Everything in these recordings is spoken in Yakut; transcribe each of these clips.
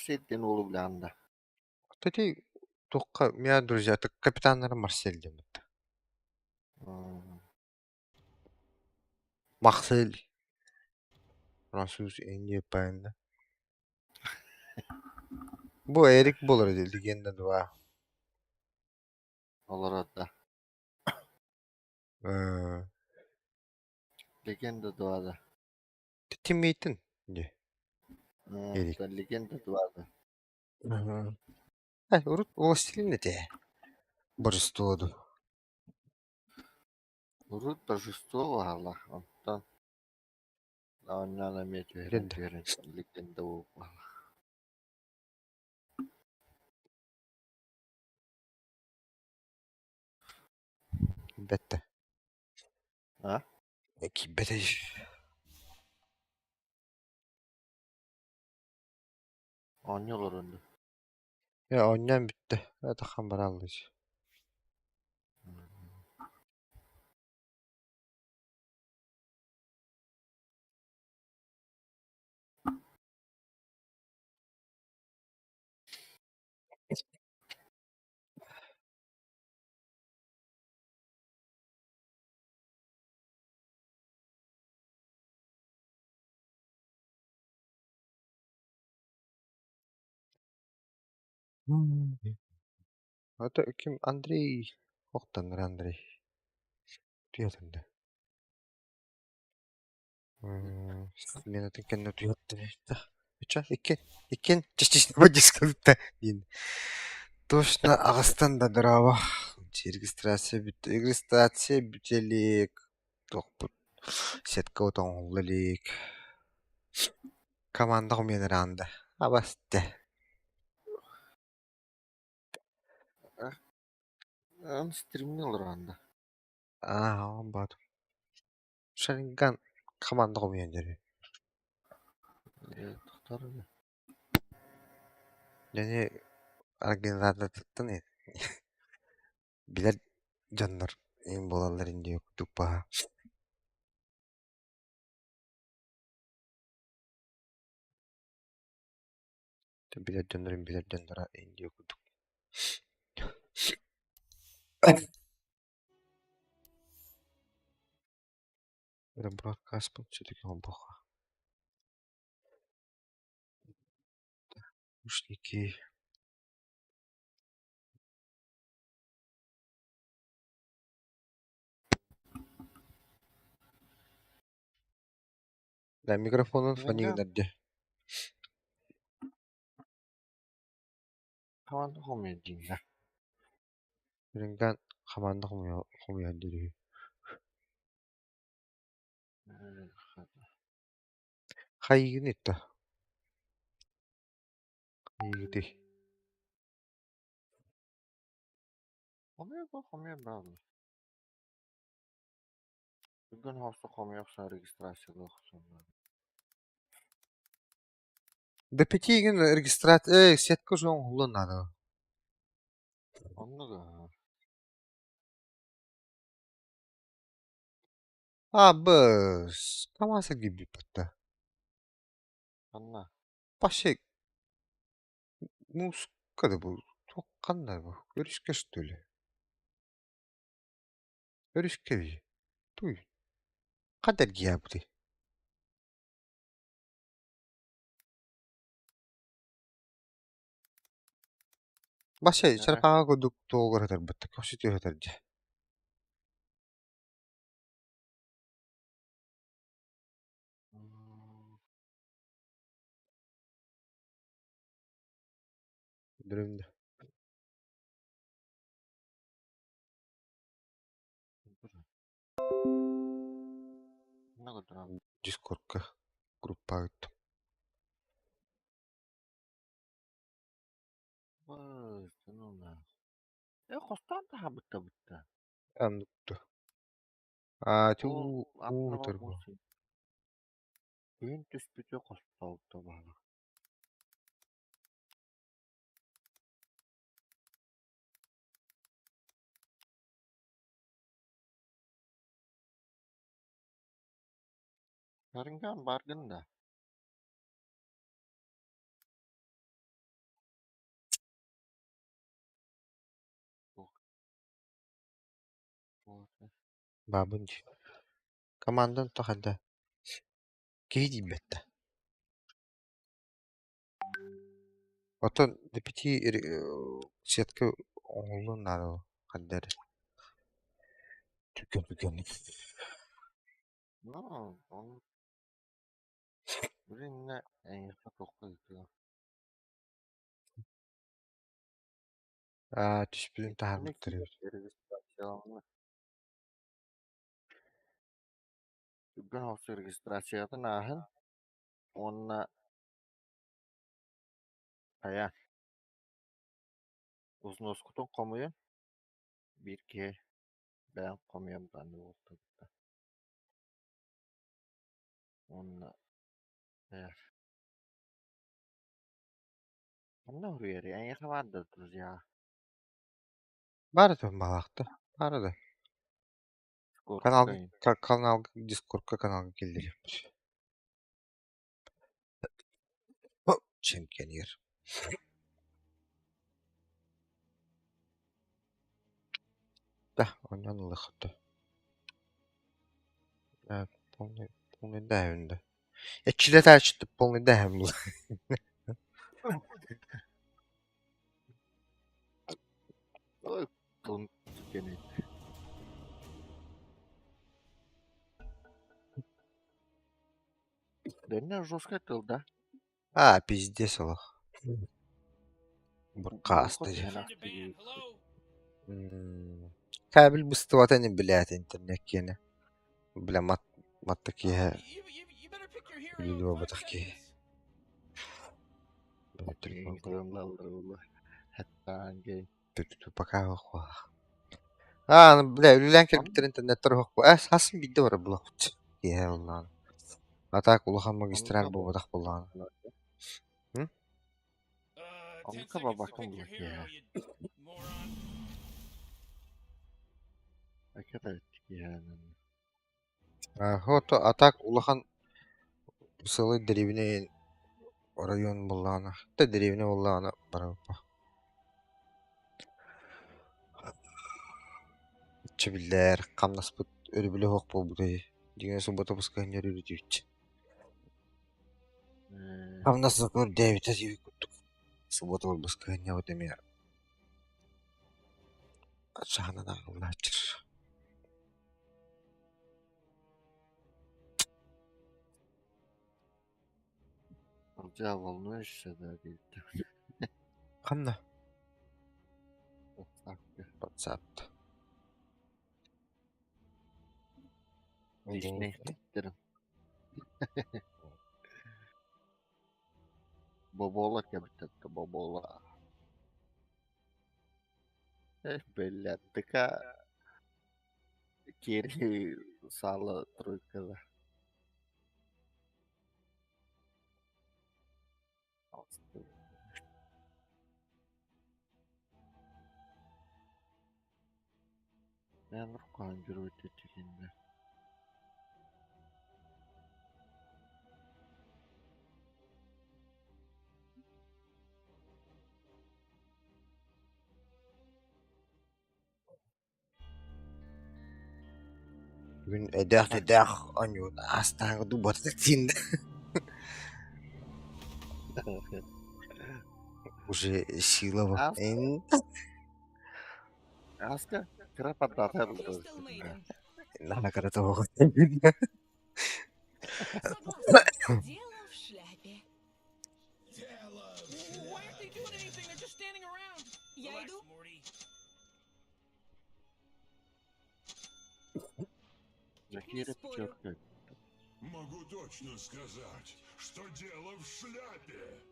Марсель диэн уолу билэҕин да? Кстати, туохха у меня друзья, так капитаннара Марсель диэн бытта. Марсель, француз, Индия, правильно. Бу Эрик буолар легенда 2. Олорор да. Легенда 2 да. Тиммейтин дии. Эрик. Легенда 2 да. Урут властелин этэ. Божество ду. Урут божество баһаллар, онтон оонньоон эмиэ түһэрэн Легенда. түһэрэн легенда буолла. Бэтте. А? Киирбэтэ. Оонньуу олорон дуу? Оонньоон бүттэ. Атаххан барааллыы. Это ким Андрей Охтаннар Андрей. Туятында. Сменатын кэннэ туяттар. Ча, икки, иккин, частично дискалытта диин. Точно аҕыстан да дорообо. Регистрация бүт, регистрация бүтэлик. Туохпут сетка отоҥолло илик. Команда хомуйан Абасте. Ан стримни олорон да. Аа, бат. Шаринган команда хомуйан дьэрэ. Тохтор Дьэни организаторыттан билэр дьоннор им буолаллар инди туппаха. Билэр дьоннорун билэр дьонноро инди курдук. Это broadcast все-таки он плохо. Наушники. Да, микрофонун Шаринган фонигнерде. команда хомуйан диҥҥэ. Ринган хамаанда хомуйан дири. Хайыгын итта. Хайыгыты. Хомуйа бу хомуйа баҕа. Бүгүн хосто хомуйа регистрациялыах До пяти регистрация сетка уже оҥоһуллуон наада. Оннук аа. А, быс, камаса гиббиппатта. Ханна? Пашек, муска да бу, туохханна бу, өрүскэ что ли? Өрүскэ би, туй, ханна эргийээбитий? Баше, Ээ. чарпааҕа курдук туоҕугар сытарбыт, көхсүтүгэр сытар дьэ. Көрдөрөм да. Ханна көрдөрөм? Дискордка группаҕа ыыттым. Быс, Э, хостоон таһаабыттабытта. Оннукту. Аа, Ол туу, уу аттаба ытар бу. муус күһүн түспүтү хостообута баһылык. Шаринган баргын да? Баабын дии. Командан тахада киһи тиийбэт да. Оттон ДПТ сетка оҥоһуллуон наада ханна эрэ. Түргэн түргэнник. Ну, он билиннэ эйиэхэ туохха ыытыа. Аа, түспүтүн Итиннэ таһаарбыттар киирэн эбит. регистрацияланна. Түргэн оҕус регистрациятын ааһан уонна хайа узнуоскутун хомуйан биир киһи бэйэм хомуйан даҕаны буолтабыта. Уонна хайа ханна уруйарый эйиэхэ баар да друзья? Баар этэ баҕалаахта. Баар да. Скорка Каналга, каналга, Дискордка каналга киллэриэхпит. Чемпионер. Да, онньоон ылыахха Да, полный, полный да. Эчилэтээччи полный дэһэм Ой, тылын кэнэ. Дэннэ жесткай тыл да? А, пиздец олох. Буруйга Буркаасты түһэн ааста Кабель быстыбата ини билээт интернет киэнэ. Бля мат матта киэһэ үлэлии буолбатах киһи. Бля телефон пока А, бля, үлэлээн кэлбиттэр интернеттэр оһохпу. Э, хасын биирдэ барар булахпыт. Киэһэ буоллаҕына. А так улахан магистраль буолбатах буоллаҕына. М? Оннука бабакын була киэһэ. А так улахан сылы дэриэбинэ оройуон буоллаҕына, да дэриэбинэ буоллаҕына барыппа. Чэ биллэр, хамнаспыт өрөбүлэ суох буолбута дии. Дьиҥэ суббота баскыһыанньа өрүтүбүт. Хамнас үрдээбитэ диэбит курдук. Суббота баскыһыанньабыт эмиэ саһанан ааҕыллааччыр. Алдьа волнуешься да диэбитэ. Ханна? WhatsApp-ка. WhatsApp. Личный Бобола кэбитэ бобола. Бля, такая Кири сала тройкада. Мен рукан герой тилиннэ. Бүгүн эдээх-эдээх оонньуун астааҥы дубата тииннэ. Уже сила Аска кыра поддата Надо кыра Согласна. Дело в шляпе. Я иду. Закира пятерка. Могу точно сказать, что дело в шляпе.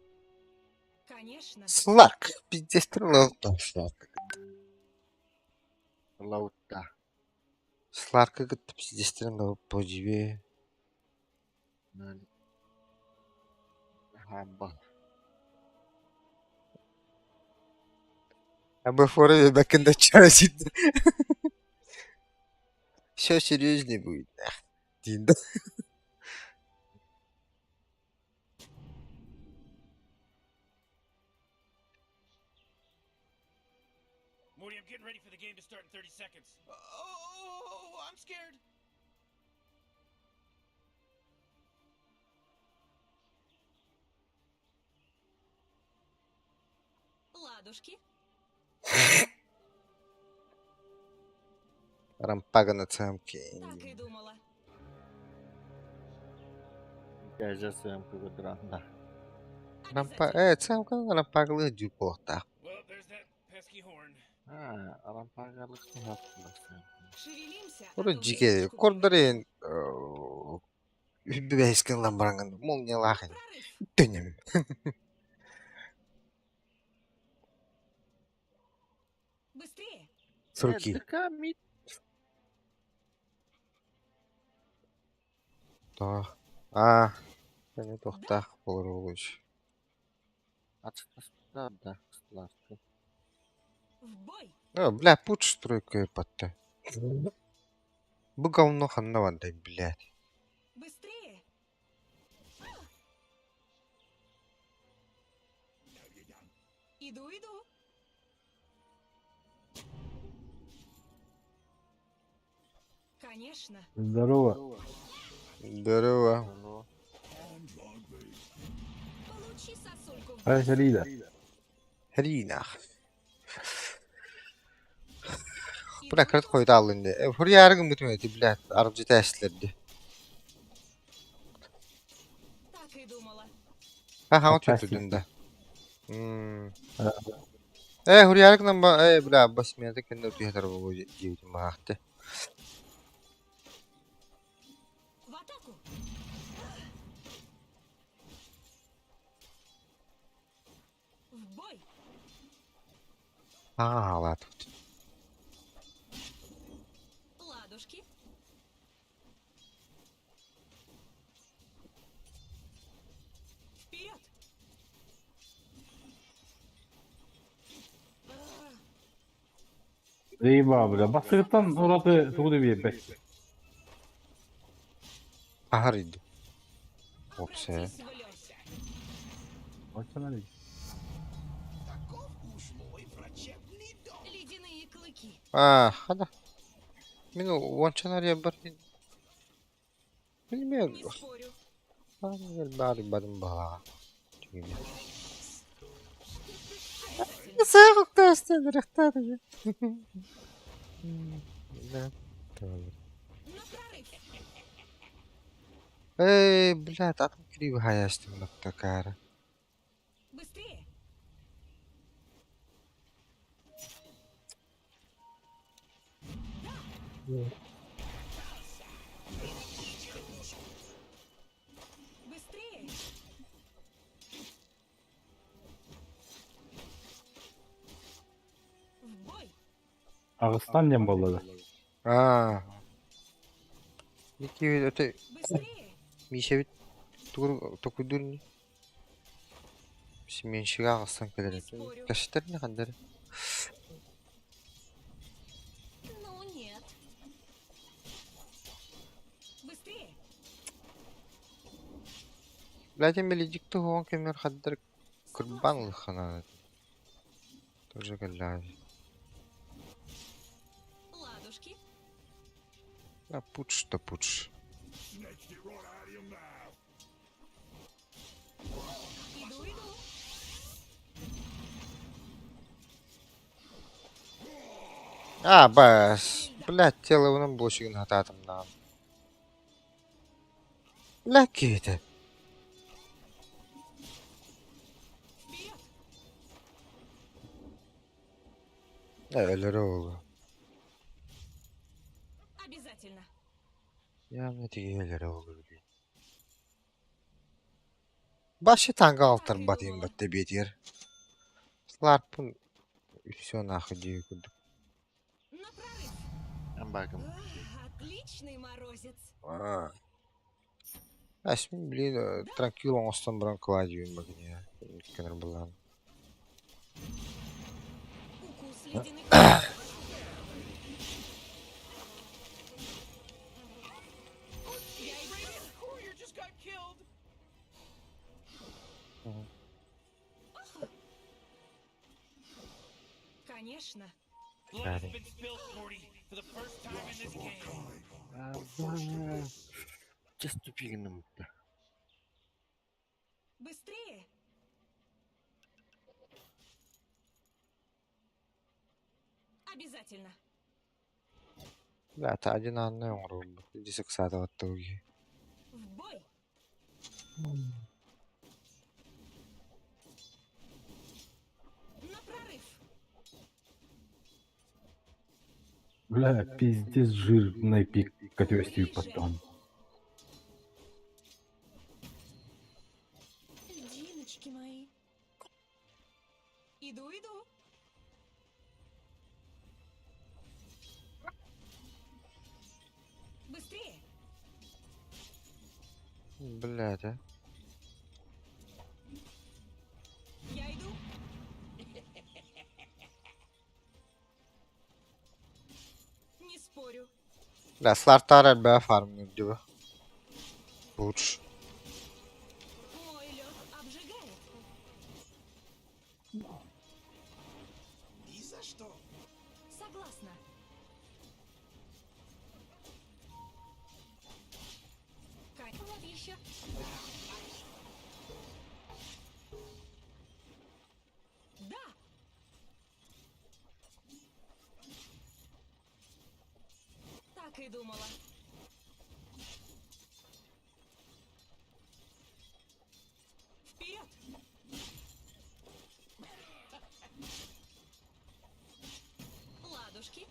Конечно. Сларк, пиздец, Сларк. Лаута. Сларка кытта пиздестерин по тебе. Хамба. А б back in the chat. Все серьезнее будет. Дин. Morty, I'm getting ready for the game to start in 30 seconds. Oh, I'm scared. Ладушки. Рампагана цемки. Так и думала. Кэжэ сыамка көтүранда. Рампа Обязательно. э цемка рампагалыы дүү буолуохтаах. Well, there's that pesky horn. Аа, арампагалык сыһаттылар сыамка. Шевелимся, а Урут то дьике времечку кордорин үбүбэһискин ылан бараҥҥын молниялаах ини. Прорыв. Төнөм. Быстрее. С руки. Дыка мит. Тоох. Аа. Эми туохтаах буолар буолуш. Ачтастар да кыстыларты. В бой. Э, бля, пуч стройка епатта. Бу говно ханна бардай, блядь. Быстрее. Иду, иду. Конечно. Здорово. Здорово. Здорово. Получи сосульку в Хайа Шалида. Хренах. Иду, Бля, крат иду. хойдаалын де. Э, хурьярыгын бүтүм эти, блядь, арбжыта эшлерди. Так и думала. Ха, ха, Fantastic. отүтүдүн да. М. Э, хурьярыгынан ба, э, бля, бас менде кенде өтү болу жибитим баахты. В атаку. В бой. Аа, латут. Ладушки. Вперед! Заебал, бля. Бастырыттан ураты тугу да биэрбэт. Ахар иди. Опсе. Обратись в лед. Оччонон Таков уж мой врачебный дом. Ледяные клыки. Аа, хада. Мин уончанар ябар. Билмейм. Не спорю. Бары барын баа. Обязательно. Да. На прорыв. Эй, блядь, атом криво хаястым такара. Быстрее. Быстрее. В бой. Агыстан диэн буолла да. Аа. Ники это Быстрее. Миша ведь тугур токуйдур не. Сменщига ағыстан келер. Не спорю. Кәшітер не қандар? Ну нет. Быстрее. Блядь, меледикті оған кемер қандар Согласна. курбан лыхана. Тоже галляви. Ладушки. А пуч то пуч. Иду, иду. А, бас. Блядь, тело оның бошигін хататым нам. Бля, кейті. Вперед. Өлөрө олу. Обязательно. Явно тиги өлөрө олу билейін. Башы таңға алтар батайын батты бетер. Сларпын все нахуй дии курдук. На прорыв. Амбагым. Ах, Отличный морозец. Аа. Әсмин блин, транквил оңостон баран кладьюм багине. Кенер булан. Укус ледяных. Я иду. Courier just got killed. Конечно. Blood has been spilled, Morty, for the first time in this game. Just тупигным. Быстрее! Обязательно. Бля, один анны оҥороллор. Десек саатабаттауги. В бой! На прорыв! Бля, пиздец жирный пик отвести потом. Льдиночки мои. Иду, иду. Быстрее! Блядь, а. Я иду. Не спорю. Бля, Слартар элбэҕи фармныыр дии бу. Лучше. Мой лед обжигает. Ни за что. Согласна. Вот еще. Да. Так и думала. Вперед! Ладушки.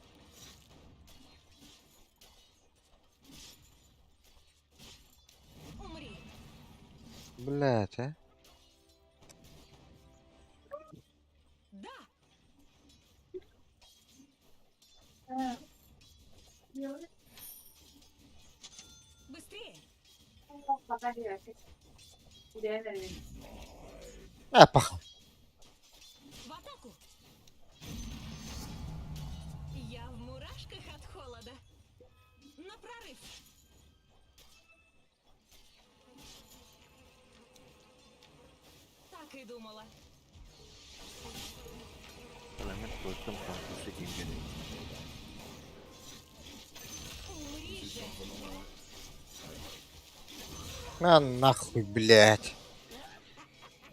Умри. Блядь, а. Да. Быстрее. А, паха. В атаку. Я в мурашках от холода. На прорыв. Так и думала. Элемент көрдüm конкурсы кимгени. Умри же. На нахуй, блядь.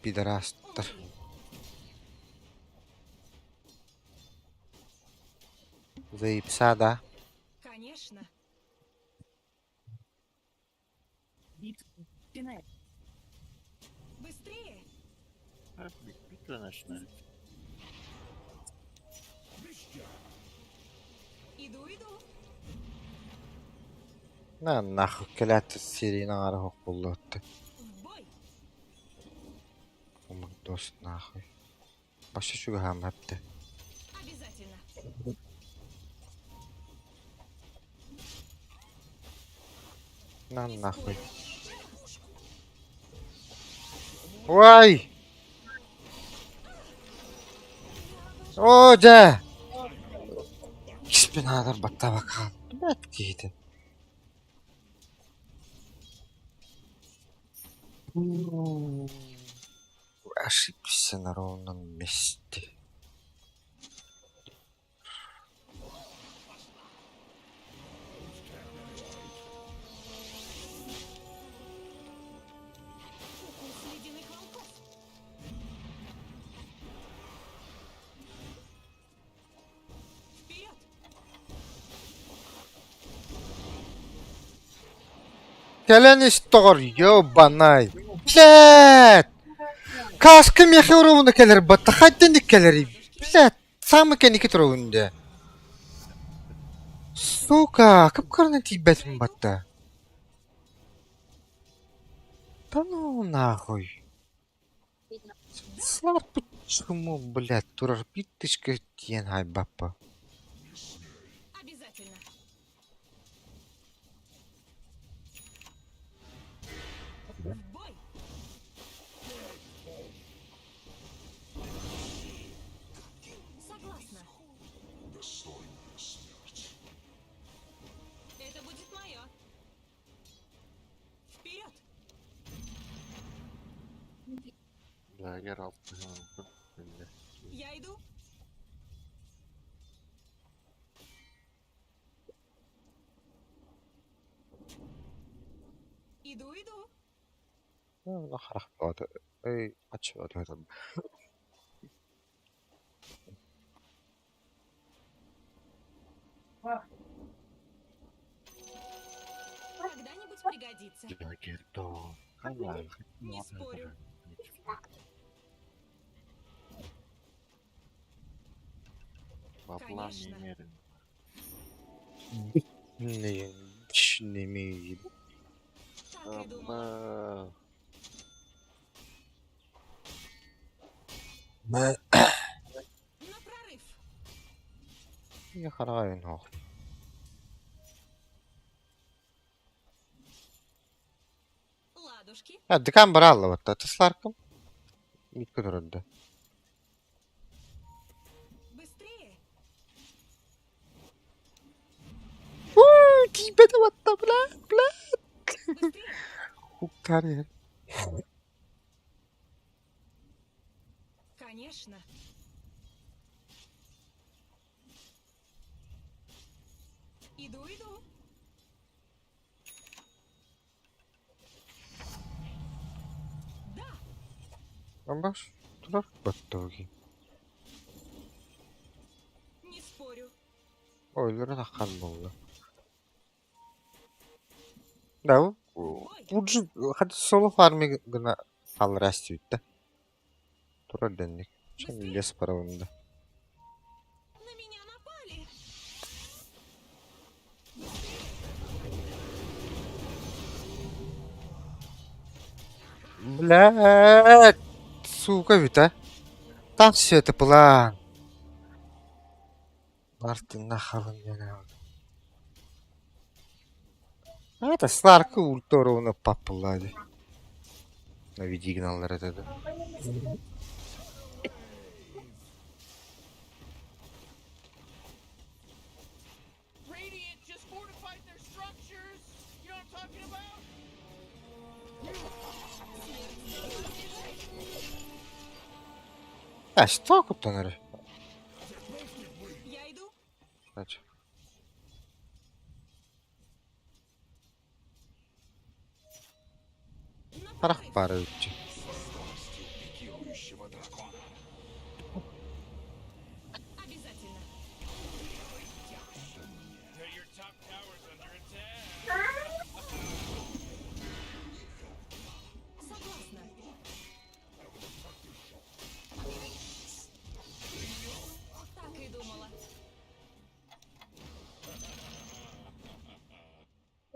Пидорастер. Умри. Заебса, да? Конечно. Быстрее. Битва начинается. Иду, иду. На нахуй, кэлээт серийин аҥара суох буолла В бой. Омук дос нахуй. Баша чугаһаам эптэ. Обязательно. На Не нахуй. спорю. Ой! Оо дьэ! Киспин адар баттабакаал. Блядь киһитин. Ошибся на ровном месте. Укус ледяных волков. Вперед! Кэлэн тоҕор, ёбанай. Блядь! Каска миэхэ уруубуна кэлэр батта хайдан кэлэрий? Блядь, самый кэнники туругун дэ. Сука, кып-кыраны тиийбэтим батта. Да ну нахуй. Слава почему, блядь, турар биттишка диэн хайбаппа. Обязательно. В бой! Согласна. Это будет мое. Вперед! Лагер алтыһын. Я иду. Иду, иду. Харах бөҕөтө, өй аччы бөҕөтө Когда-нибудь пригодится. Не спорю. Бабла Конечно. немерено. Не Так и думала. Бабла. На прорыв. хараҕа суох. Ладушки. Дыкан барааллыбатта, тысларкым. Митка турарда. Быстрее. Тиийбэтэ батта, бля, бля. Быстрее. Хуктар Конечно. Иду, иду. Да, Амбаш турар баттауги. не спорю. Ойлары таххан буолла. Да, Бой. Пуджи хат соло фарми гына халрастүйттэ. Турар дэнник. Чын лес паравында. На меня напали. Блядь, сука ведь, а. Там все это план. Мартин нахалын я А это Сларка ульторовна паплади. На видигналлар это. Radiant just fortified their structures. You know what I'm talking about? А что куттанар? Я иду. Значит. На Харах прорыв. пара үтчү. Властью пикирующего дракона. Обязательно. Your top tower's under attack. Согласна. Так и думала.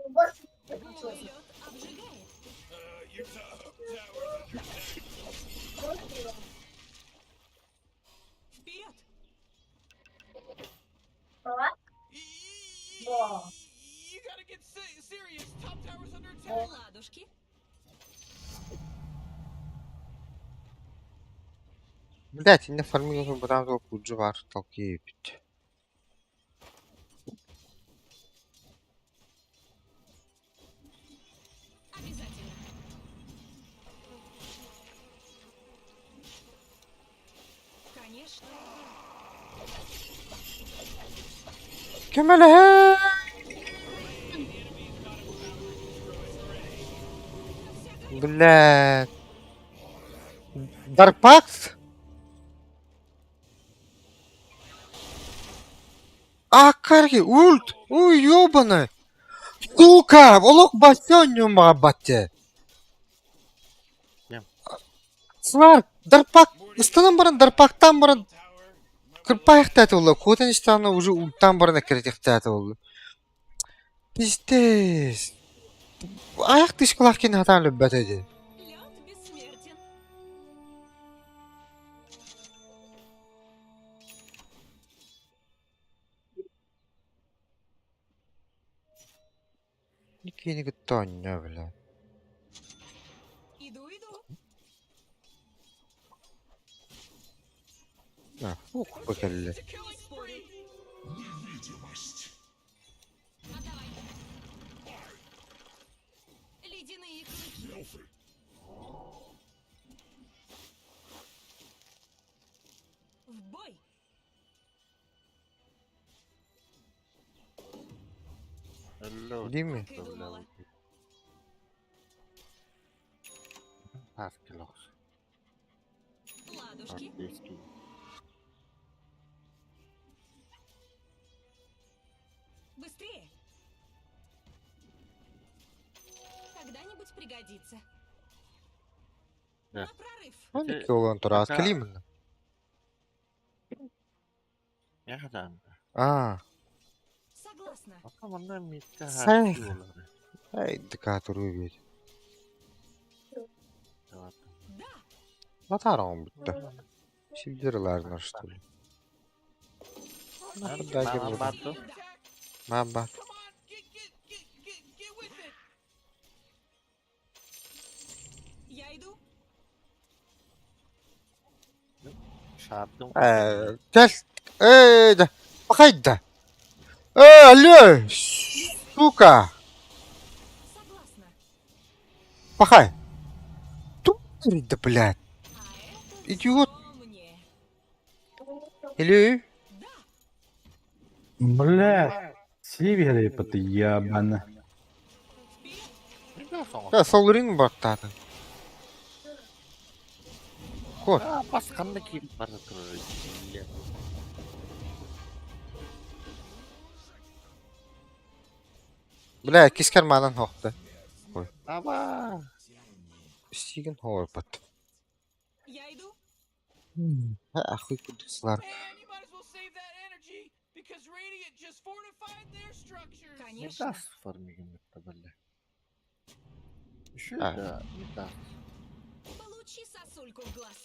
Мой лед обжигает. Your top tower's under attack. Вперед! You gotta get serious. Top tower's under attack. Ладушки. Блять, не фармил братан куджи бар толки бит. Обязательно. Конечно. Кемеле! Блядь. Дарпакс? А, карги, ульт! Ой, ёбаный! Сука! Олох басёню мабате! Кем? Слар, Дарпак, ыстанан баран, Дарпактан баран, кырпайхтат олла, котан иштаны уже ульттан баран эккеретихтат олла. Пиздец. Аяк тышкылах кен хатан лүббәт эди. Лед бессмертен. Никени гыттоння, бля. Иду, иду. На, фух, бакалли. Не спорю. Невидимость. Отдавай. Ледяные клыки. Эльфы. В бой. Алло, Değil mi? Так и думала. Таас кэлэ охсун. Ладушки. Артистский. Быстрее! Когда-нибудь пригодится. Да. На прорыв! Оны Ити олон тураат пока кэлиимин. Яхатан. Аа, Согласна. Пока манна митта Сай. хааччы буолар. ай декатору бит. Да. Да! Латарон бүтті. Силдерларнар что ли. Our Нахуй ancient да Мама келбит. бату. under attack. Маба. Come on, get get get get get with it. Я иду. Шаардым. Э, кел. Эй, да. Пахайда. Э, алло. Сука. Согласна. Пахай. Туй, да, блядь. А это Идиот. всё мне. Или? Да! Бля, север это ебано. Вперед! Да, солрин баттатын. Кот. А, бас ханна киip бара турар. Бля, кискер манан хохты. Аба. Стиген хорпат. Я иду. Ахуй кудуслар. And you might as well save that energy because Radiant just fortified their structures. Конечно. Мидас фармигин бля. Еще А. да, Мидас. Получи сосульку в глаз.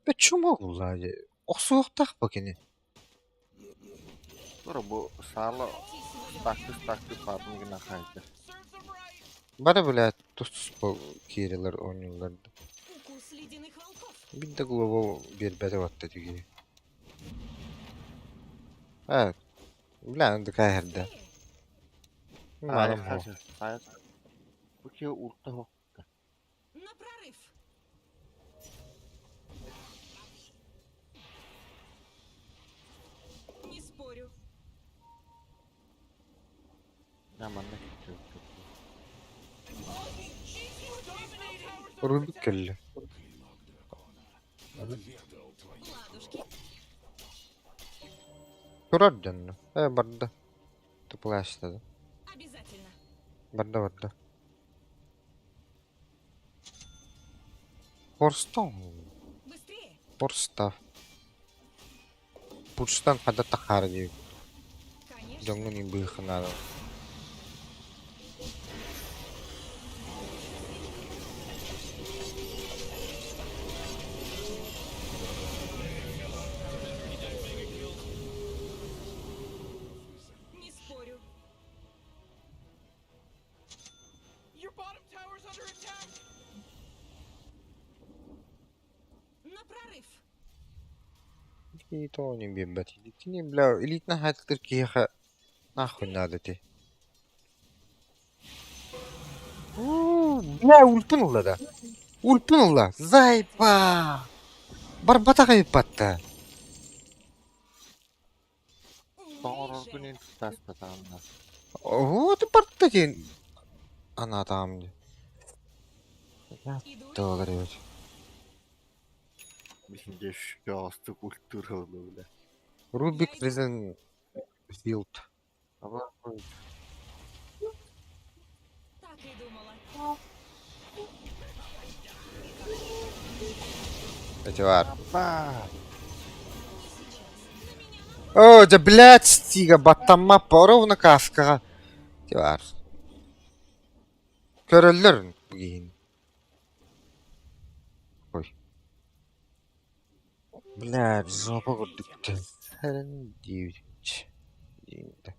Почему була? Охсуохтах бакини. Тура бу саала Катись, такты такты фармигин хайда. Serves them right. Бары бля тус кирилер ойнулларды. Укус ледяных волков. Бинде глобал бербеде батта түгү. Evet. Бля, ынды кайырды. Быстрее! Малым хо. Хайа. Бу ки урта хо. На прорыв! Не спорю. Я манна киip. Jesus, dominating. Towers under Рубик attack. келли. Клинок дракона. Отведал твою Ладушки. Турар дөннү. Э, барды. Туплаштады. Обязательно. Барды барды. Хорстон. Быстрее! Хорстав. Пурстан хада тахар дип. Конечно. Жоңгун имбыхынары. Не спорю. Your bottom tower's under attack. На прорыв! Тони биббат. Кини бля элитна хаттыр киха нахуй надо ти. Бля ультун улла да. Ультун улла. Зайпа. Барбата кайпатта. Умри же. Тоңоргунин тас татамна. Вот барта ден. Ана там. Иду. Доллар evet. Бисинде шкасты культура бля. Рубик Ризен Филд. Аба. Так и думала. Эти var. Аба. Не сейчас. На меня напали. О, да блядь, стига, баттамма поровна каскаға. Эти var. Көрөллөр бүгін. Ой. Блядь, жопа көрдүктө. Сәрін дейбит. Деймді.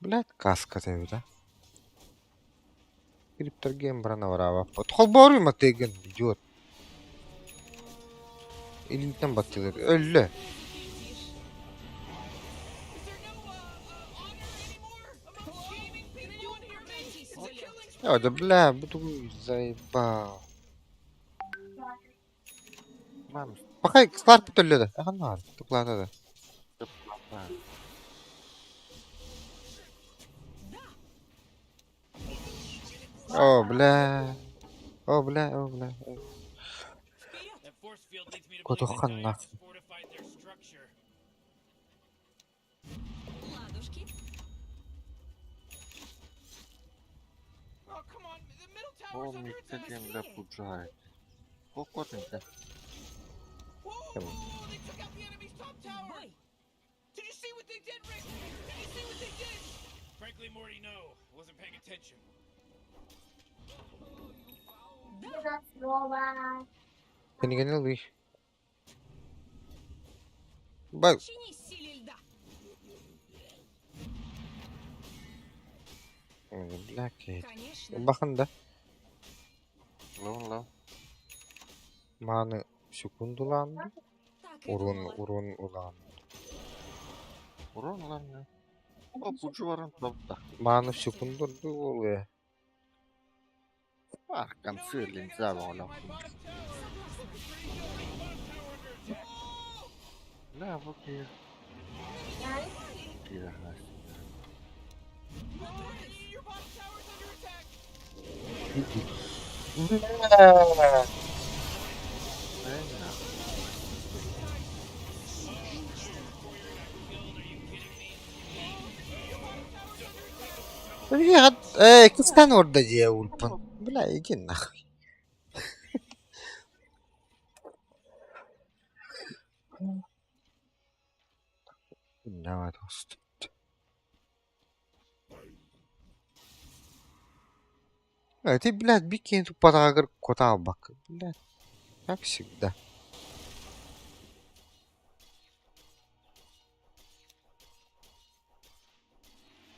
Блядь, каска деп да. Крипторген брана варава. Холбору матеген, идиот. Илинтен баттылар. Өллө. Кипишь. Is there no honor anymore among gaming? Can anyone hear me? Катись, It's a Валек. killing Я да бля, буду заебал. Мам, Бакай, склар бүтөллө да. Ахан бар. Туклата да. баар. Да! О, бля. О, бля, о, бля. Вперед! That force field leads me to believe that Котохан Dire нахуй. just fortified their structure. Ладушки! Oh, come on. The middle Ол tower's under мидтэ attack. диэн бля пуджай. Кокот интэ. Whoa, whoa, whoa, they took out the enemy's top В tower. бой! Did you see what they did, Rick? Did you see what they did? Frankly, Morty, no. I wasn't paying attention. Да! Кинигини ылыы. Бай. Чинись силе льда! Бля, киһи. Конечно! Улахан да. Лоун лоу. Мааны секундулаан Так и урун думала. урун улаан. Урон ылан. О, пуджу баран топта. Мааны секундурду буолуо. Аркан You know, Rick, I сыылын gotta tell you, саабала. my bottom tower is looking pretty good. Bottom tower under attack. Oh! Бля, вот и киирэ. Oh, your bottom tower's under attack. Бля. Э, Э, кистан орда дьиэ улпан. Бля, иди нахуй. Давай, тост. А ты, блядь, бикини тупатаагыр котаалбак. Блядь, как всегда.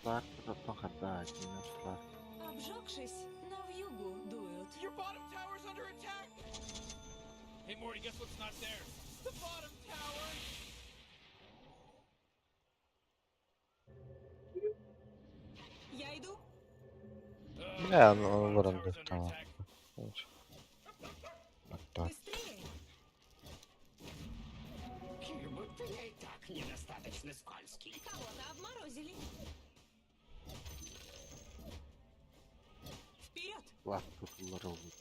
Сларк тоттон хардаа кине сларк. Обжегшись, на вьюгу дуют. Your bottom tower's under attack. Hey, Morty, guess what's not there? The bottom tower. Я иду! Бля, ну баран tamam. Hatta. Быстрее! Как будто я и так недостаточно скользкий. Кого-то обморозили! Вперед! Сларк тутулар олбут.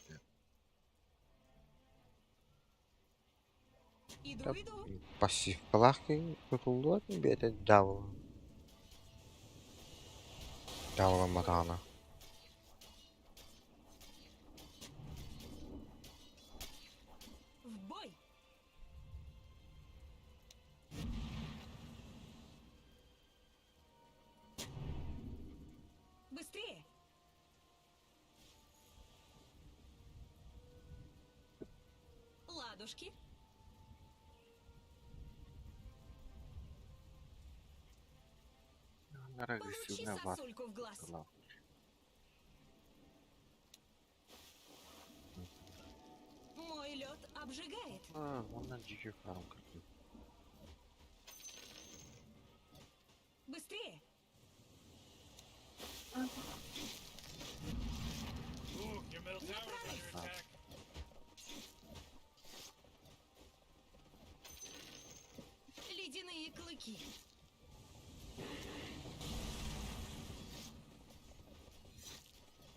Иду, иду! Пассивкалаах тутуллуат бэйэтэ дьаабыл. Дьаабыламматаҕына. В бой! Быстрее! Ладушки! Нар Получи агрессивная вар. сосульку в глаз! Мой лед обжигает! Оннан жиге харам кырды. Быстрее! Ooh, your middle tower's under attack. Ледяные клыки!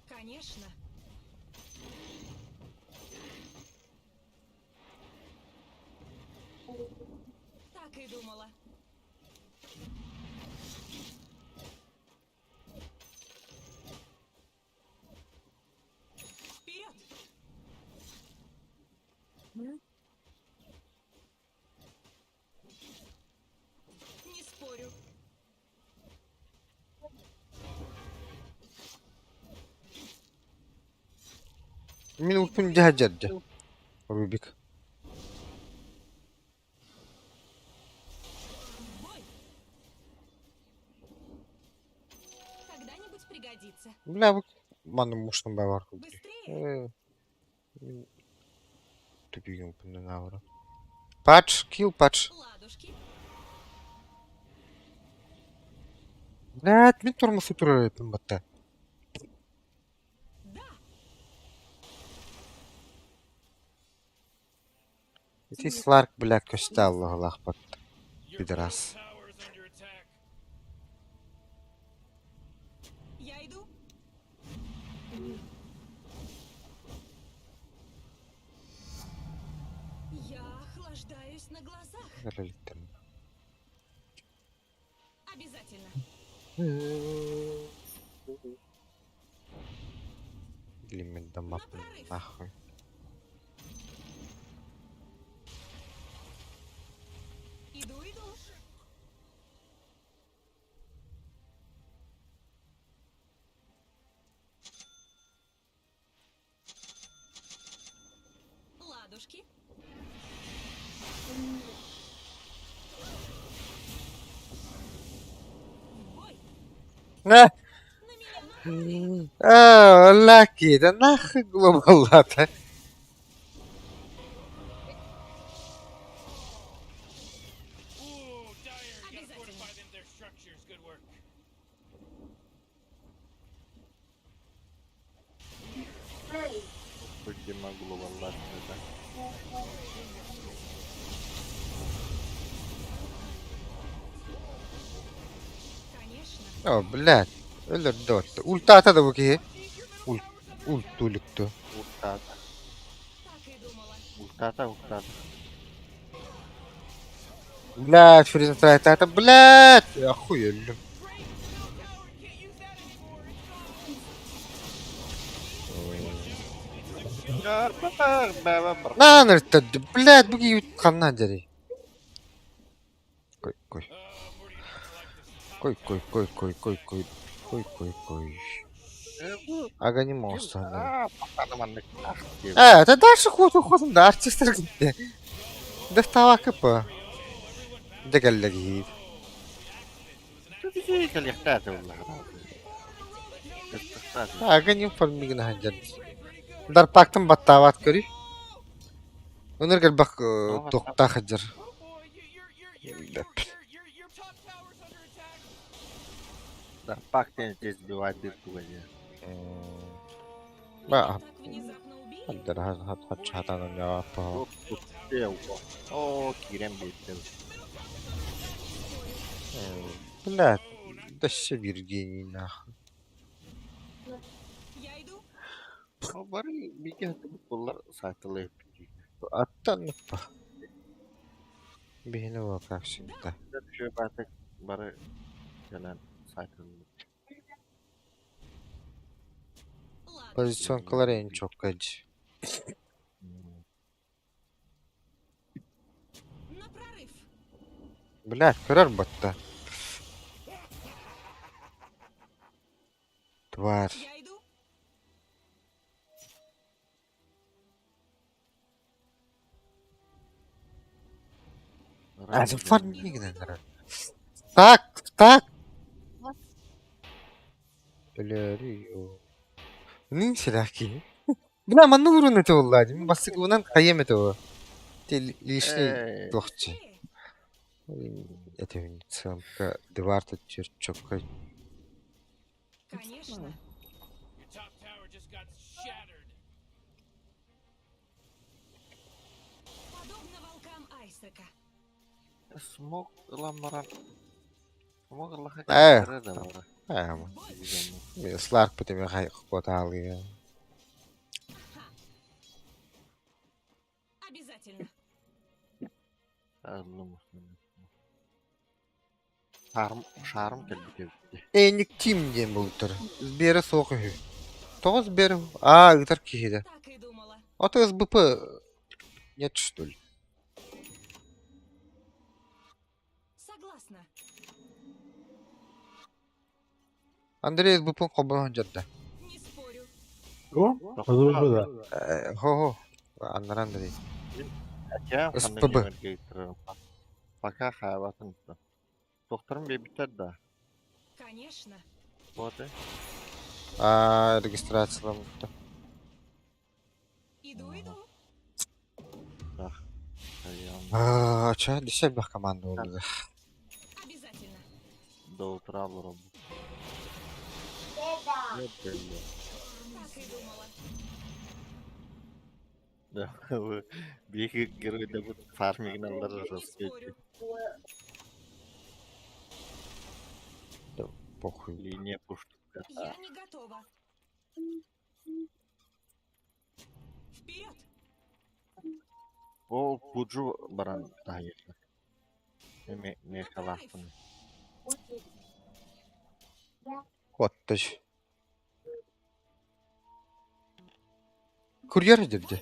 Конечно! Так и думала. Вперед! Не спорю. Мин улпун дьаһадьарда. Рубик. В бой! Когда-нибудь пригодится. Бля, бу манна муштан бар курдук. Быстрее! Э, мин тупигин улпун навра. Патч, килл патч. Ладушки! Блядь, мин тормозу турар эпин батта. Да! Ити Сларк, блядь, көстө аллах бат. Your Пидорас. middle tower's under attack. Освобождаюсь на глазах. Кэлэлиттэр. Обязательно. Лимит На даммаппын прорыв. нахуй. Иду, иду. Ладушки. В бой. Э, На меня напали. Э, Лаки, да нахуй глобалата. Ooh, Dire, you gotta Обязательно. fortify them their structures. Good work. Поддема глобалlar neden? Конечно. О, блядь. Өлөр дот. Ультата да бу киһи. Ульт, ульт улюкту. Ultata. Так и думала. Ultata ultata. Блядь, фризен трайтата, блядь. Я хуй өллүм. Great! Middle tower can't use that anymore. It's gone. Ya bak bak bak. Наан өртөдү, блядь, бу киһи ханна дьэрий. Кой, кой. Кой, кой, кой, кой, кой, кой. Кой, кой, кой. Агани монстр. Э, это дальше ход уходим, да, артистер где? Да втава кп. Да галлаги. Агани фармигна хаджан. Дар пактым баттават көрүй. Өнөр бак тоқта хаджар. Oh boy, you, your your your your Yep. your your your top tower's under attack. Ба, Меня так внезапно убили. хаджар хат хат хатанан явапа. Бля, да все Евгений нахуй. Я иду. Аттан па. Бихини как всегда. Ладушки. Позиционкалар en çok acı. На прорыв. Бля, көрөр батта. Тварь. Я иду. А, это фарминг, наверное. Так, так. Бля, Нин сираки. Бля, манны урун это уллади. Басык унан кайем это. Те лишний тохчи. Быстрее. Это целка дварта черчокка. Конечно. Your top tower just got shattered. Подобно волкам Айсека. Смог ламаран. Смог Аллаха Э. кирер да бар. Эм, В бой. Сларк потом хай хватал я. Ха. Обязательно. Шарм шарм келбите. Эник тим ден бултар. Сбера соқы. Тоғыз бер. А, гитар кихиде. Так и думала. А то СБП нет, что ли? Согласна. Андрей СБП қобылған жатты. Не спорю. О, да. Хо-хо. Аннар Андрей. СПБ. Пока хайватын. Докторым бебитер да. Конечно. Вот. А, регистрацияламытта. Иду, иду. А, ча, десять команда болды. Обязательно. До утра вроде. Так и думала. Да. Биг герой да бу фармигин алдар Не спорю. Похуй. Линия пушка. Я не готова. Вперед! Ол Пуджу баран таһыйыахха. Мекалаахпын. Куоттаж. Курьер дирди.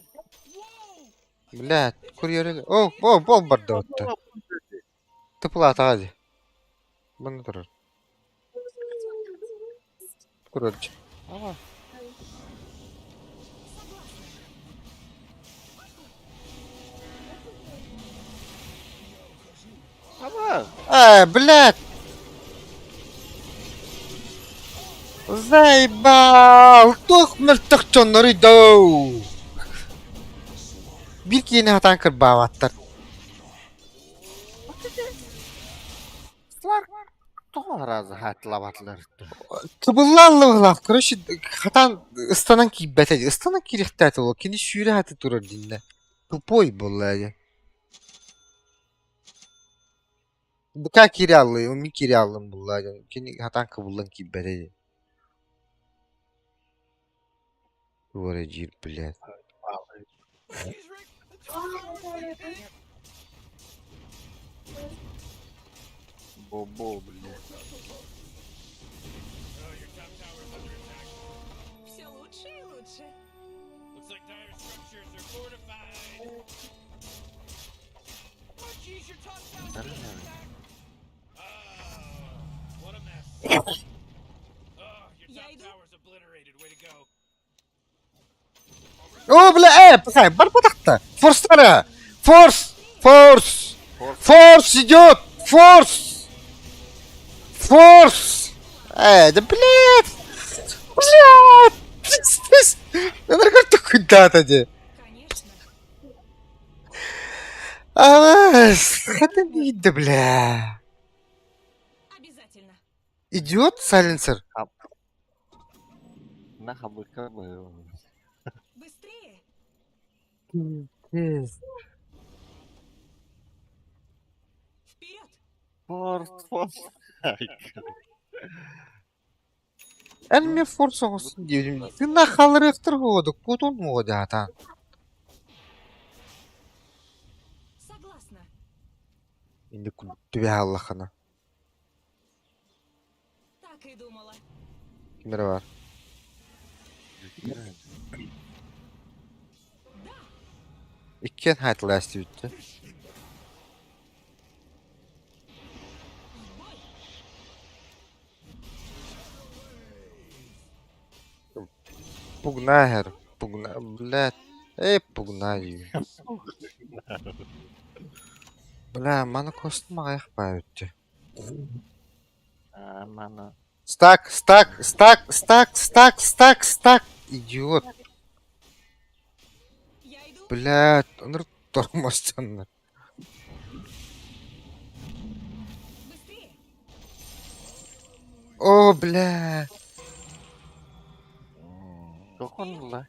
Блядь, курьер. О, о, ол барда отта. Тыпылаатаҕа дии. Манна турар. Короче. Ама Ама Э, блядь! Заебал! Туох мөлтөх дьонноруй доо! Биир киһини сатаан кырбаабаттар. Слар тоҕо араас хаатылабатылар Тыбыллааллыбылаах, короче, хатаан ыстанан киирбэтэ дии. Ыстанан киириэхтээтэ ол. Кини сүүрэ сатыы турар диннэ. Тупой буолла дии. Быка киирэ аллый, мин киирэ аллым булла дии. Кини хатаан кыбыллан киирбэтэ дии. Туора диир, блядь. Бобо, блядь. Все лучше и лучше. Looks like dire structures are fortified. Oh, jeez, your top tower's under attack. Oh, what a mess. Oh, your Я top иду. tower's obliterated. Way to go. О, бля, э, пацан, барбатахта. Форстара! Форс! Форс! Форс идет! Форс! Форс! Э, да блядь! Блядь! Пиздец! Энерготухуйдата дии. Конечно. А, хата да, бля. Обязательно. Идиот, сайленсер. На хабыка был. Быстрее. Пиздец. Вперед. Форс, форс. Эн эмиэ форс оҥостун диэбитим. Тыыннаах хаалларыахтар буолуо, куотуон буолуо дии Согласна. Инде түбэһэ аллаххына. Так и думала. Ким эрэ баар. Да. Иккиэн хаайталаастыбыт В бой. Пугна иһэр. Пугна, блядь. Эй, пугна дии. Бля, маны костум аҕыйах баайбыт А, мана. Стак, стак, стак, стак, стак, стак, стак. Идиот. Я иду. Блядь, ынырык тормозтоннор. Быстрее. О, бля. Тохонла.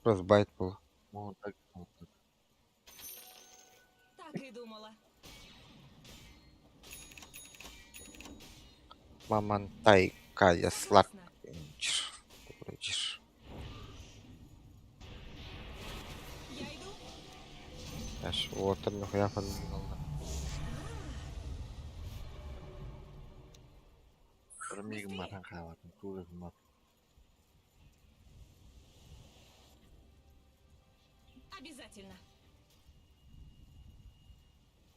Frostbite был. Ну, так, ну, так. Так и думала. Мамантай Кая Сларк. Согласна. Я иду. Аж вот нихуя фанналла. Мигм матан хаалатын туурун Обязательно.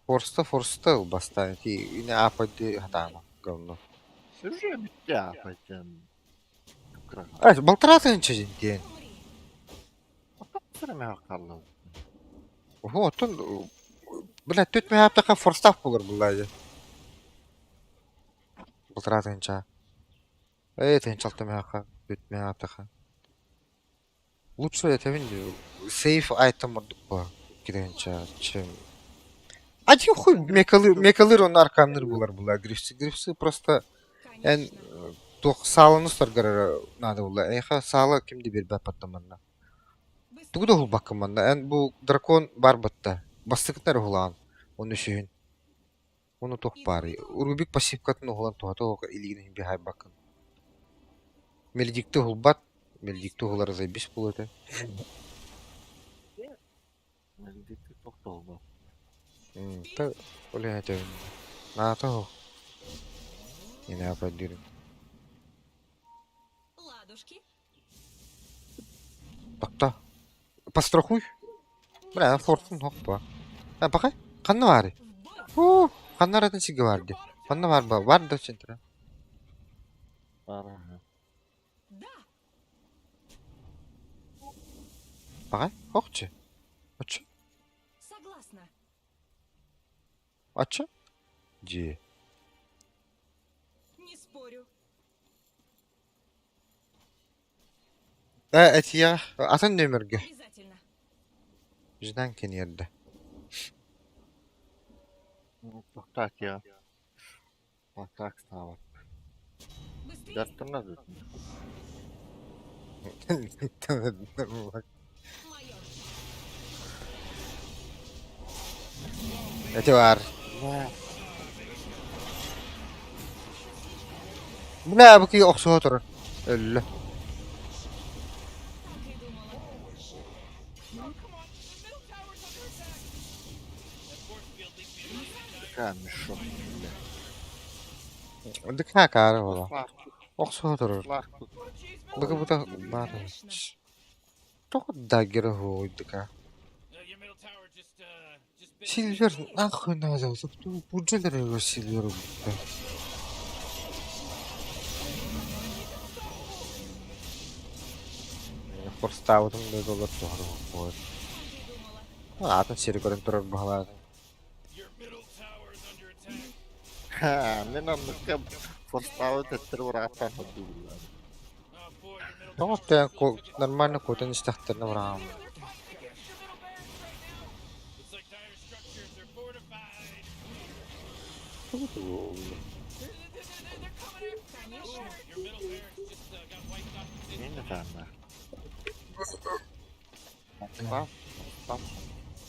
Форста форста ылбастаан ти ини аапайды хатаама говно. Уже бүттэ аапайтан. Ай, балтараа тыһыынча диэн. Умри. Қалла. Оһо, оттон бля, түт мөһөөптөхө форстаах буолар буллаа дии. Балтараа тыһыынча. Ээ, тыһыынча мөһөөххө, түт мөһөөптөхө. Лучше этэбин сейф айтем ордук буо кириэнча чем Один хуй мекалы мекалыр он арканныр булар була грифсы грифсы просто эн Конечно. туох сааланы устаргар надо була эйха саала ким да биэрбэт манна тугу да Быстрее. уһулбаккын манна эн бу дракон бар батта бастыкытын эрэ уһулаҕын ону үсүһүн ону туох Иду, баарый иду. Рубик пассивкатын уһулан туһата суох илиигин бихайбаккын Мелдикти уһулбат Мелдикти уһулара заебись буолуо этэ. Мэлдьитик тохтолло. Та ол иһэ Наата оһох. Инэ диирин. Ладушки. Тохто. Пострахуй. Бля, форсун хоппа. А, пока. Ханна баарый? В бой. Уу, ханна аратын сиргэ баар дии. Ханна баар ба? Бар да центра. Баар Да. Пока. Хохче. Оччо. Согласна. Оччо. Дьиэ. Не спорю. Э, этия атын нөмерге. Обязательно. Ждан кенерде. Тохтоот я. Так стало. Быстрее. Дартына тут. Майор. Эти бар. Бля, бу кии охсуһа турар. Өллө. Так и думала. Oh, come on. The middle tower's under attack. That force field leads me to believe that Dire Такая мешок, бля. Дыкаа каары буола. Слар, Охсуһа турар. слар. Oh, jeez, middle Быка бута tower's under баар. attack. Тоҕо даггера хуойдука. Your middle tower just bit Сильвер нахуй надо. Буджелер его Сильвер убитта. Форстаабытым да доллар туһар буолар. Так и думала. Атын сири көрөн турар баһалаатын. Your middle tower is under attack. Ха, мен оннукка форставы төттөрү урааттан ходуулар. Oh boy, your middle Тоҕо tower тээн just took its нормально куотан истэхтэринэ бараам. They're fighting against your middle barracks right now. Looks like dire structures are fortified. They're, they're, they're coming after your middle Конечно. barracks. Your middle barracks just got wiped off the Мин digital map. даана. Став, став.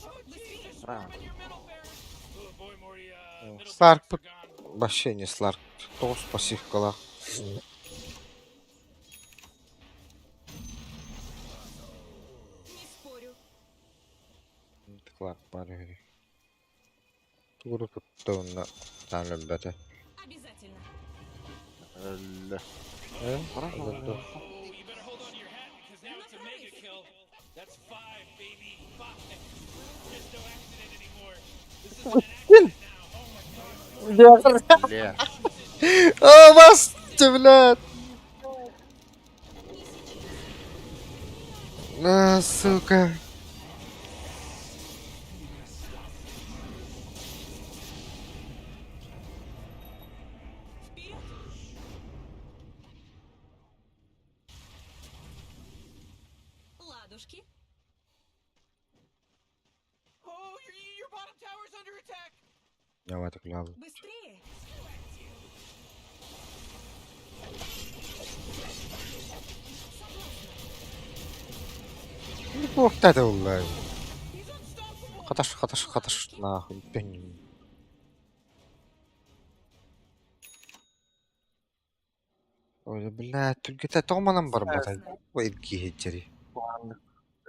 Oh jeez, they're Браво. swarming your middle barracks. Oh boy, Morty, middle Сларк barracks are gone. вообще не Сларк. Тоҕус пассивкалаах. Не спорю. Кларк баар үһү. Тугуру тутта уонна таан өлбөтө. Обязательно. Өллө. Э? Браво. Өлдө. Oh, you better hold on to your hat because now it's a mega kill. That's five, baby. Five. There's no accident anymore. This isn't an accident now. Oh my god. Бля. О, бас, блядь! На, сука. Вперед. Ладушки. Oh, your bottom tower's under attack. Давай так лягу. Быстрее. Ну, это улай. He's unstoppable. Хаташ, хаташ, хаташ, нахуй. Пень. Ой, блядь, түргэтэ тоҕманан барбата. Ой, киһиччэри.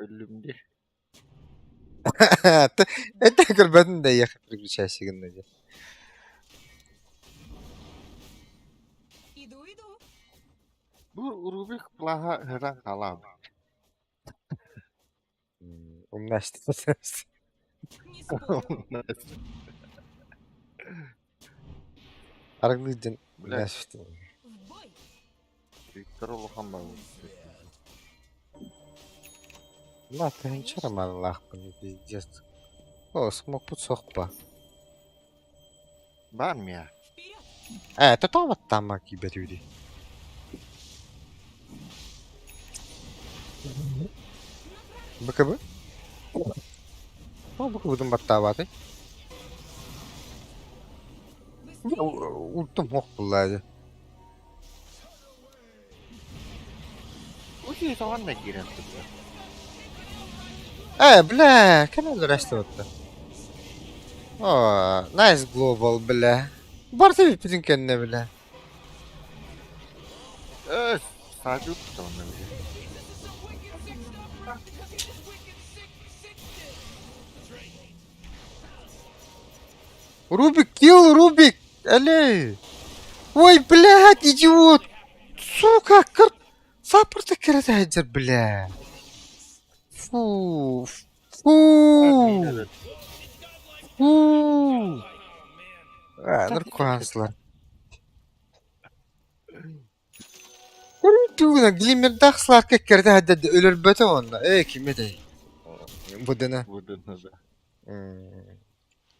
Өллүм дии. Это көрбөтүн да ехать переключайся гынна дии. Иду, иду. Бу Рубик плаха һыран халаабыт. Умнашты. Не спорю. Аргылыдын. Бля. В бой. Виктор улахан баар. Ла, тыһынчара маллаахпын пиздец. О, смокпут сохпа. Баар миа. Вперед. Э, тоҕо киибэт үдий. БКБ? О, БКБ-тын баттаабатай. Быстрее. Ультум хох буллаады. Уси тоҕон да киирэн турда. Э, бля, кем өлөрөстө О, nice global, бля. Барты бүтүн кэннэ, бля. Э, саадьыт тоҕон бile. This is some wicked sick stuff, Rick, because he's just wicked sick, sick shit. Рубик, килл, Рубик! Алей! Ой, блядь, идиот! Сука, кыр... Саппорта кэрэтэ бля. Фу, фу, фу. А, наркоанслар. Тугуна глиммердаах Сларка кэрэтэ сылдьар өлөрбөтө уонна ээ ким этэй? Будена. Будена да.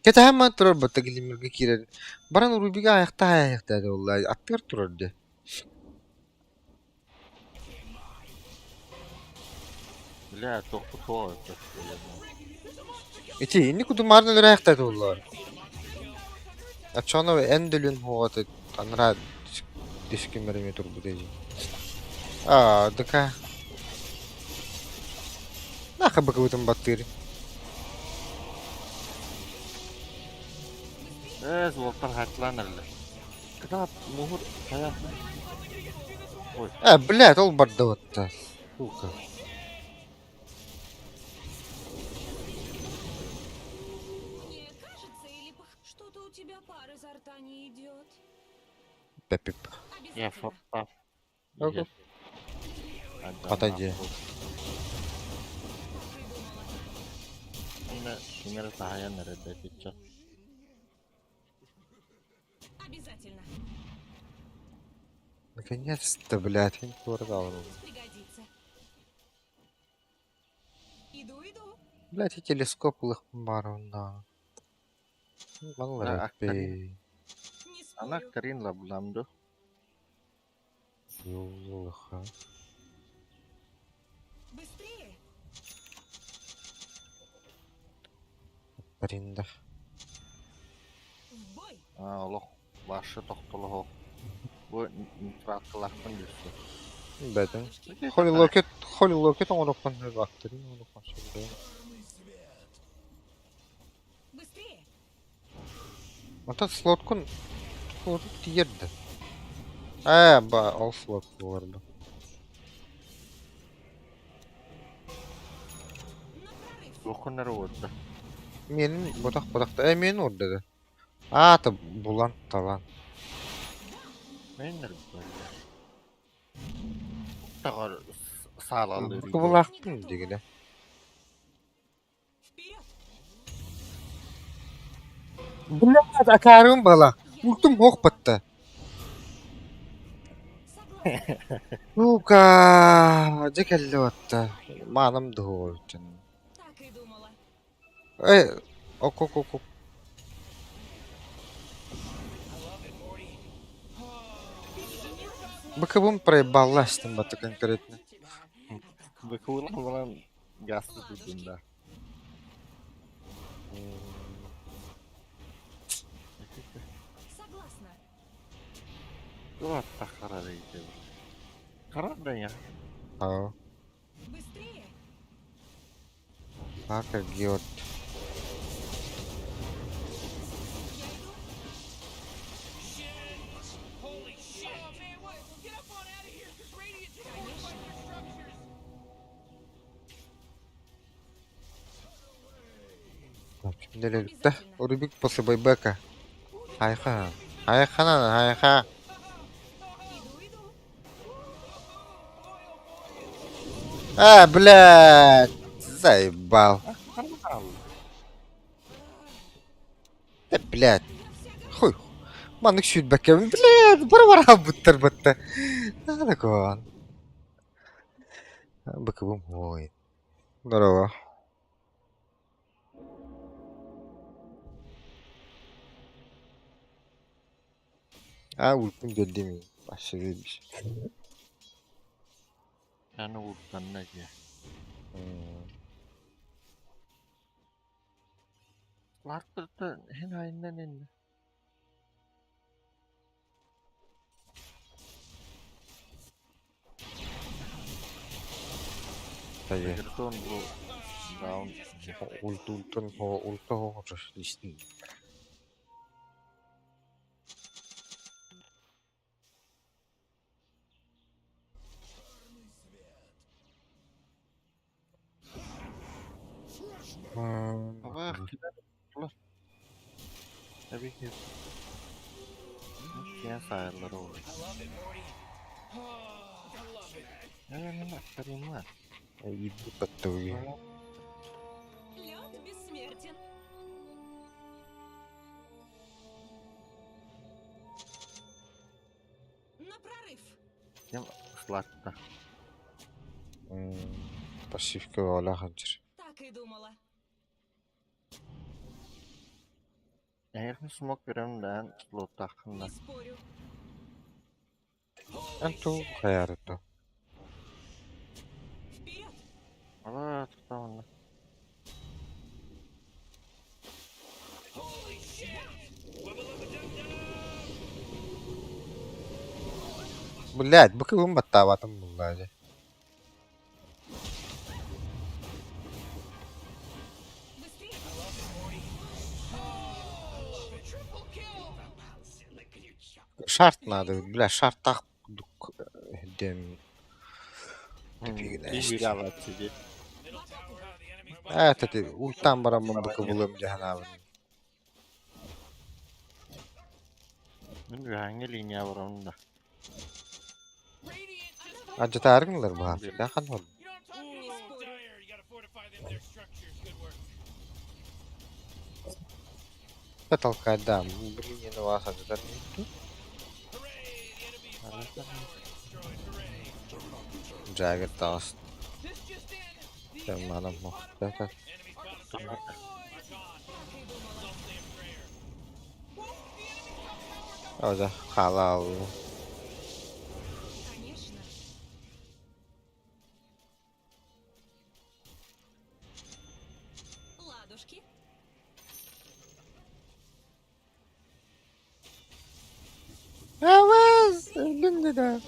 Кэтэһэн баран турар батта глиммергэ киирэр. Баран Рубига айахтаах айахтаата буолла аттыгар турар дии. Бля, туохпут суох этэ. Ити инник кудумаарын өлөр айахтаата буолла. Оччоҕуна эн да өлүөн суоҕа анараа дискиммэр эмиэ турбута дии. Аа, дыка. Нахуй быкыбытын баттыыр. Ээ, суолтан хаачылаан эрэллэр. Кытаат, муһур, хайа. Ой. Э, блядь, ол барда вот Сука. Мне кажется, или что-то у тебя пар изо рта не идет. Пепип. Я Обязательно. форта. Ого. Отойди. Кинер таһайан эрэ итиччэ. Обязательно. Наконец-то, блядь, я не Это дал. пригодится. Иду, иду. Блядь, и телескоп лых да. Да, Малый. Не Ана спорю. Карин лабламду. Лыха. Быстрее. Ринда. В бой. Аа, олох башы тохтолоһо. Бу нитраткалахпын дүйсө. Бэтен. Ладушки. Холи локет, холи локет оҥоруоххун сөп, актерин оҥоруоххун сөп бэйэҥ. Быстрее. Онтон слоткун слоту тиийэр да. Ээ, ба, ол слот буолар бу. На прорыв. Туоххун эрэ уорда. Миэнин ботах ботах ээ миэнин уорда да. Аата булан талан. Мен эрэ буолла. Таҕар саалалыыр. Кыбылаахпын дигинэ. Вперед. Блядь, акаарым бала. Ультум ох батта. Согласна. Сука, дьэ кэллэ батта. Маанам дуһуо Так и думала. Э, ок ок ок ок. Быкыбым проебалась там бата конкретно. Быкылан баран гасты тутун да. Согласна. Туох хара дейте. Хара да я. Аа, Быстрее. Паркер Георг. Я иду. Holy shit! Oh man, what? Get up on out of here, cause Radiant just fortified their structures. Кимдер Рубик после байбека. Хайха. Хайхана, хайха. Иду, иду. А, блядь. Заебал. Да, блядь. Хуй. Маннык сүүрбэккэ блядь, бара-бара буттар батта. Надо Быкыбым ой. Здорово. А, ультум биэрдим. Вообще заебись. Аны уртанна дии. Лартырты хин айынан инне. Тайы. Гертон бу даун. Ульту ультун хо ульта хо истин. Ава Эбиһи киэн саайаллар ол. Баттыгы. Лед бессмертен. На прорыв. Ким слакта? Пассивка ола ханчыр. Так и думала. Эйиэхэ смок көрөн даан слоттааххын да. Не спорю. Эн туу хайаарыта. Вперед! Ала тутаҕына. Блядь, бу кыбын баттаабатым буллаа дьэ. Быстрее! Шарт надо, бля, шартах курдук дэм Биир сидит. Ээ, тэти ультан бараммын бу кыбылым дьаһанаабын. Мин үһэҥҥэ линия барабын да. Адьатаарыҥлар баһаар. Дахан ол. Не спорю. Толкайда, блин, не вас адьатар. Джаггер таас. Манам мохтата. Так и думала. Оза халал. Конечно. Ладушки. Авас, блин, да.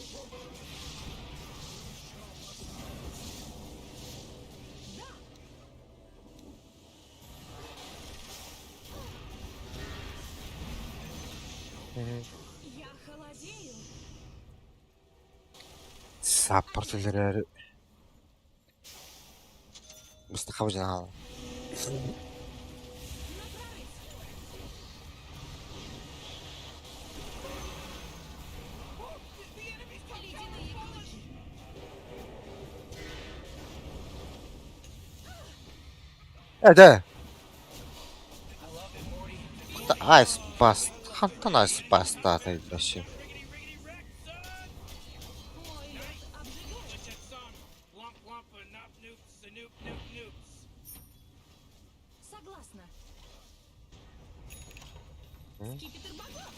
Я холодею. Саппорт өлөрөр. Быстахабыжан На прорыв. Ледяные клыки. Эдэ. Ice Bust. Хантан Ice Bust таатайдашы. Мой лед обжигает. Согласна. Скипетр богов.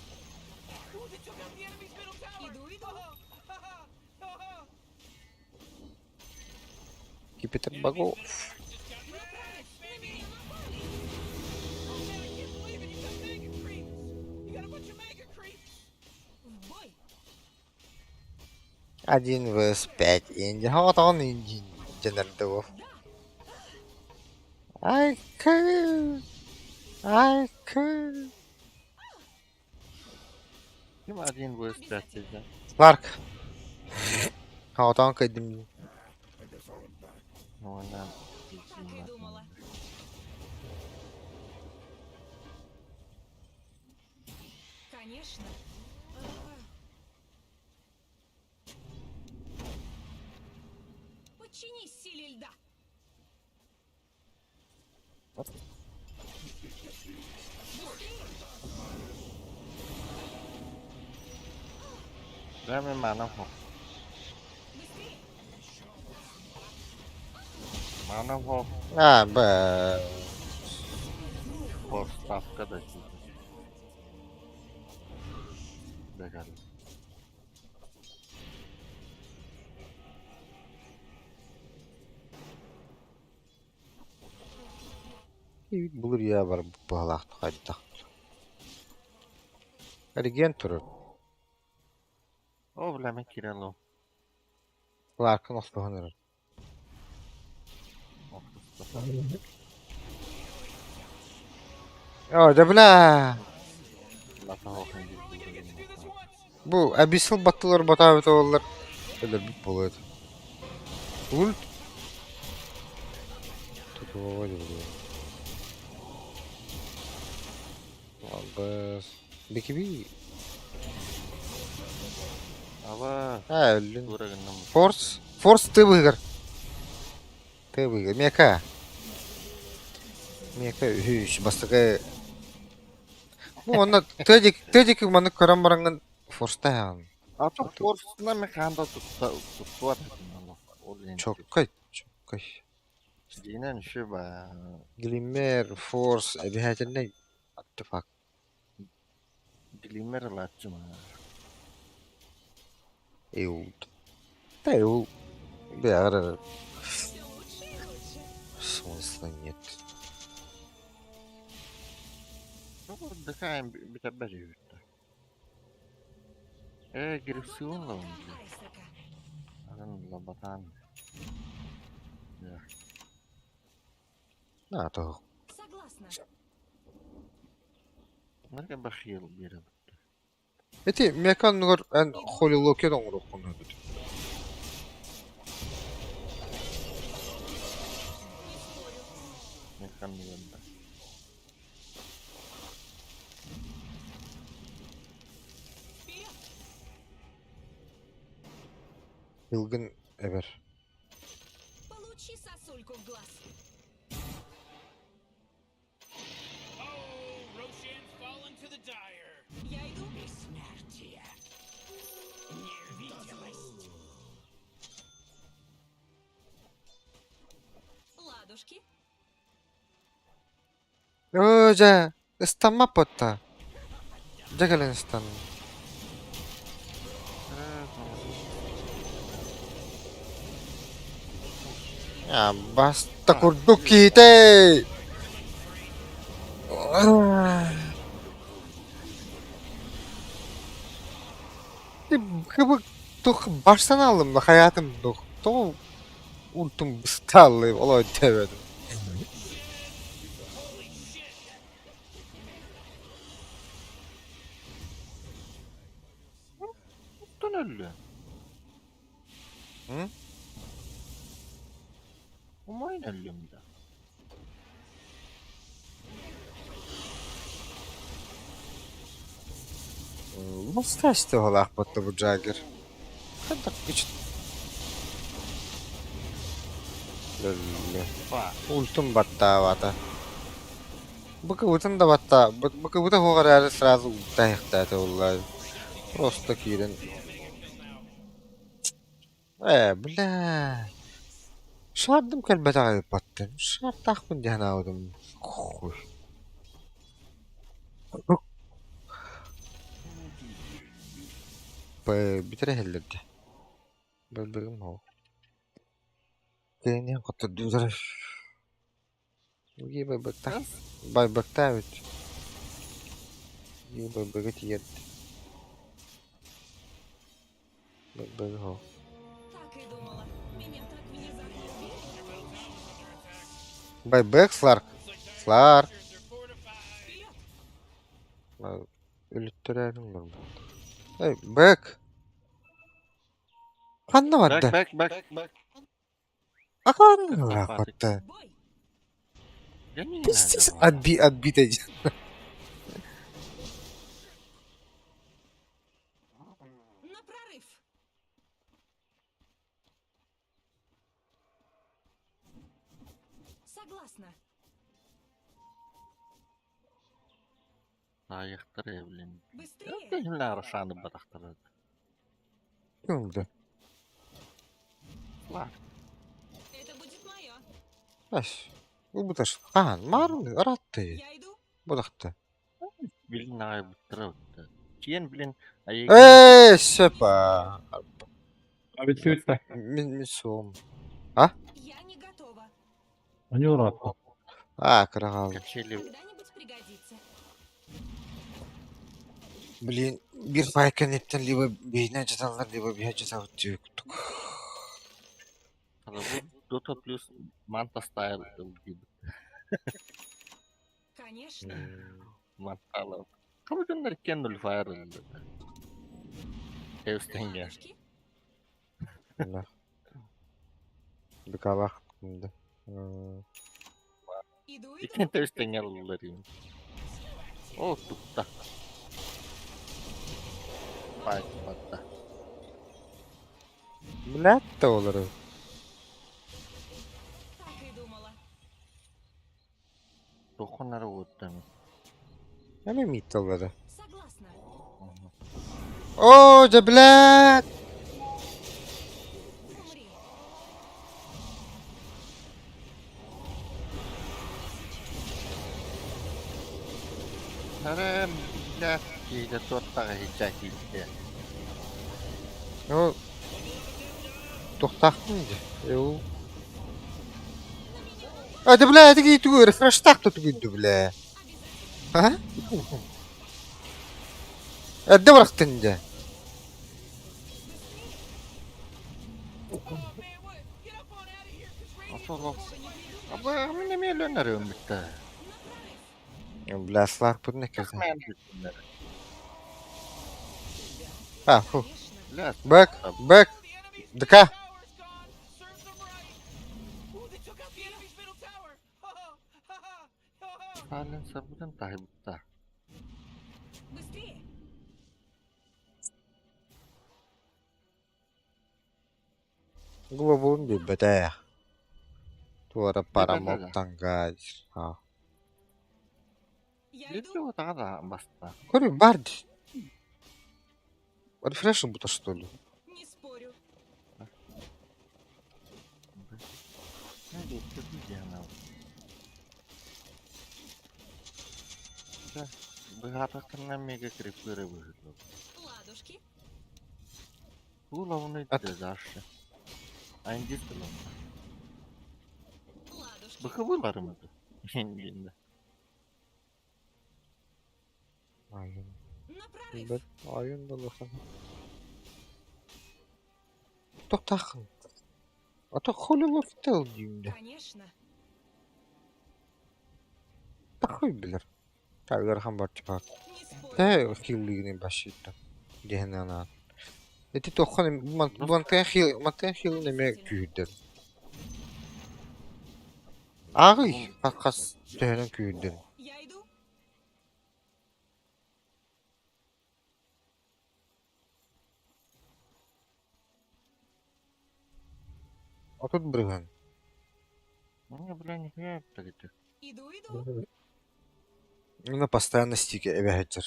Иду, иду. Кипетр богов. На прорыв. На меня напали. В бой. 1 vs 5 инди. Хатан инди. Женерді I could. I could. Ким один vs 5 дии. Clark. Хатан кайдым. Уонна Так и думала. Конечно. Подчинись силе льда. Дай мне ману. Быстрее. Ману хо А, б. Поставка да сидит. Бегали. Булыр я бар баһалаах хайдах. Реген турur. О, бля, мен кирело. Clark'ın osluhunur. О, да бля. Бу Abyssal баттылар батабыт олар. Өлөр бит болот. Ульт. Тут выводит. Ладно. Бас. Бикиби. Аба. А, өллүн. Тура гынным. Форс. Форс ты выигр. Ты выигр. Мека. Мека үһүс. Бастакы. Ну, онно тедик, тедик маны көрөн бараҥҥын форстаһаҕын. А то форсна механда тутта туттуар. Ол енді. Чоккай, чоккай. Динен үші ба. Глиммер, форс, обязательно. What the fuck? Глиммер латчы ма. Эул. Да, эул. Бля, Все лучше и лучше. смысла нет. Дыхаем битәбәр үтте. Э, грифсион ла он. Айсака. Арын лабатан. На, то. Согласна. Нарга бахил бирә. Эти мекан нугар эн холи локе доңру хонна бит. Мекан дигәндә. Вперед! Илгин эбер. Получи сосульку в глаз. Oh, Roshan's fallen to the Dire. Я иду. Бессмертие. Невидимость. Ладушки. Öže, ıstanma potta. Дьэ ыстан. Я баста курдук киите. Кыбы тух baştan aldım da hayatım тух. То ultum bıstallı olay demedim. Оттон өллө. Hı? Умайн өллөм да. Nasıl holaq batты bu Jagger? Хадак güç. Лөллө. Ба. Ультум батта вата. Быка утun да батта. Быка ута хоғар сразу ультайықта олар. Просто кирен. Э, бля. Шардым кәлбәт баттым. Шартақпын диян аудым. Хуй. Битере хеллерди. Бөлбөгүм хоо. Кенен котурду. Уги байбакта. Байбакта бит. Уги байбага тиерди. Байбага хоо. Так и думала. Меня так внезапно убили. Байбек Сларк. Сларк. Вперед! Өлүттөрөрүм бар. Эй, Бэк. Ханна Бэк барда. бэк бэк бэк. Акан рахатта. Бой! Я не Пиздец, знаю. отби отбитый. На прорыв! Согласна. Аяқтар блин. Быстрее! Кимләр ышанып батақтыр. Кимди? Лар. Это будет мое. Аш. Бу буташ. Хан, марун аратты. Я иду. Будакты. Билин ай буттыр. Киен блин. Эй, сепа. Abi tüyütte. Мин мин суом. Я не готова. Они уратты. А, кырагал. Качели. Когда-нибудь пригодится. Блин, бир файкан эттен либо бейне жаталар, либо бия жаталар дип. Дота плюс Манта стайл дип. Конечно. Мантала. Кабыдыннар кен нуль фаер. Эвстенге. Ладушки. Да. Бекалах. Да. Иду, иду. Иккен тэвстенге алылар. Ол тутта. Баайбатта. Блядь да олору. Так и думала. Тоххун эрэ уоттан. Эмэ миитталлара. Согласна. Оо, дьэ, блядь! Умри. Эрэ, блядь, киһитэ туохтаах иһиччэ киирдэ. Ну, туохтаахпын дьэ. Эу. А, да, бля, это тугу рефрештах тут тугуйду, бля. А? Эрдэ барахтын дьэ. Аба, мин эмиэ өлөн бүттэ. Бля, сларпытын эккиртэн. А, фу. Бля, Бэк, бэк, ДК. Сталин сабытын таһыбытта. Быстрее. Глобун билбэтэх. Туора парамоктанга. А. Я иду. Билбэ таҕа да баста. Көрү бар дии. Рефреш бута что ли? Не спорю. Не диэн Быһаатахтарына мега крипыры быһыылар. Ладушки. Куулабыны Ат. дезаршы. Айндис тылым. Ладушки. Быхыбыларым это. Индинде. Айын. На прорыв. Билбэт. Айын да улахан. Туохтааххын? А то холилофтел диимдэ. Конечно. Тахой билэр. Та ыарахан барчы баар. Не спорю. Тэ хиллигини башита. Диэн анаан. Ити туоххан мантан хил мантан хилин эмиэ күүрдэр. Ааҕый хас төһөнөн күүрдэр. Я иду. Отут бырыһыан. Мне, бля, нихуя это. Иду, иду. Уна постоянно стике эбэһэтэр.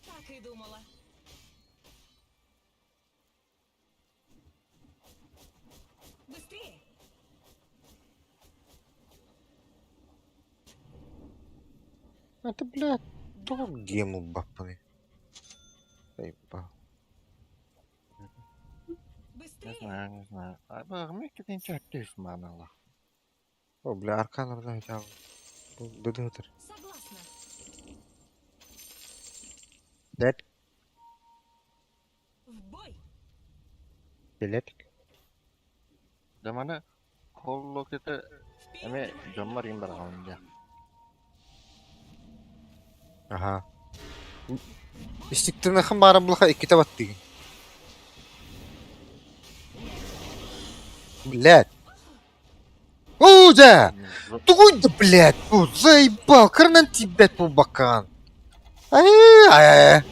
Так и думала. Быстрее. Это, блядь, тоҕо гем ылбаппыный? Айба. Не Быстрее. знаю, не знаю. А меккетин чаттыс манала. О, бля, аркан орна Дыдытыр. Согласна. Дәт, В бой. билет. Дамана холлокете Вперед. эме жоммар им бараҕын Аха. Истиктинахын баара булаха иккитэ баттыгын. Блядь. Оо, дьэ! Тугуй да, блядь, бу заебал, кырынан тиийбэт буолбаккаҕын. Ай-ай-ай.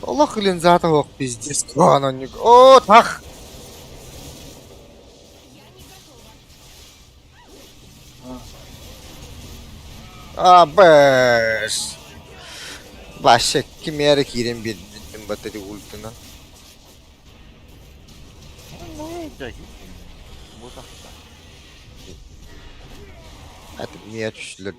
Олох илин заата суох пиздец куһаҕан онньук. Оо, тах! Я не готова. А, бэс. Вообще, кимиэрэ киирэн биэрдим батари ультынан. Это миэ түстүлэр.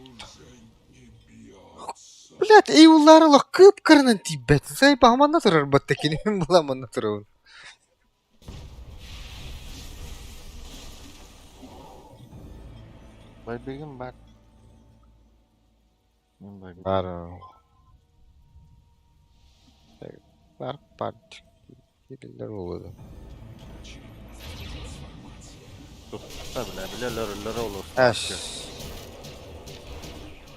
Блядь, эй уллары олох кып-кырынан тиийбэт. Заебал, манна турар батта кини була манна турабын. Байбегим бар. Мен байбегим. Бар. Бар бар. Кириллер болду. Тутта бля, бля, лөр лөр олус. Әш.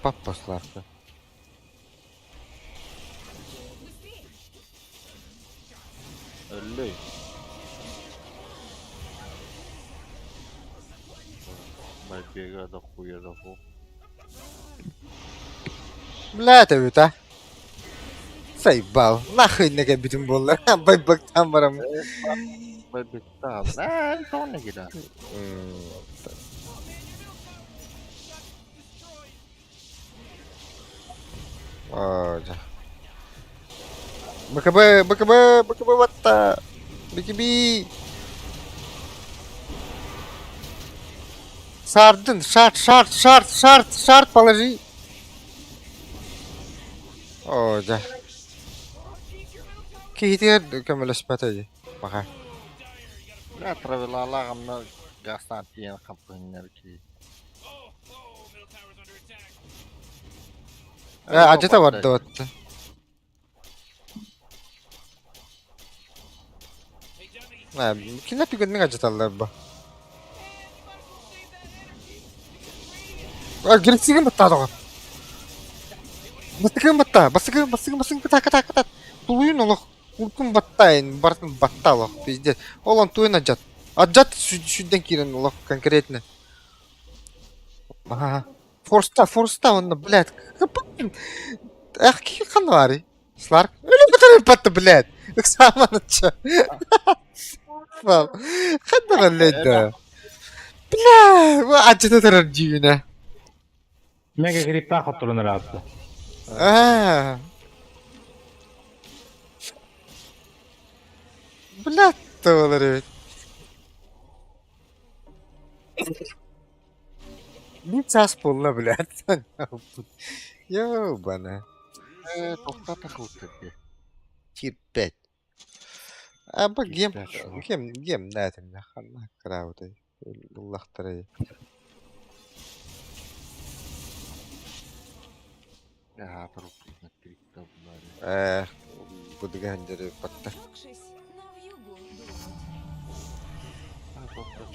Паппасларды. Быстрее. Өллөй. Байбега да хуя да ху. Блядь, эбит а. Сайбал. Нахуй не кэлбитим буоллар. Байбактаан бараммын. Байбектаан. Ээ, тоҕо киирэ. Оо, дьэ. БКБ, БКБ, БКБ батта. БКБ. Сардын, шарт, шарт, шарт, шарт, шарт положи. Оо, дьэ. Киһитигэр көмөлөспөтө дии. Баха. Бля, травилалаах онно газтаан тиийэн хампыһыннар киһи. Э, адьата барда батта. Кинилэр түгэнник адьаталлар бу. Грицигин баттаа доҕор. Бастакын баттаа, бастакын, бастакын, бастакын кытаа, кытаа, кытаа. Тулуйун олох, куркун баттаа, барытын баттаа олох, пиздец. Ол онтуйун адьат. Адьат сүрдэн киирэн олох конкретно. Аха. Форста, форста онно, блядь. Эх, киһи ханна баарый? Сларк. Өлө бытарыппатты, блядь. Ыксааманычча. Ханна өллөйдө? Бля, бу адьата турар дьүүнэ. Мега грипптаах хотторун ыраатта. Аа. Блядь, буолар эбит. Биир чаас буолла, блядь. Ёбана. Ээ, тоқтата қылып Кирпэт. А бу гем, Кирпэт шо. гем, гем нээтим ханна кыраабытай. Ыллахтарай. Э, будуга хандары батта. Увлекшись, на вьюгу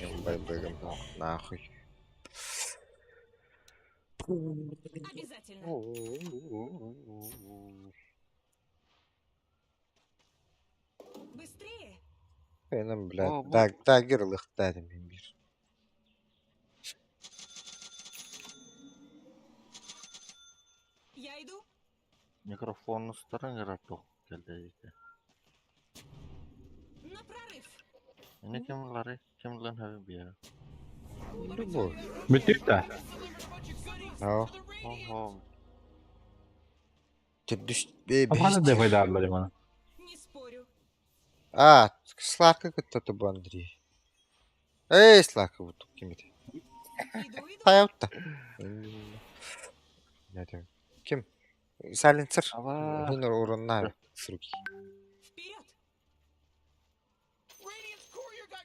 дует. Байбыгым нахуй. Обязательно. Быстрее! Benim блядь, О, бу- даг дагер ылыхтаатым мин биир. Я иду. Микрофон устаран кэллэ На прорыв. Ini ким лары, ким лан хави биа. Любой. Бүттүк да. Аа. Охо. Төрдүс Ханна бэһис да файдарлар мана. Не спорю. Аа, Сларка кытта бу Андрей. Эй, Сларка бу ким этэй? Иду, иду. Хайаутта. Не Ким? Сайленсер. Ава. Хин урунна с руки. Вперед!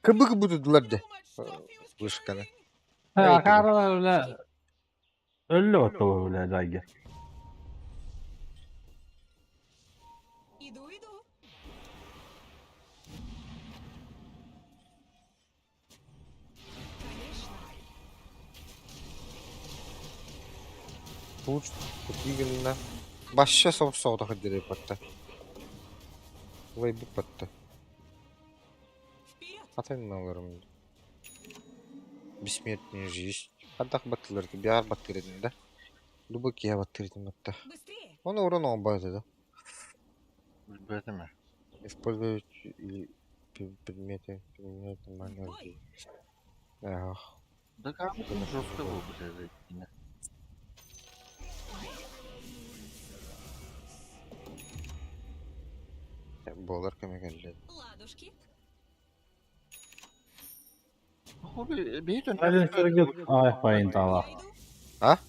Кыбык будудулар де. Вышканы. Акара öyle Өллө отто öyle дайгер. Иду, иду. Конечно. Пуч кутигинна. Башша соп соғдақ дереп батта. Улай бүк батта. Вперед! Атын аларым. Бессмертный жизнь. Хаддах баттылар биар баттырдым да. Любой кия баттырдым батта. Быстрее! Оны урон оңбайды да. Билбэтим. Использовать или предметы, применять магию. Ах, Да как жестко был, блядь. Болар көмө келди. Ладушки. Хули, бейтен. Сайленсерге ай файн тала. Я иду.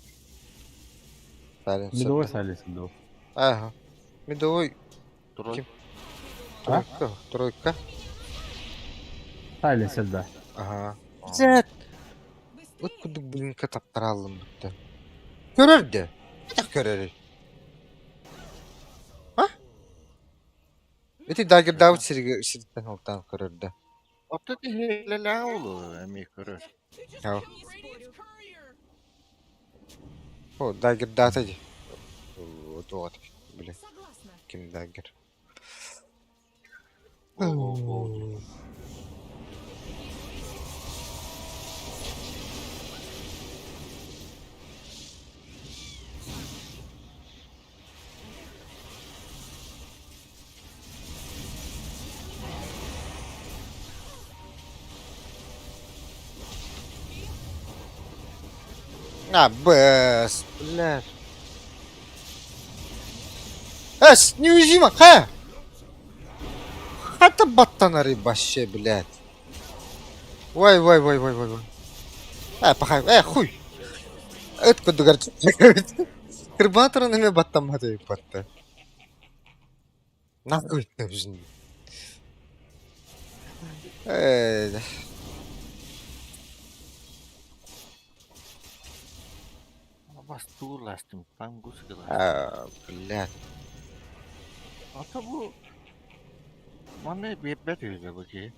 Сайленсер. Медовой сайленсер до. Ага. Медовой. Трой. А? Тройка, тройка. Сайленсер да. Ага. Зэт. Вот Быстрее! кудук блинка таптаралым бутта. Көрөр де. Так көрөр. А? Эти дагер даут сириге сириттен олтан көрөр де. Отто тихилелää ollut, эми көрөр. Ау. Не спорю. О, дагер дата ди. Вот вот. Бля, Согласна. ким дагер. О-о-о. А, бэс, блядь. Эс, неуязвимо, ха! Хата баттанары вообще, блядь. Ой, ой, ой, ой, ой, ой. Э, пахай, э, хуй. Ыт курдугар Кырбаатарын эмиэ баттаммат эбиппатта. Нахуй нужен. Э, Бастуур ластым, пангус а, блядь. Ата бу манна биэрбэт үһү да бу киһи.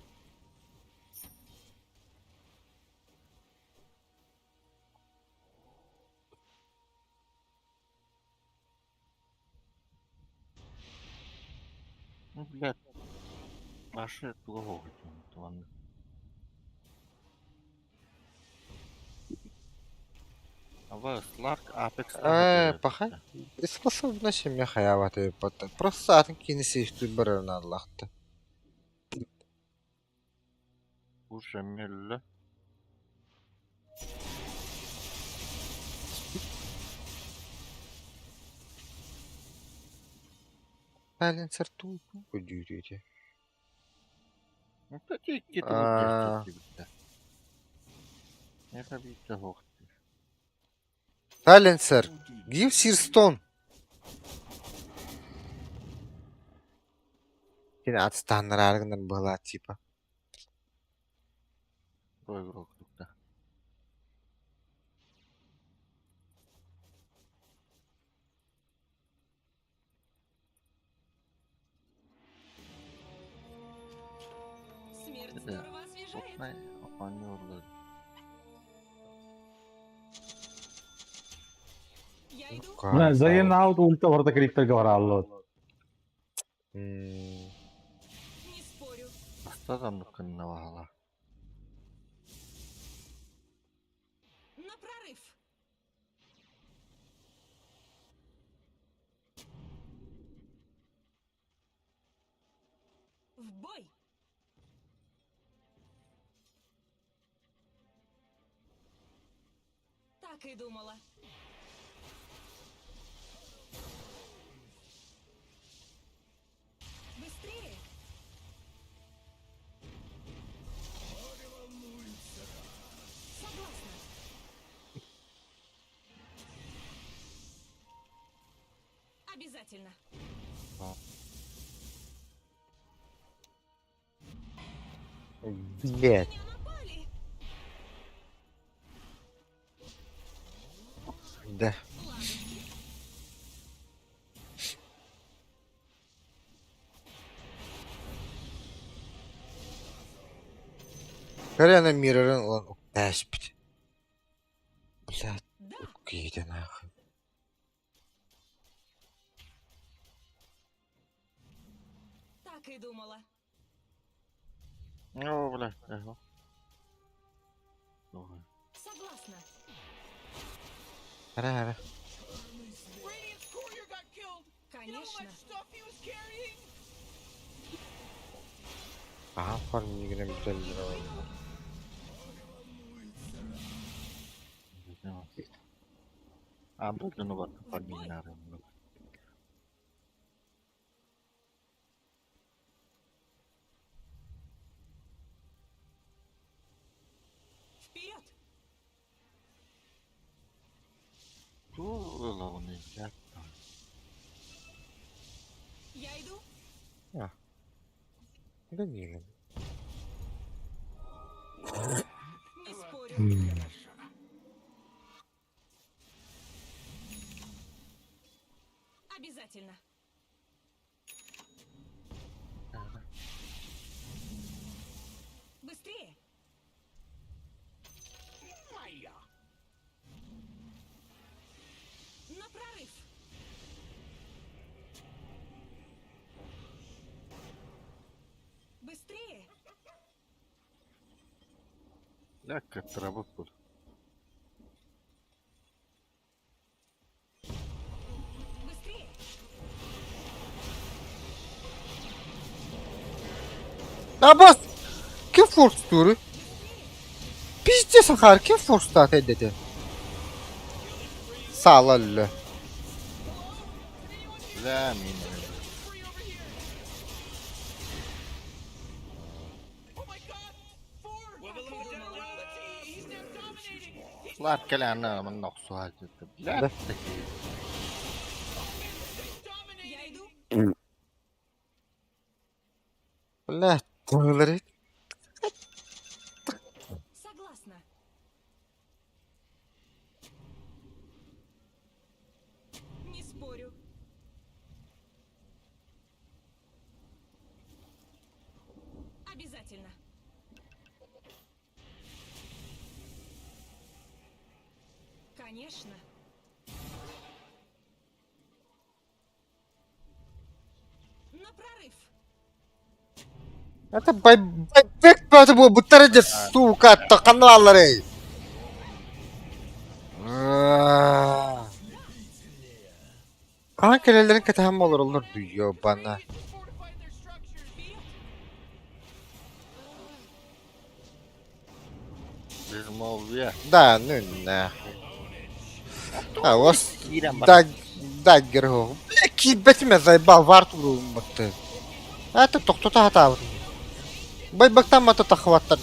Ну, блядь, башы туга хоһуйдун Аба Сларк Apex Э, пахай. Способна семья хаяват эбиппатта. Просто атын кини сейфтүүр барарын аллахта. Уже мөллө. Сайленсер туу көдүүрүүтэ. Икки Аа. Это биитэ суох. Сайленсер, give Sirstone. Кини атыстааннараары гынар быһалаат типа. Проигрок тукта. Смерть Это здорово освежает. Отнай оонньууллар. Я иду. Zayn out ульта барыта криптарга барааллар. М, Не спорю. Бастадан кынна баала. На прорыв. В бой. Так и думала. Быстрее! Согласна. Обязательно. Блядь. Меня напали. Да. Ладушки. Карена миррорын ылан уктаспит. Блядь, Да, киһитэ нахуй. так и думала. Оо, бля, эхо. Согласна. Ара ара. Radiant's courier got killed. You know how Конечно. much stuff he was carrying? Аһан формигинен бүтэллэр оҕонньор. Аан дойдуну барытын фармиҥнаары. Вперед! Туу ылаҕыный, блядь. Я иду. Да не Не спорю. Обязательно. Быстрее! Моя. На прорыв! Быстрее! Бля, кыттырабыт бу. Быстрее! Абас! Ким форс туры? Пиздец, Ахар, ким форс таат эдете? Саала өллө. Бля, мин. Лар кэлэн манна охсуһааччыта. Бля, Да. такие. Я иду. Бля, тыллары. Согласна. Не спорю. Обязательно. Конечно. На прорыв. Это байбек бөтө бу буттары же сука таканалары. Хаан кэлэллэрин кэтэһэн олороллор дуу, бана. Безмолвие. Да, ну нахуй. А, у вас Киирэн баран. Даггер хо. Бля, киирбэтим заебал варт уруумматты. Это тохтото хатаабыт. Байбактан мата тахваттар.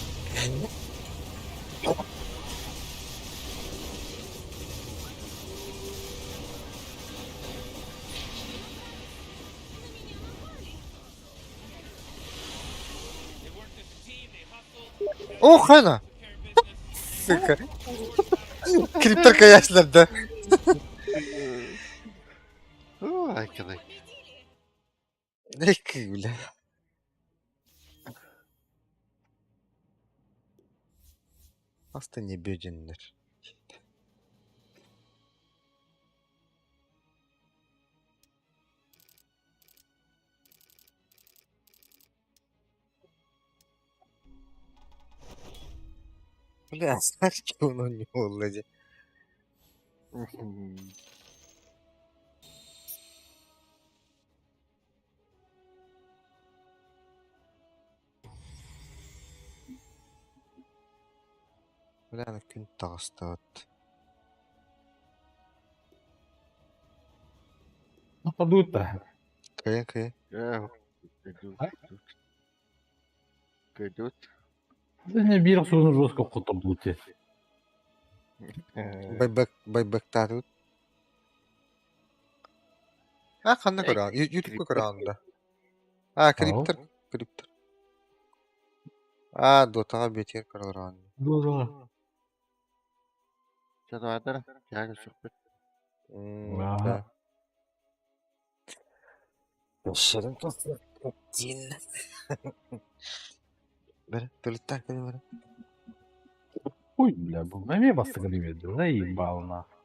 Ох, хана. Сука. Криптер каяслар да. Ой, кыдай. Эки, бля. Аста не бөденнер. Бля, знаешь, что он не владе. Бля, на күн таҕыстаат. Нападут-то. Кыйын кыйын. А? Көдүт. Да не бир суну жестко хотурдут. Байбак байбактаатыбыт. А ханна көрөҕүн? Ютубка көрөҕүн да? А, криптер, криптер. А, дотаҕа бетер көрөҕүн. Да. Чатаатар, кээгэ сүкпүт. Ага. Шырын Дин. Бер, төлөттән кэлин бер. Ой, бля, бұл неме бастығы демеді. Заебал нахуй.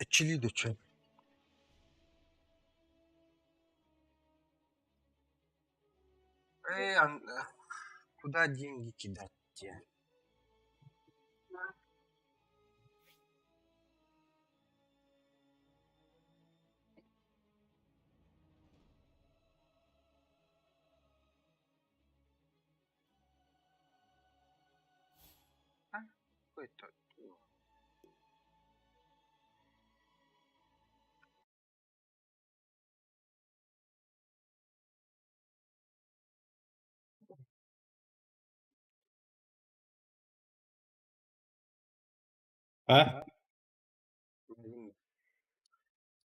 Ичили дөчө. Эй, куда деньги кидать те? А? Какой-то. А?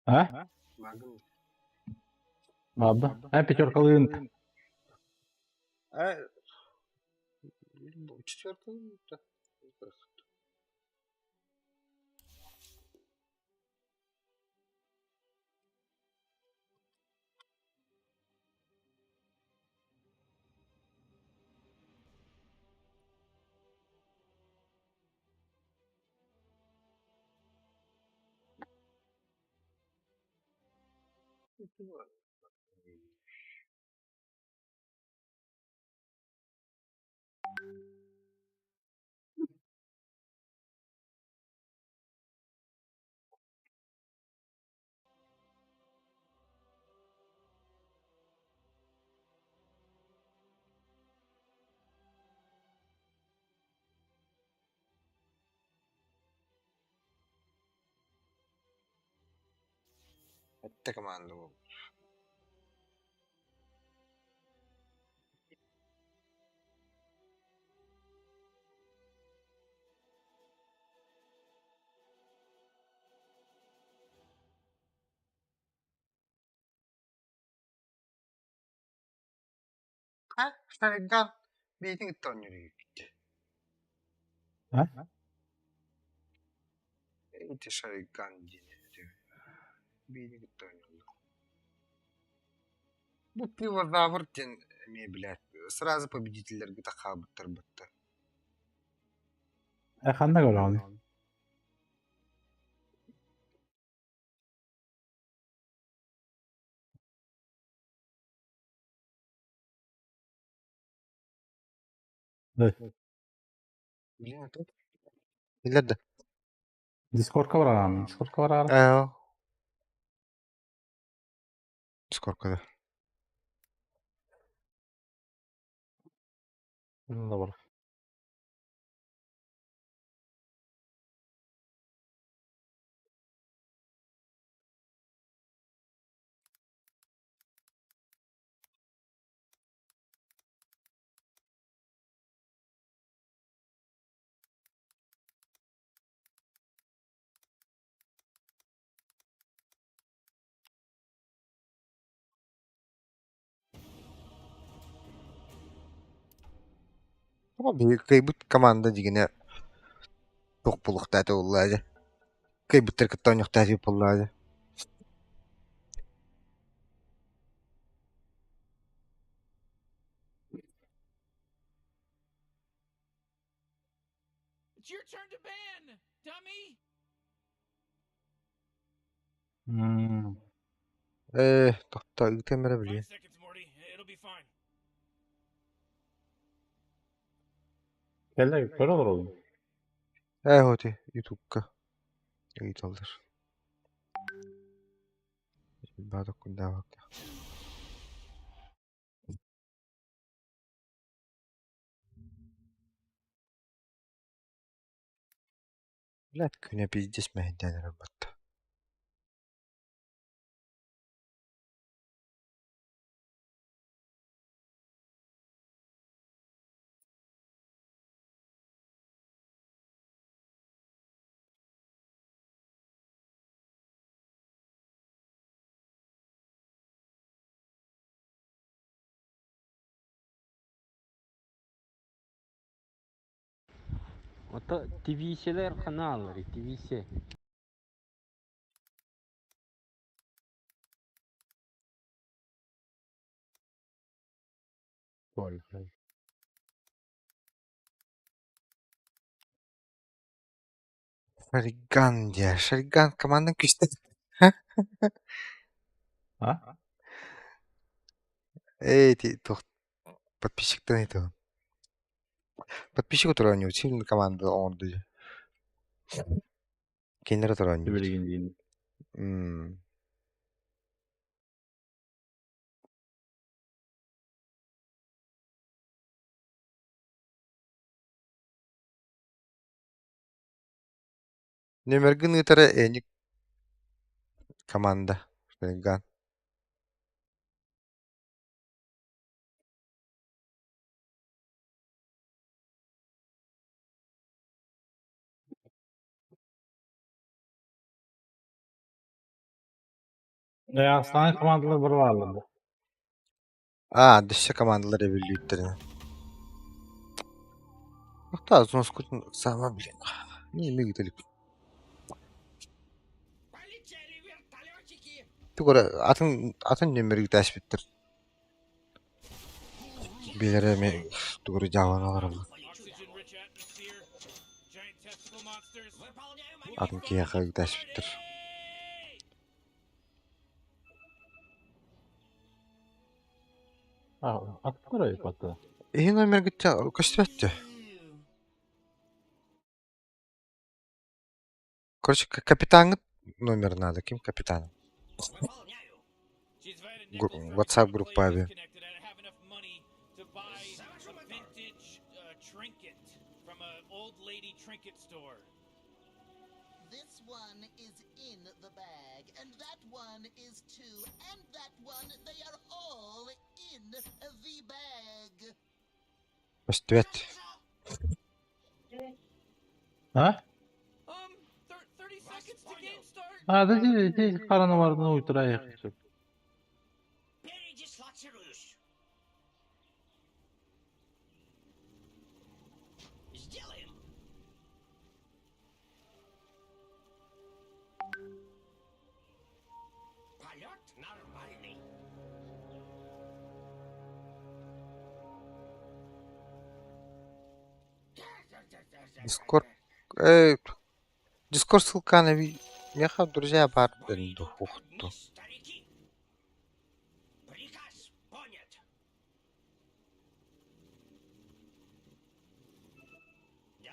А? Ладно. А пятерка лын. А, четвертый, да. Это команда был. А, Шариган. Бейтин тоннер. А? Эти Шариган Бейтин тоннер. Бу пивозавр тен эме блядь. Сразу победителлерге тахаабыттар батта. Э, ханна көрөҕүн? Блин, тут. Билер да. Дискордка бараҕын. Дискордка бараҕын. Ээ. Сколько да. Да бар. Кыйбыт команда дигине туох булуохтаата буоллаа Кыйбыттар кытта оонньуохтаах буоллаа. It's your turn to ban, dummy. Ээ, тохтоо ыытан эрэ билиэн. 5 seconds, Morty. It'll be fine. Кэллэ көрө олоробун. Ээ, хоти, Ютубка ыыталлар. Баадок кундаабакка. Блядь, күнэ пиздец мэһэйдээн эрэр батта. Ото ТВ-силэр ханааллар, ТВ-си. Толь. Шариган дьэ, Шариган командан күүстээх. А? Ээ, ити туох подписчиктан ыйтабын. Подписчик утура оонньуубут, сильный команда оҥорду дии. Кинилэр утура оонньуубут. Билигин диин. Нүөмэргин ыытара эник команда. Шариган. Э, Астана командалар бары бааллар да. Аа, дөссө командалар эбиллүүттэрин. Охта, зонскутун сама, блин. Не мигдалик. Полетели вертолетики. Тугара атын атын нөмерге тәспиттер. Билере ме тугары жаван олороллор. Oxygen-rich atmosphere, giant testicle monsters. Выполняю Атын маневр. киһиэхэ тәспиттер. А, аттара ипата. Иһи номергитте көстүбэттэ. Короче, капитаҥҥыт номер надо. Ким капитан? Выполняю. Geez, if I had a Гру- nickel for every WhatsApp time группа Clay аби. disconnected, I'd have enough money to buy Завожу a мотор. vintage trinket from an old lady trinket store. This one is in the bag, and that one is too, and that one, they are all in the bag. Көстүбэт. А? 30 seconds to game start. А, да ти ти хараны бардын уйтура аяқ. Передислоцируюсь. Сделаем. Полет нормальный. Дискорд э, Дискорд ссылканы ви меха друзья бар духухту. Мы старики. Приказ понят. Да,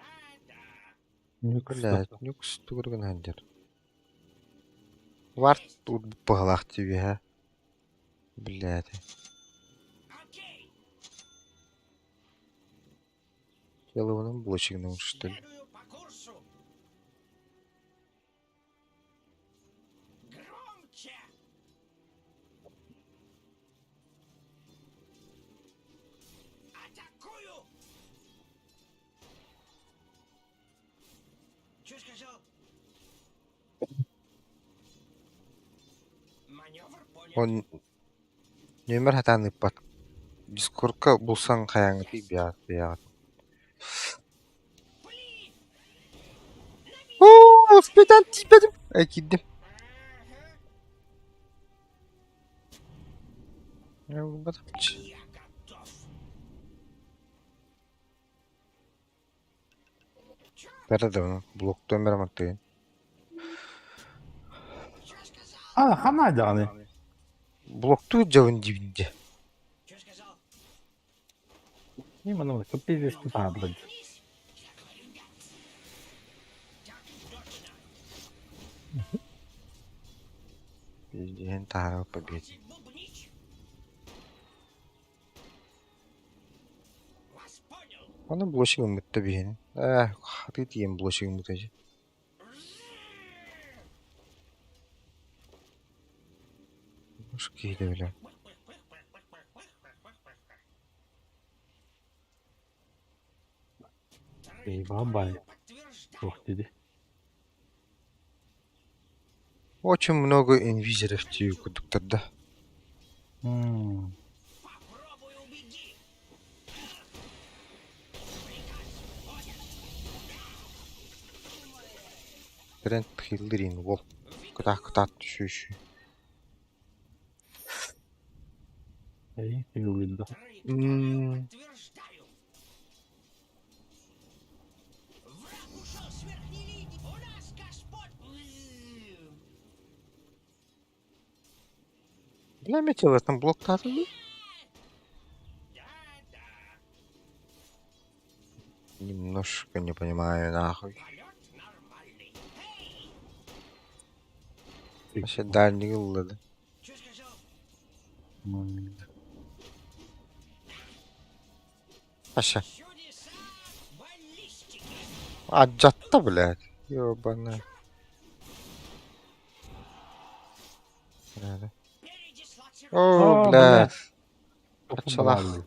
да. Блядь, нюкс тугургун ханжар. Варт тут баҕалаах тибиһэ. Блядь. Окей. Ялывынан блочигнул, что ли? Следую по курсу. Громче. Атакую! Что сказал? Маневр понят. Он нөмер хатаан ыппат. Дискордка булсан хайаҥҥытый биаҕат биаҕат. Пли! Оо, успетан тиийбэтим. Эй, киирдим. Ылбатым. Я готов. Чё? Бэрэ да блоктуон бэрэ маттыгын. Чё сказал? А, хана даганы. Блоктуу дьабын диибин дьэ. Чё сказал? Именно капиздец блядь. Вниз! Я говорю нет. Так точно. Диэн таһара побед. Хватит бубнить. Вас понял. Оны блочигын мытта биһин. Ээ, хаты тиийэн блочигын мытажы. Киһи бile. Eyvah bay. Подтверждаю. Ох dedi. Очень много инвизоров тию кудуктар да. Hmm. Попробуй убеги. Тренд хиллерин вол. Кытаах кытаат түшүүшү. Ey, yolunda. Траекторию М. подтверждаю. Враг ушел с верхней линии. У нас Господь. Бля, метелотон блоктаатылы. Да, да. Немножко не понимаю, нахуй. Полет нормальный. Эй! Вообще дальний ыллады. Что сказал? Hmm. Аша. Чудеса баллистики. А жатта, блядь. Ёбана. Бля. Передислоцируй. О, О, блядь. Çok Açılak. bağlı.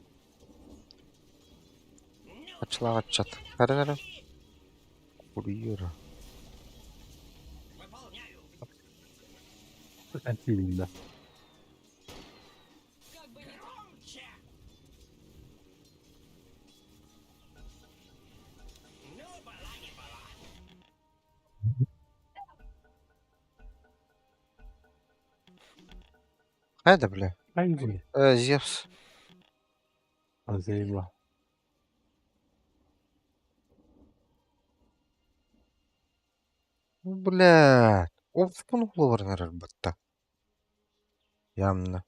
Ну, Ачылак ачат. Кара Курьера. Выполняю. Этиилиннэ. Как бы не Громче! Ну, была не была. Хайда, бля. Хайгы. Зевс. Азейла. Ну, бля. Оппун улуурнар батта. Ямна.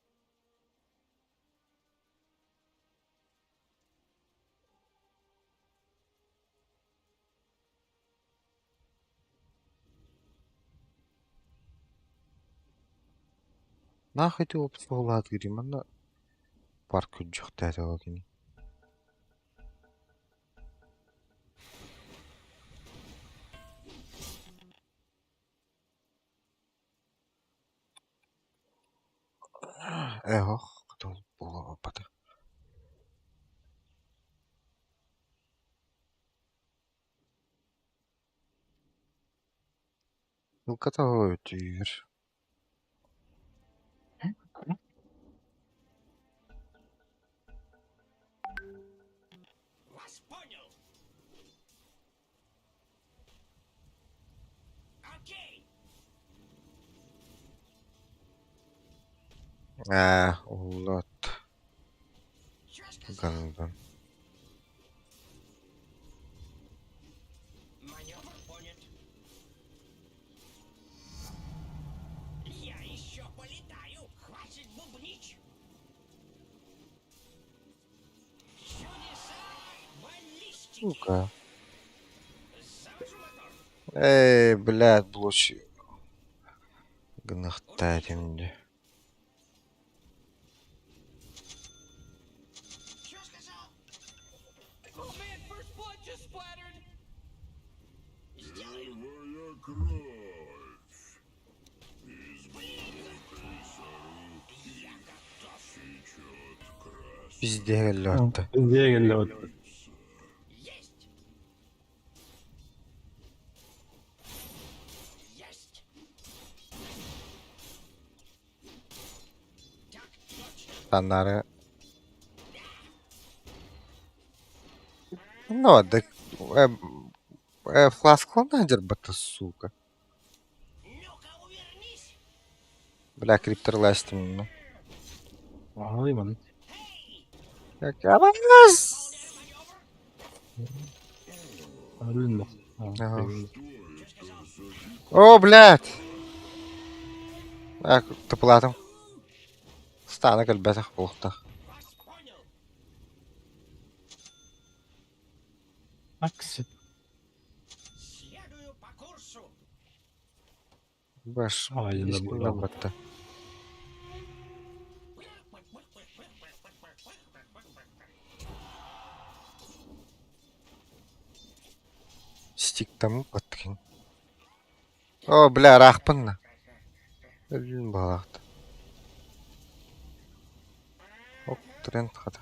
Нахуй ты опсуолаат гири манна парк күдьүхтээтэ кини. Эһох хотол буолуоппата. Ылката өтүүр. Вас понял. Окей. Ээ, уллаат Чё сказал? гандан. Маневр понят. Я еще полетаю. Хватит бубнить. Чудеса баллистики. Сука. Завожу мотор. Эй, блядь, блочи. Гынахтаатым дии. Чё сказал? Oh man, first blood just splattered. Сделаю. Я готов. Пиздегэллээтэ. Дьиэгэллэбит. Есть. Есть. Так точно. Таннары. Ну, да, фласклана дербата, сука. Ну-ка, увернись. Бля, криптор ластим. Аһылыймын. Как раз. Өлүннэ. Ага. О, блядь! А, тыпылатым. Стана кэлбэтэх буолуохтаах. Вас понял. Акси. Следую по курсу. Баш, Ай, искин батта. Стиктамы баттыгын. О, бля, рахпынна. Өлүн балаахта. Ок, тренд хата.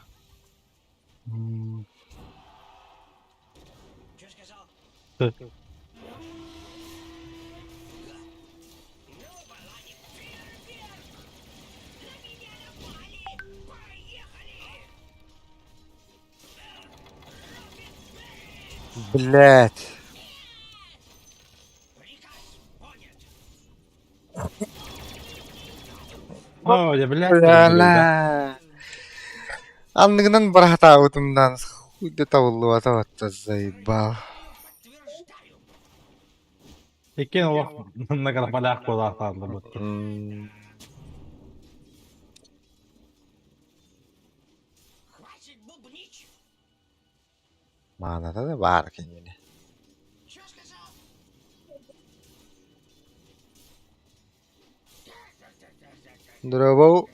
Что сказал? Ты. Ну, была не фейерверк! На меня напали! Поехали! Блядь. Приказ понят. Оо, дьэ, блядь, Бля. Анныгынан барахтаабытымдан хуйда табыллыбата батта заебал. Подтверждаю. Иккиэн олох награбалаах буолаахтааллар Хватит бубнить. Maaната да баар кинини. Что сказал? Дорообоу.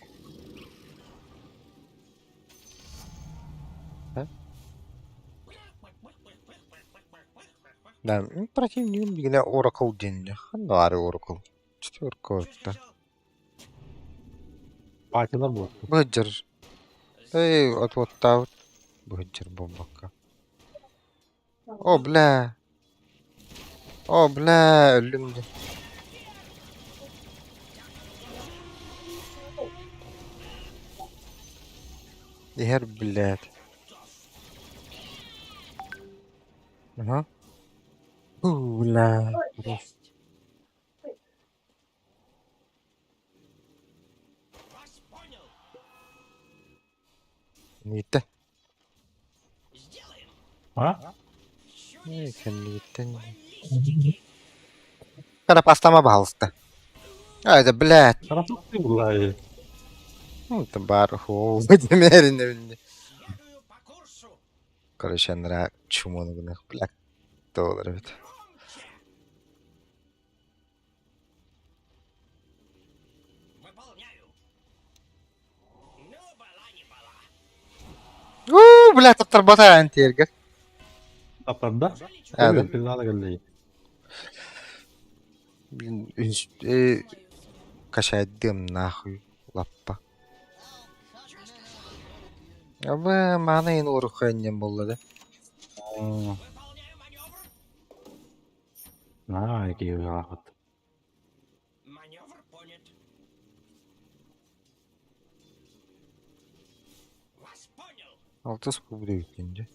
Да, противник дигэнэ Oracle диэн. Ханна баар Oracle? Четверка Что отта. сказал? Паатилар буолла. Быдьар. Эй, отвоттаабыт. Быдьар буолбакка. О, бля. О, бля, өллүм дии. Иһэр блядь. Ага. Фу, бля. Есть. Вас понял. Ниитэ. Сделаем. А? Кэнниттэн. Баллистики. Карапастама, пожалуйста. А, это, блядь. Хорошо ты была. Ну, это бар. О, Следую по курсу. Короче, анра чумону гынах, блядь. Доллар эбит. Громче. Выполняю. Ну, была не была. Уу, блядь, таптарбата антиэргэр. Таптарда? А, да. Пизда кэллэ. Блин, качайдым нахуй, лаппа. Абы, маны ин урухайнем болла да. Выполняю маневр. На, какие вот. Маневр понят. Вас понял. Алтыс кубды үткенде.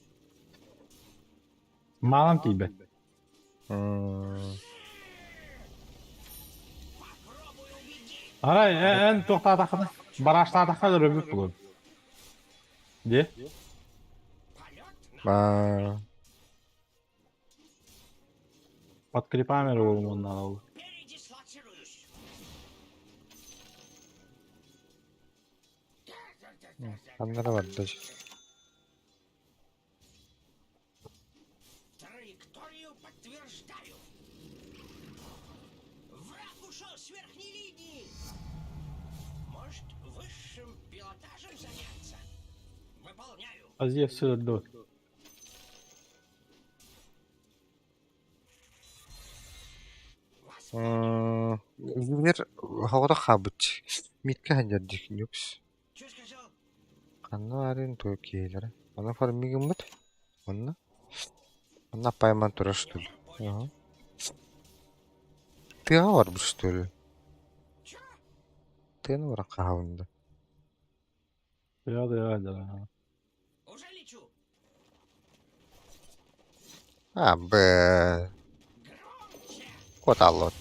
Малам тебе. Попробуй убеди. Арай, эн тоқтатақына, бараштатаққа өрөбүт булун. Де? Полет на Ба. Под крипами болун оннан ол. передислоцируюсь. Аннара барды. Траекторию подтверждаю. Враг ушел с верхней линии. Может, высшим пилотажем заняться? Выполняю. Азия все до. Вас Инженер хавара хабыт. Митка ханжардик нюкс. Что сказал? Ханна арын той кейлері. Ана фармигымыт. Онна. Онна пайман тура что ли. Ага. Тыа бар бу что ли? Чё? Тыаны бар қағында. Да, да, да. Уже лечу. А, б. Громче. Кот аллот.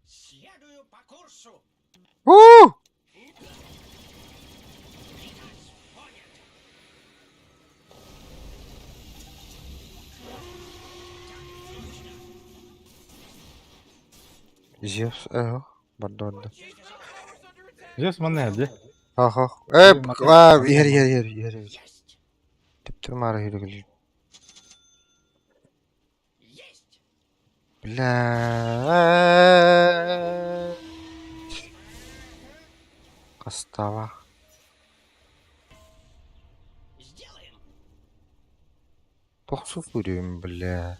Следую по курсу. У! Приказ понят. Зевс, э, барды барды. Здесь манна де. Ха-ха. Э, а, ер, ер, ер, ер. Есть. Типтер мары хүрігіл. Есть. Бля. Кастава. Сделаем. Тоқсу көрем, бля.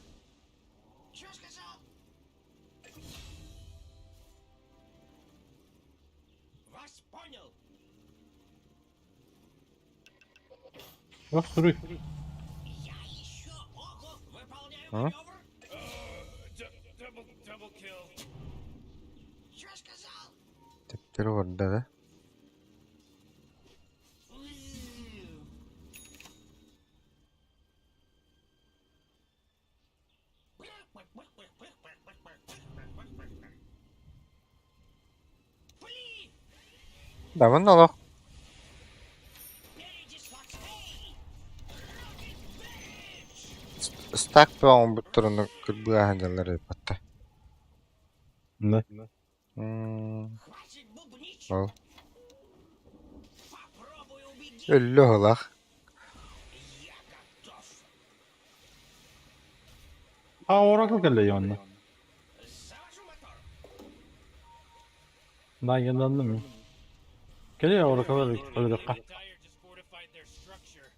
Что сказал? Вас понял. Ох, суруй. Я еще ого. Выполняю А? маневр. Double, double kill. Что сказал? Типтер барды да. Пли! Даван олох. Передислоц- Эй! Рокет Бич! Стак пөң бұттырыны күрбі аханжалар батта. Да. Хватит бубнить! Ол. Попробуй убеди! Өллі олақ. Я готов! А, Oracle кэллэ онно. Завожу мотор! Да, янданным. Кэлэ Oracle өлөрөххө. The Dire just fortified their structure.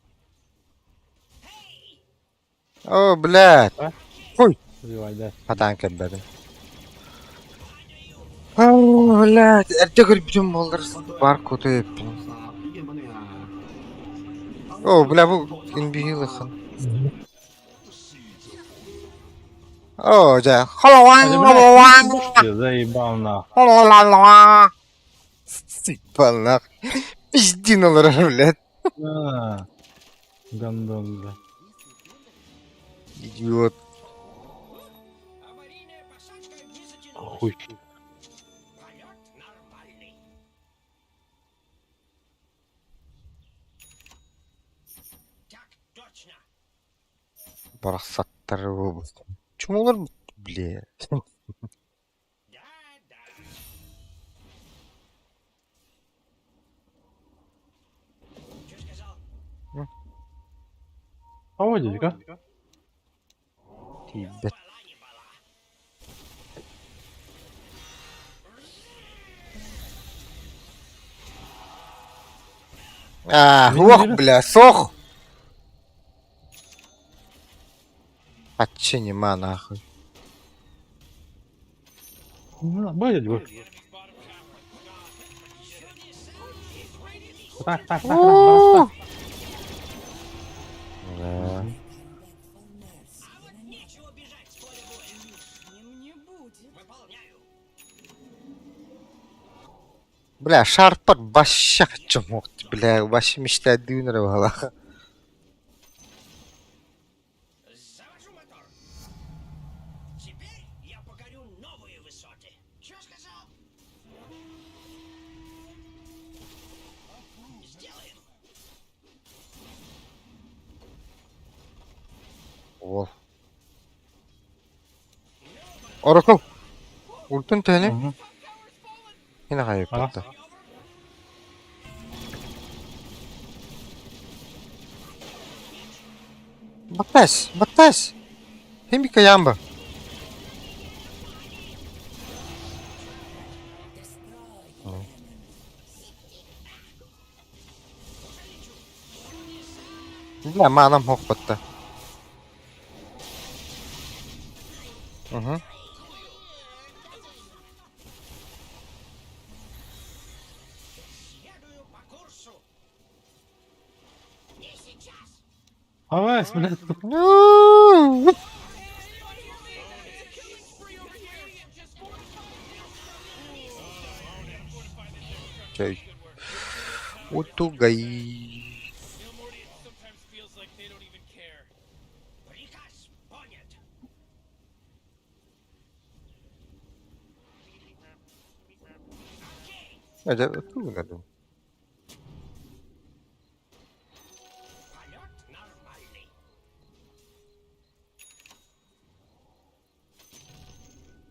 Эй! О, блядь. Ой. Убивай, Хатан кәббәдім. О, блядь. Әрте көрбүтүм болдар бар көтө өппүн. О, бля, бу инбиһилыхын. О, жа. Холоуан, холоуан. Заебал на. Холоуан. Сыппаллах. Пиздин олорор, блядь. А, Гондон, бля. Идиот. Аварийная посадка не затянулась. Хуй. Полет нормальный. Так точно. Барахсаттар буолбут. Чумолар, бля. Да, да. Что сказал? А вот дядька. Тиийбэт. Была не была. А, ох, бля, сох! А че нема нахуй. Бай, дядька. Так, так, так, так, так. Да. А вот нечего бежать с поля боя. Лишним не будет. Выполняю. Бля, шарпар вообще чумок, бля, вообще мечтает дюнера была. Завожу мотор. Теперь я покорю новые высоты. Что сказал? Сделаем. О. Оракул. Ультун төһөнүй? Мгм. Хина хайыппатта. Баттас, баттас. Химика ямба. Бля, манам хохпатта. Угу. Следую по курсу. Не сейчас. Авась, блядь. Ну, Чай. Утугай. Neil Morty, it sometimes feels like they don't even care. Приказ понят. Окей. Это откуда надо? Полет нормальный.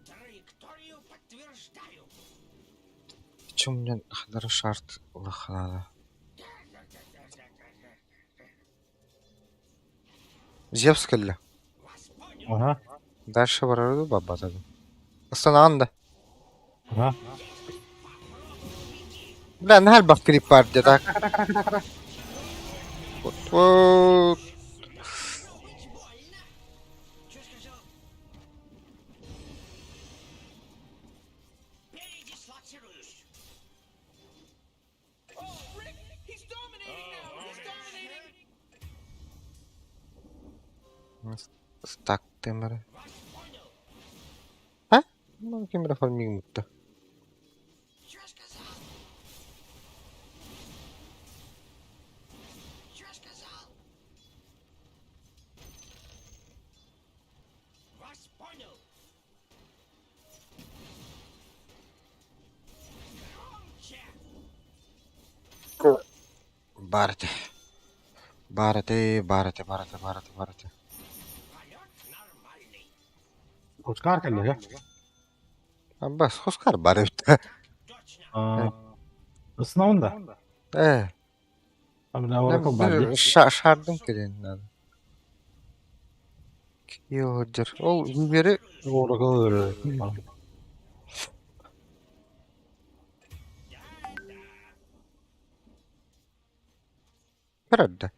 Траекторию подтверждаю. Чем мне хадара шарт лоханада? Зевс кэллэ. Вас понял. Ага, Дальше барар бабатады. Останаанда. ага. Бля, нахал бах крипар где так. Вот, вот. Должно быть больно. Что сказал? Передислоцируюсь. Oh, Rick, he's dominating now. He's dominating. Стак темер. Вас понял. А? Ну, кемер фарминг мутта. Что сказал? Что сказал? Вас понял. Громче. Барате. Барате, барате, барате, барате, барате. Полет нормальный. Хускар кэллэ. Аббас, хускар барыпта. Точно. А. Основында. Э, Бля, Oracle бар дии. шардым кэлин надо. Йодер. Ол бери Oracle өлөр. көрөрдө.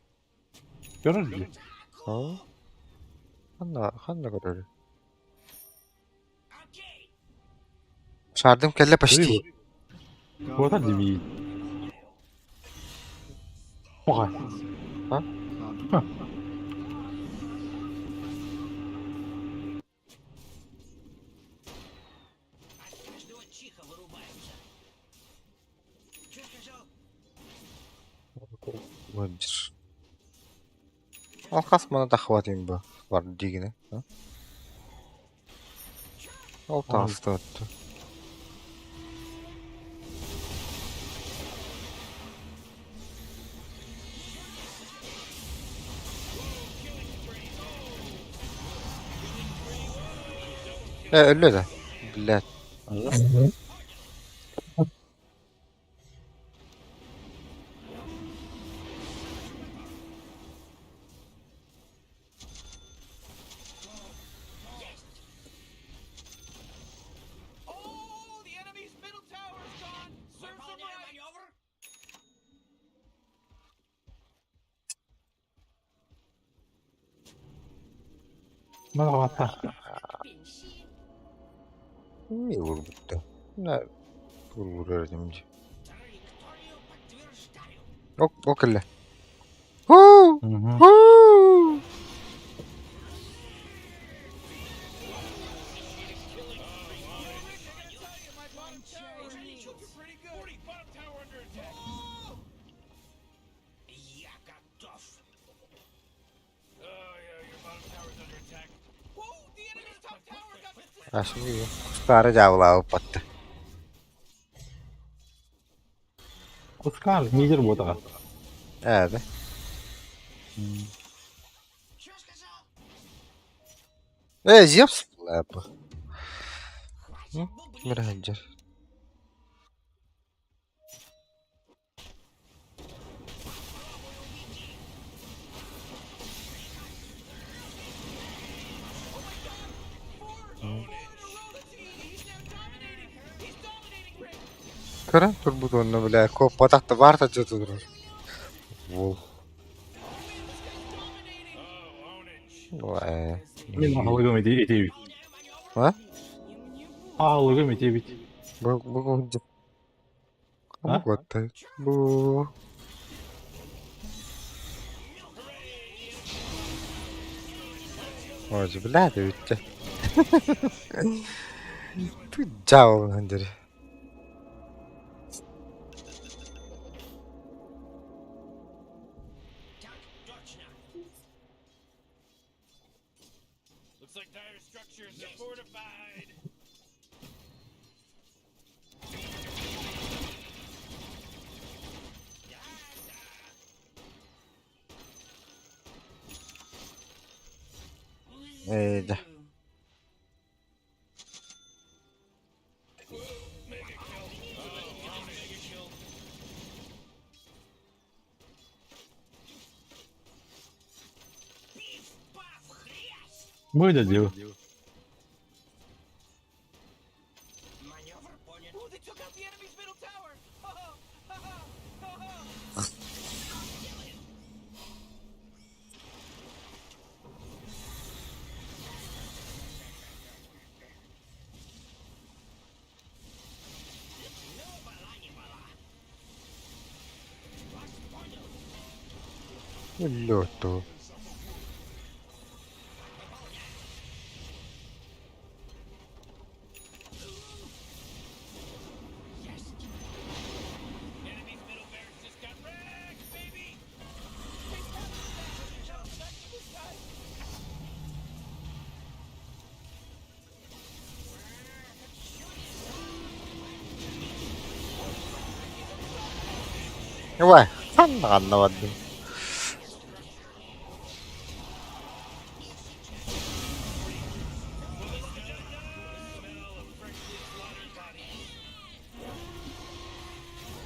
Көрөр дии. О. Ханна, ханна көрөр. Окей. Шардым кэллэ почти. Вот это дебил. Ой. А? Ха. От каждого чиха вырубаются. Владимир. Ол хас мана тахватым бу бар дигини. Ол таҕыста отtu. Э өллө да. Блядь. Oh, the enemy's middle tower's gone. Serves them right. Мана Не vurбutta. Ne vurur demiş. Ок, окэллэ. Хуу! Хуу! Pretty good. 40 bottom tower under attack. Я готов. Oh yeah, your bottom tower's under attack. Whoa, the enemy's top tower got Ашмы. Кустары жабылаабыт батта. Кускар, лидер буоллаҕа. Ээ да. Что сказал? Э, Зевс лапы. Хватит бубнить. Мирганджер. He's now dominating. He's dominating Rick. Көрөн турбут онно бля куоппатах да баар да турар. Вол. Э. Мин аһылыгым ити итибит. А? Аһылыгым итибит. Бу бу А? Бу Бу. Ой, бля, бүттэ. Ту жаал хандыр. Так точно. Looks like dire structures are fortified. Э, да. Mega kill. Oh, mega kill. Пиф-паф, хрясь. Бу дьэ Маневр понят. Oh, they took out the enemy's middle tower. Ha ha ha ha ha. Ну, была не была. Вас понял. Лёту. Есть. Enemy's middle barracks just got wrecked, baby. Ой, ханна ханна бардым.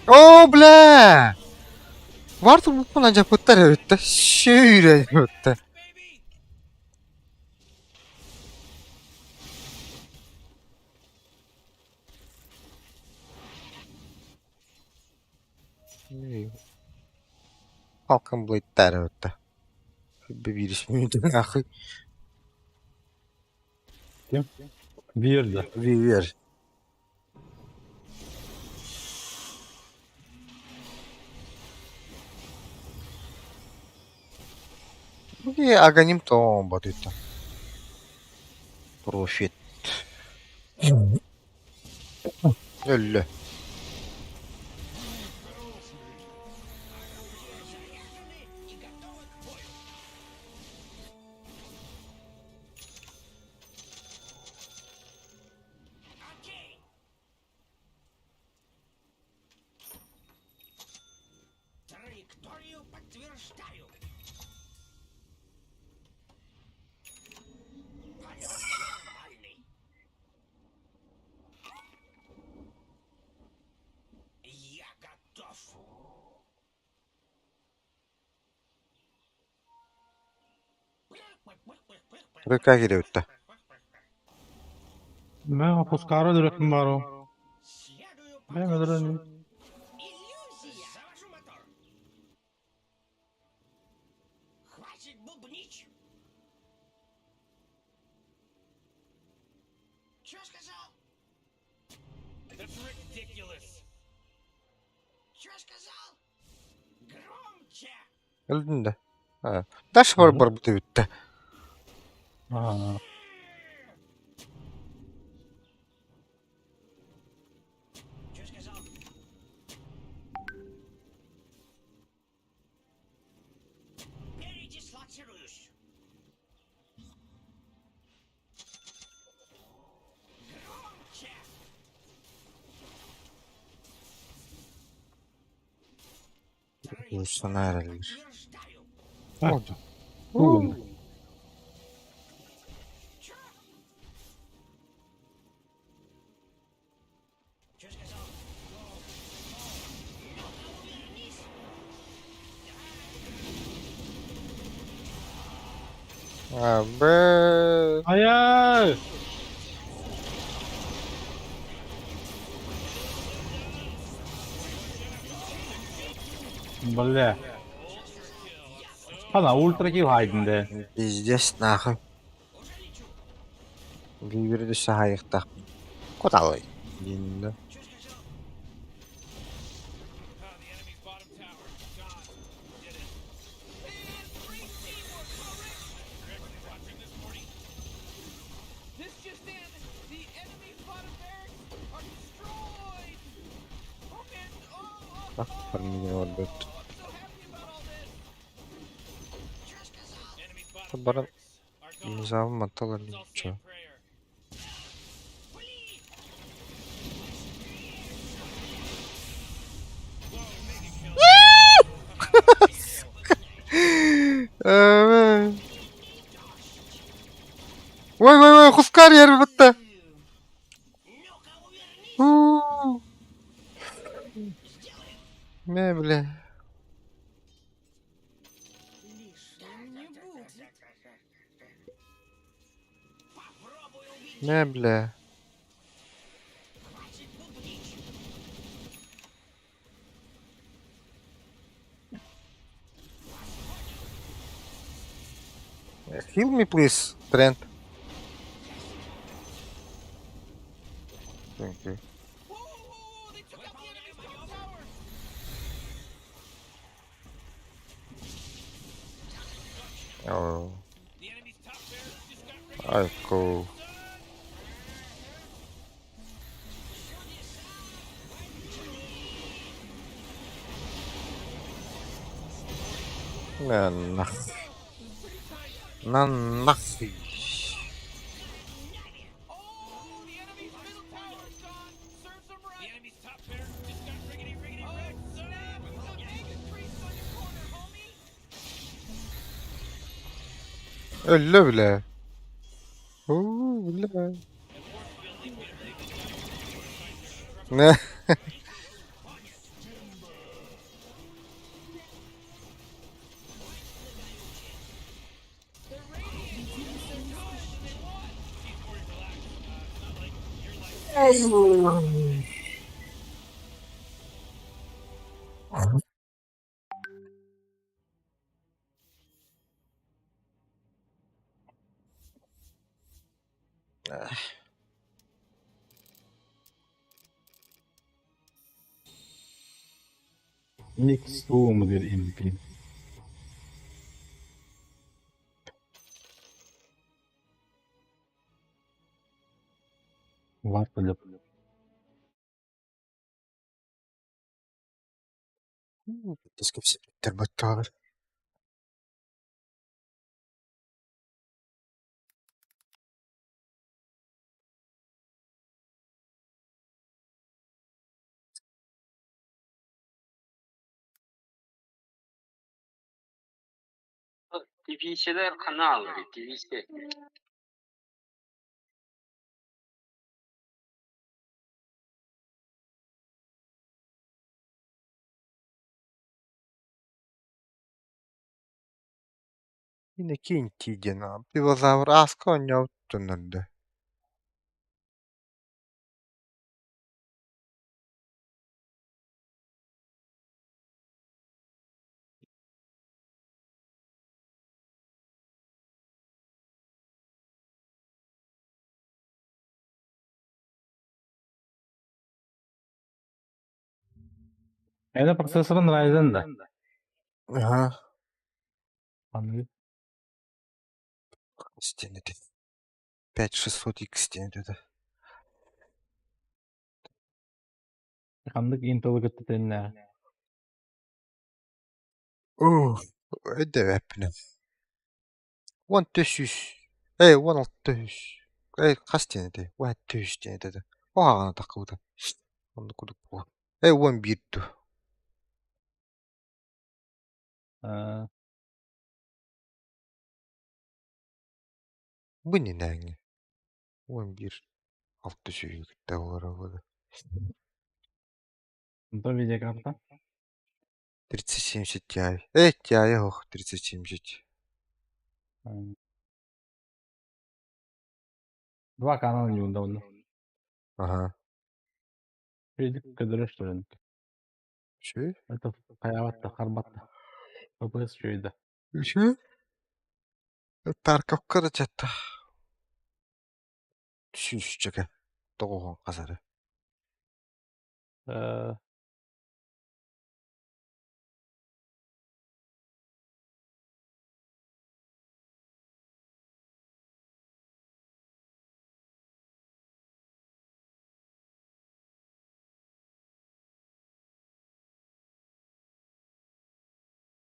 О, бля! Варта буппун адьаппыттар эбит Сүүрэн эбит Baby. Falcon Blade эбит Бибирис мүнүтэн ахы Биир да. Вивер. И аганим тоон батыта. Профит. Өллө. Теорию подтверждаю. Полет нормальный. Я готов. Рыка киирбиттэ. Мен Хускара өлөрөтүм баар ол. Следую по Бэйэм курсу. өлөрөн Иллюзия! Завожу мотор. Хватит бубнить. Чё сказал? That's ridiculous. Чё сказал? Громче! Өлдүн да. Аа. Дальше бар бар бүттэ. Аа. Чё сказал? Передислоцируюсь. Громче! Уусана эрэллэр. Подтверждаю. Ордо. Тугун. Чё? Чё сказал? Ну-ка, увернись! Аа, бэ. Айай! Бля. Хана ультра килл хайдын дэ. Пиздец нахуй. Биир саһайыктах. Куталый. Диэн Чё сказал? Oh, the enemy's bottom tower. Gone. Did it. Man, great teamwork, Ulrich. You're actually watching this, Morty? This just in, the enemy's bottom barracks are destroyed. Oh man, oh, oh, Bak farming order. oh, I'm so happy about all this. Чё сказал? Enemy's bottom Баран barracks are gone. низам матала Let's all say ничего. a prayer. Пли! Whoa, mega kill. Ой, ой, ой, Хускар ярбытта. Ну-ка, увернись! Мэ, бля. Лишним не будет. Попробуй убить! Мэ, бля. Хватит бубнить! Heal me, please, Trent. Thank you. Whoa, whoa, whoa, they took out the enemy's top tower. Oh, The enemy's top barracks just got rigged. I go. На нахуй. На нахуй. Oh, the enemy's middle tower is gone. Serves them The right. enemy's top barracks just got riggedy riggedy Oh, wrecked. son. snap. You got mega creeps on your corner, homie. Өллө бля. Оо, бля. Не. They're radiant. They're good. They won. Никс туум диир MP. Варта для Тербаттар. Тибиисэлэр ханаалларый, тибиисэ Иннокентий диэн пивозавр ааска оонньообут дьоннордо Это процессорын Ryzen да? Аха. Ханныгы? Стен этэ. 5600 X диэн этэ. Ханнык Intel кытта тэннээх? Оо, өйдөөбөппүнэ. Уон төс үс. Эй, 16 үс. Эй, хас диэн этэй? 13 үс диэн этэ. Оһаҕана таххыбыта. Оннук курдук буолуо. Эй, 11 дуу. Аа, Бу иннинээҥҥи. 11 6 сүүһү кытта буолара буолуо. онтон видеокарта? 3070 Ti. Эй, Ti ох, 3070. Два канала неудобно. Ага. Көдөрөр что ли? Үчүгэй. Это хайаабатта, харбатта. ППС үчүгэй да. Үчүгэй. Тарковка да чатта. Сүүсчэкэ. Тоҕуһун хасары.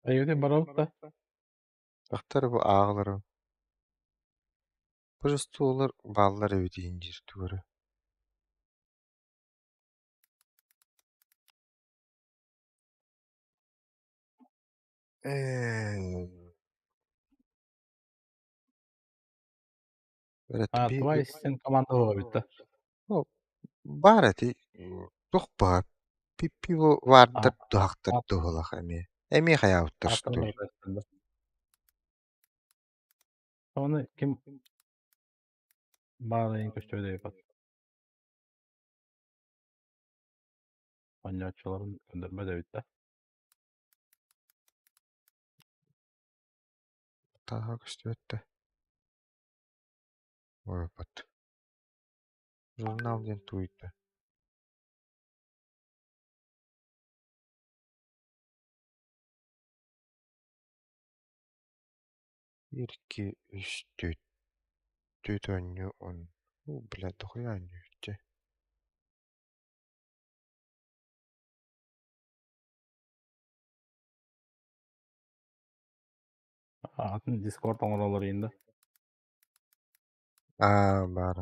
Айыты барабыт да? Тахтар бу ааҕылары. Божестволар бааллар эбит иһин диир тугары. А, твой ассистент команда эбит да? Баар эти туох баар пиво ваардар туһахтар туһулах эмиэ эмиэ хайаабыттар что ли? Оны ким баалайын көстүбэт эбит. Оонньооччуларын көрдөрбөт эбит да? Тааһа көстүбэт да. Ойбот. Журнал диэн туйда. Биир, икки, үс, түөрт. Түөрт оонньуу он. Уу, блядь, дохуя оонньуу чэ. Атын Discord оҥороллор иһин да? Аа, баар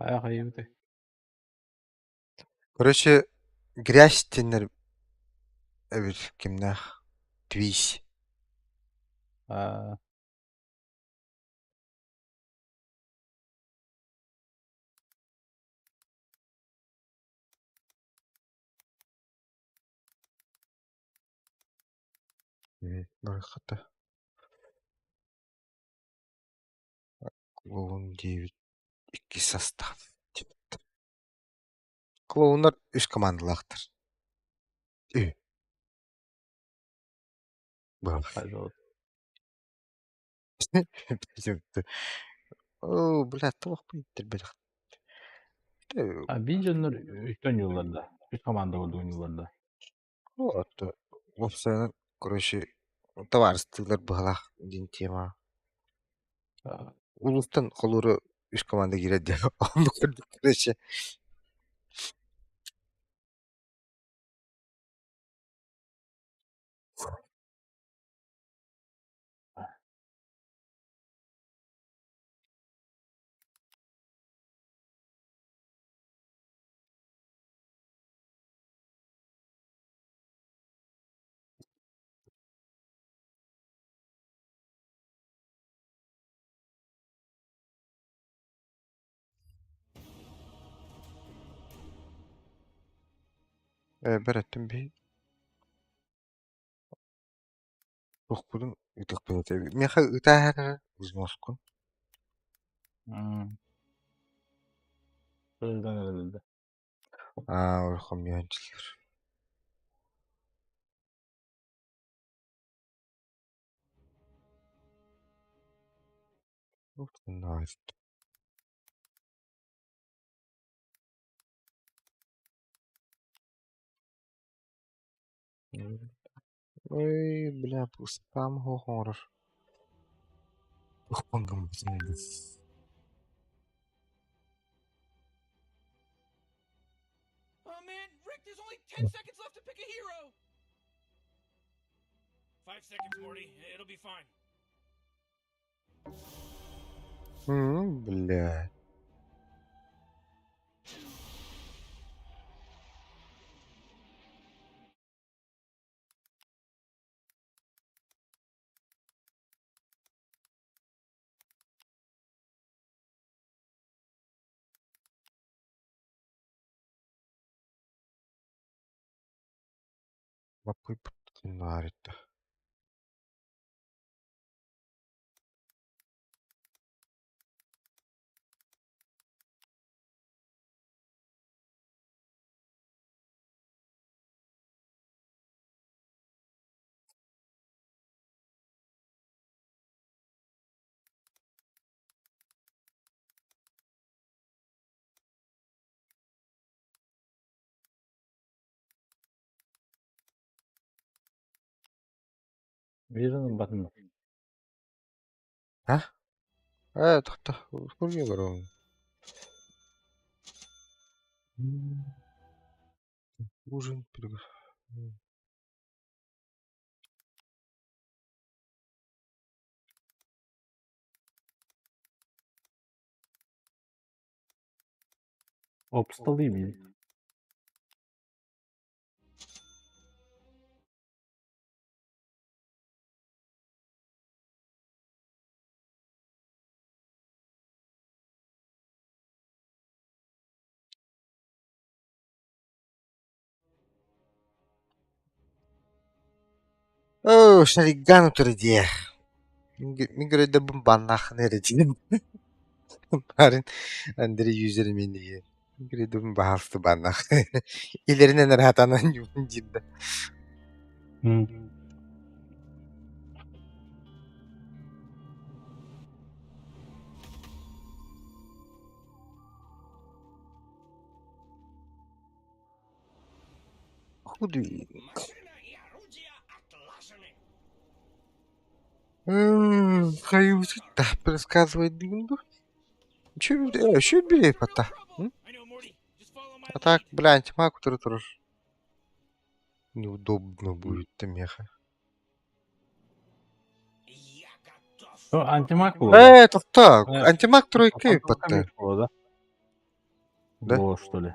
Хайа хайыбытай? Короче, грязь диэннэр эбит кимнээх Твись. Аа, Барыххата. Клоун диэбит иккис состав. Клоуннар үс командалаахтар. Ү. хайдах? Оо, блядь, туох бу А биир дьоннор үстэн оонньууллар да? Үс команда курдук оонньууллар да? Вот, уопсайынан, короче, табаарыстыылар быһалаах диэн тема. Улуустан холууру Үс команда киирэр диэн оннук курдук короче. Бэрэттим биһи Туохпутун ыытыахпыт этэ. Миэхэ ытааһар эрэ взноскун. М. Ыытан эрэллэр. Аа, хомуйааччылар. Ой, бля, спам оҥорор. Oh man, Rick, there's only 10 seconds left to pick a hero. 5 seconds, Morty. It'll be fine. Бля. Лаппый нааритта. Биир батын. А? Э, тохто. Көргө көрөм. Ужин приготовь. Обстолы. Оо, Шариган утары дии. Мин көрөйдөрбүн баннаахын эрэ диэн. Барын Андрей юзер мин диye. Мин көрөйдөрбүн баһаалыста баннаах. Илэринэн ыраатанан юун диир да. Худый. Машина и орудия отлажены. Хайыбыт предсказывает дигинду. Че, че бери пота? I know, Morty. Just follow my А так, lead. бля, антимаг, который тоже неудобно будет меха. Я готов. Ну, антимаг буолла. Э, так, Э, антимаг тройка пота. буолла, да? Да? Во, что ли.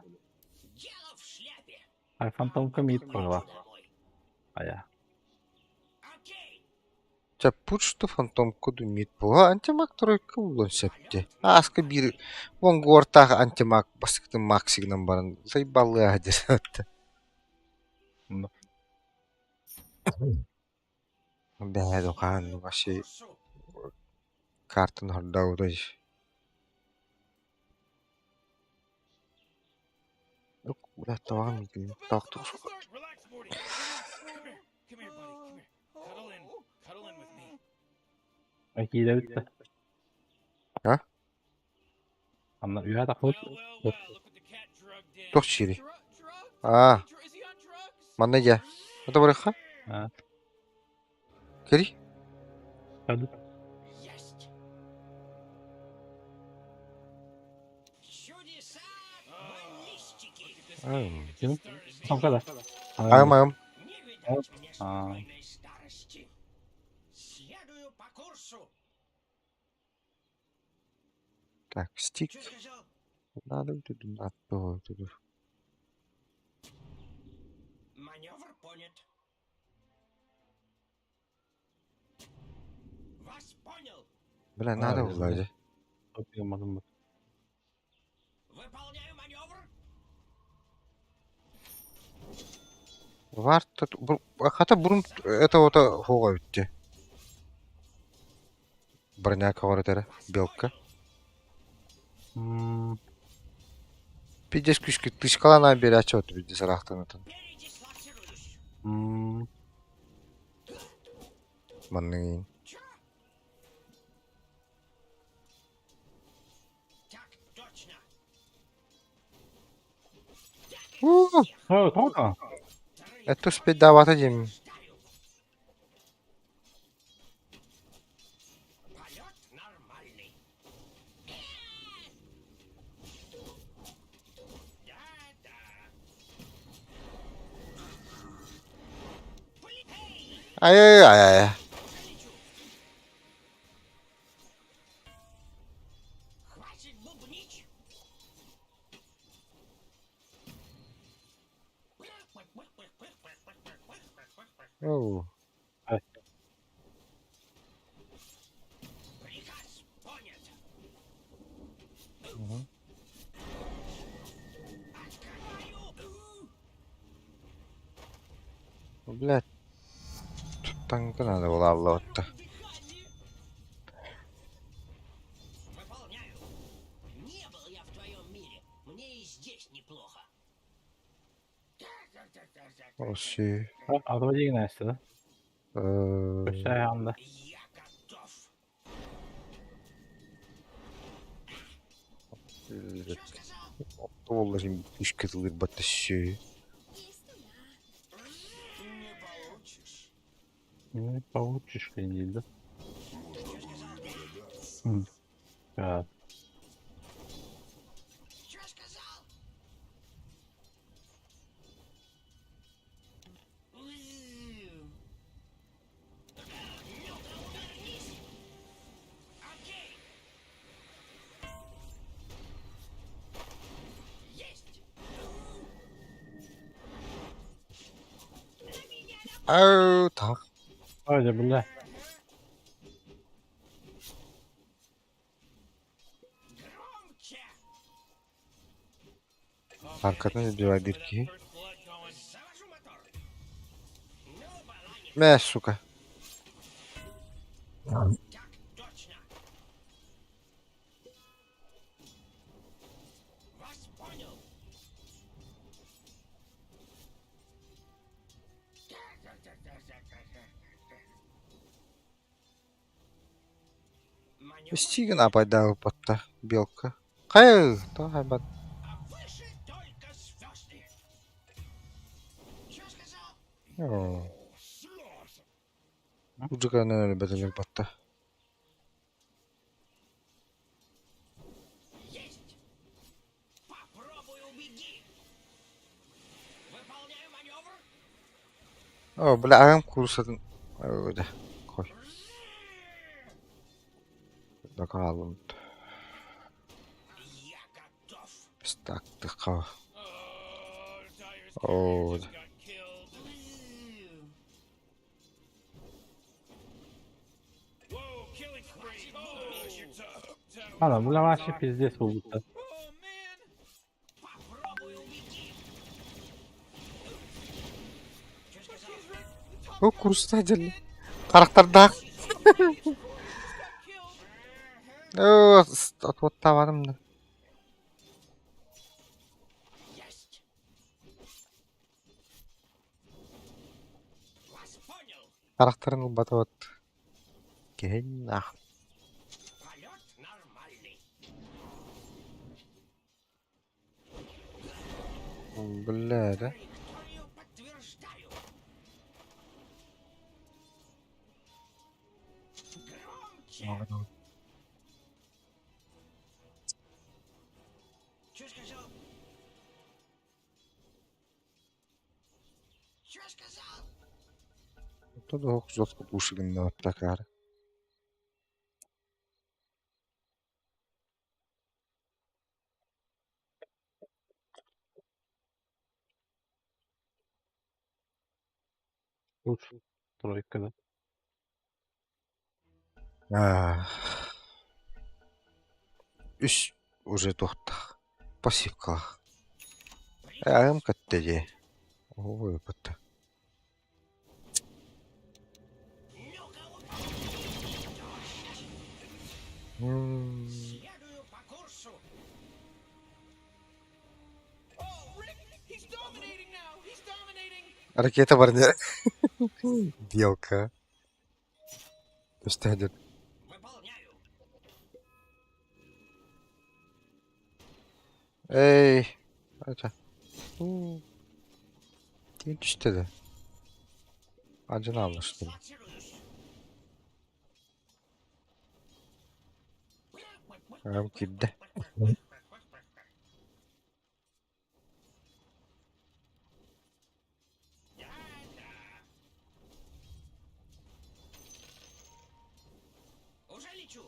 Дело в шляпе. Ай, фантомка мид Лечу была. домой. А я. Окей. Ча путь что фантом коду мид була антимаг тройка булан септе. Аска бир вон гортах антимаг баскытын максигнан баран заебалы адесатта. Да. Бля, докан вообще картын хордаудай. Бля, таван тактык. Relax, Morty. Relax. Come here. Come here, buddy. Come here. Cuddle in. Cuddle in with me. Акида бүтті. А? Анна үйә тақылып. Well, well, well. Look what the cat drugged in. Тох чири. Drugs? А, Is he on drugs? манна я. Это барыха? А. Кери? Hadi. Есть. Ким? Самка да. Агым агым. Не видать мне А. спокойной старости. Следую по курсу. Так, стик. Что сказал? Надо тут на то, тут. Маневр понят. Вас понял. Бля, надо А, владе. Топиямадым. Выполняю маневр. Var тут хата бурун это вот хога үтте. Броня кавар Вас белка. понял. М, Пиздец күшкө тышкалана бери ачып оту бизди сарактан отун. Передислоцируюсь. м, Манныгын. Чё? Так точно. О, тоҕо? Это успеть давата дем. Ждаю. Полет нормальный. Да-да. Эй, Ай ай ай ай. лечу. Хватит бубнить. Оу. Приказ понят. Мгм. Открываю. Блядь. Тут танка надо было аллатта. Дыхание. Выполняю. Не был я в твоем мире. Мне и здесь неплохо. Оси. Атaba дигин эсте да. Өссө анда. Я готов. Что сказал? Олларым күшкө тылыр батта сүй. Есть туда. Не получишь. Не получишь дейdi. Да. М. Так. Что сказал? Ну-ка, ударнись! Окей! Есть! Ау, так. Ой, бля. Громче! Аркадан убивай дырки. First blood going. Завожу мотор! Ну, баланец, Мә, сука. так точно! Вас понял! Маневр Стигин апайда батта. Белка. Кай, то хайбат. А выше только звезды. Что сказал? Ужиган бетелер батта. Есть! Попробуй убеги. Выполняю маневр. О, бля, агам курсатын. Ой, да. Кой. Дакалым. Я готов. Так, тыка. Oh, Dire's О, carrier just got killed. Whoa, killing spree. Oh, your top tower. Ана, бля, вообще пиздец болбута. Oh, man. Попробуй убеги. Что сказал? О, курста дел. Карактарда. О, отвоттаваным да. Есть. Вас понял. Карактарын батып. Кен ах. Полет нормальный. Бля, да. Траекторию подтверждаю. Громче. Что сказал? Онтон оһох жестко пушигинна такара. Лучше тройка, да? Үс уже туохтаах. Пассивкалаах. Аҕам кытта дии. Ой, кытта. Следую по курсу. Oh, Rick, he's dominating now. He's dominating. Ракета барня. Белка. Өстәдер. Выполняю. Эй. Это. Тиин түстэ да. Адьын ааллаштым. Дислоцируюсь. Аҕам киирдэ. Да-да. Уже лечу.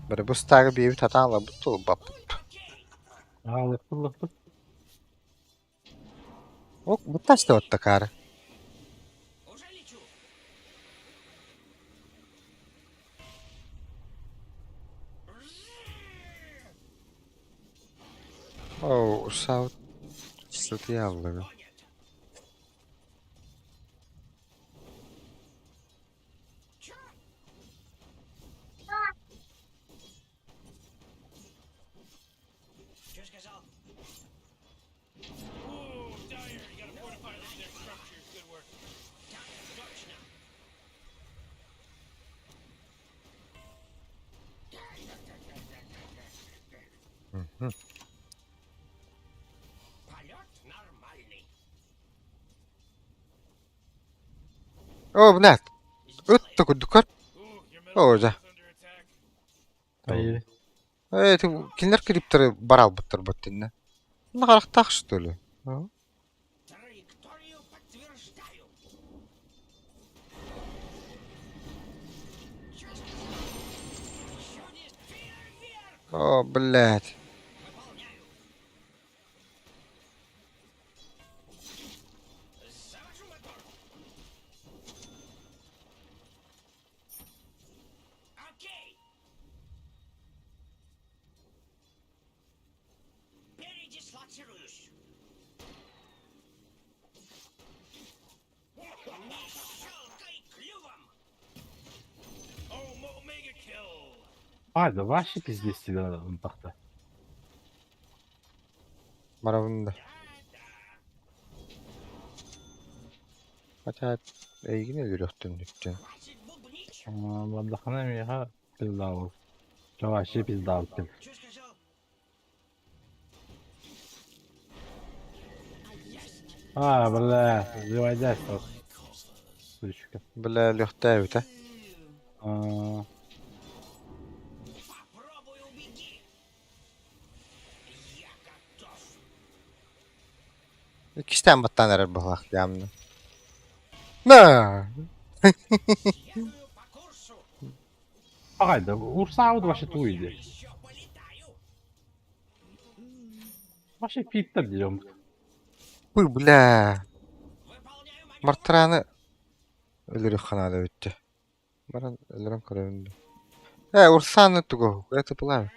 Бары бу стагы биэбит хатаан ылабыт туолбаппыт. Окей. Аалыппыт лыппыт. Ок, буттаста такара. Уже лечу. Оо, саут сытыяллыгы. Понят. Чё? Чё сказал? Ooh, Dire, you gotta fortify their structures. Good work. Так точно. Мгм. Полет нормальный. Оо, блядь, ыт да курдукар. Ooh, your middle Оо, дьэ. tower's under attack. Ай, Ээ, ти кинилэр кириптери баралбыттар баттинна. Нагарахтаах что ли? А? Траекторию подтверждаю. Чё сказал? Еще не фейерверк! О, блядь. Выполняю. Завожу мотор. Окей. Передислоцируюсь. Не щелкай клювом. Oh, mega kill. Ай, да вообще пиздец тебе надо ынтахта. Маравында. Да-да. Хотя эйгин өлөрөхтүн бүттүн. Хватит бубнить. Бардахана миха пизда был. Чё вообще пизда был. Чё сказал? Есть. А, бля, заводясь тут. Сучка. Бля, лөхтээбит а. А, Попробуй убеги. Я готов. Иккистээн баттаан эрэр быһалаах явно. На! Следую по курсу. Ай, да урсаут вообще туиди. Еще полетаю. Вообще питтер дерем. Ой, бля. Выполняю маневр. Мартыраны өлөрөх ханаада бүттэ. Баран өлөрөн көрөбүн. Э, Урсаны тугу, это была.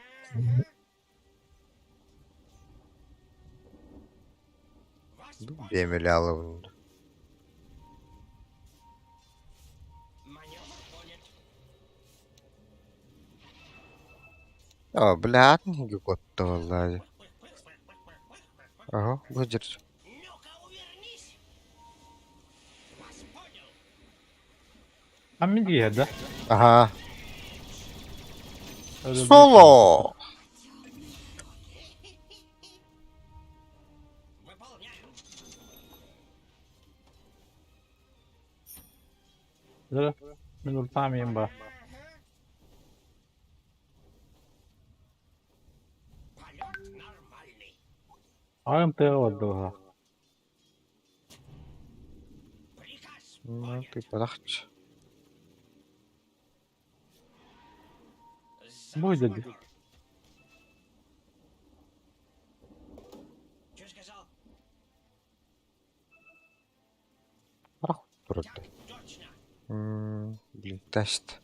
Вас понял. Бемели алыбын. Маневр понят. О, бля, атын котта валлаhi. Ага, бу жер. Ну-ка, увернись. Вас понял. А мне да? Ага. Соло! Выполняю. Да, мен уртамием ба. Полет нормальный. АМТ отдала. Приказ Ну, тыыппатахчы. Бу деді. Что сказал? Харах турар Так точно. Блин, тест.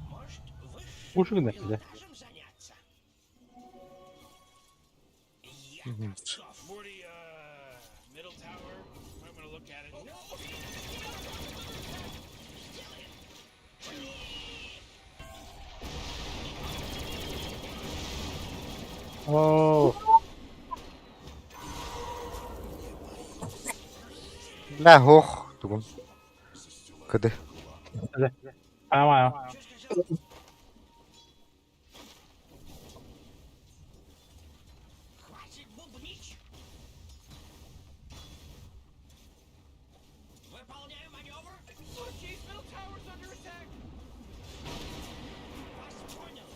Может, высшим Пушек да. пилотажем заняться? Я Мгм. готов. Morty, middle tower. Might want to look at it. Оо, Бля, ох, тугун. Кыды. понимаю. Что сказал? Хватит бубнить. Выполняю маневр. Oh jeez, middle tower's under attack. Вас понял.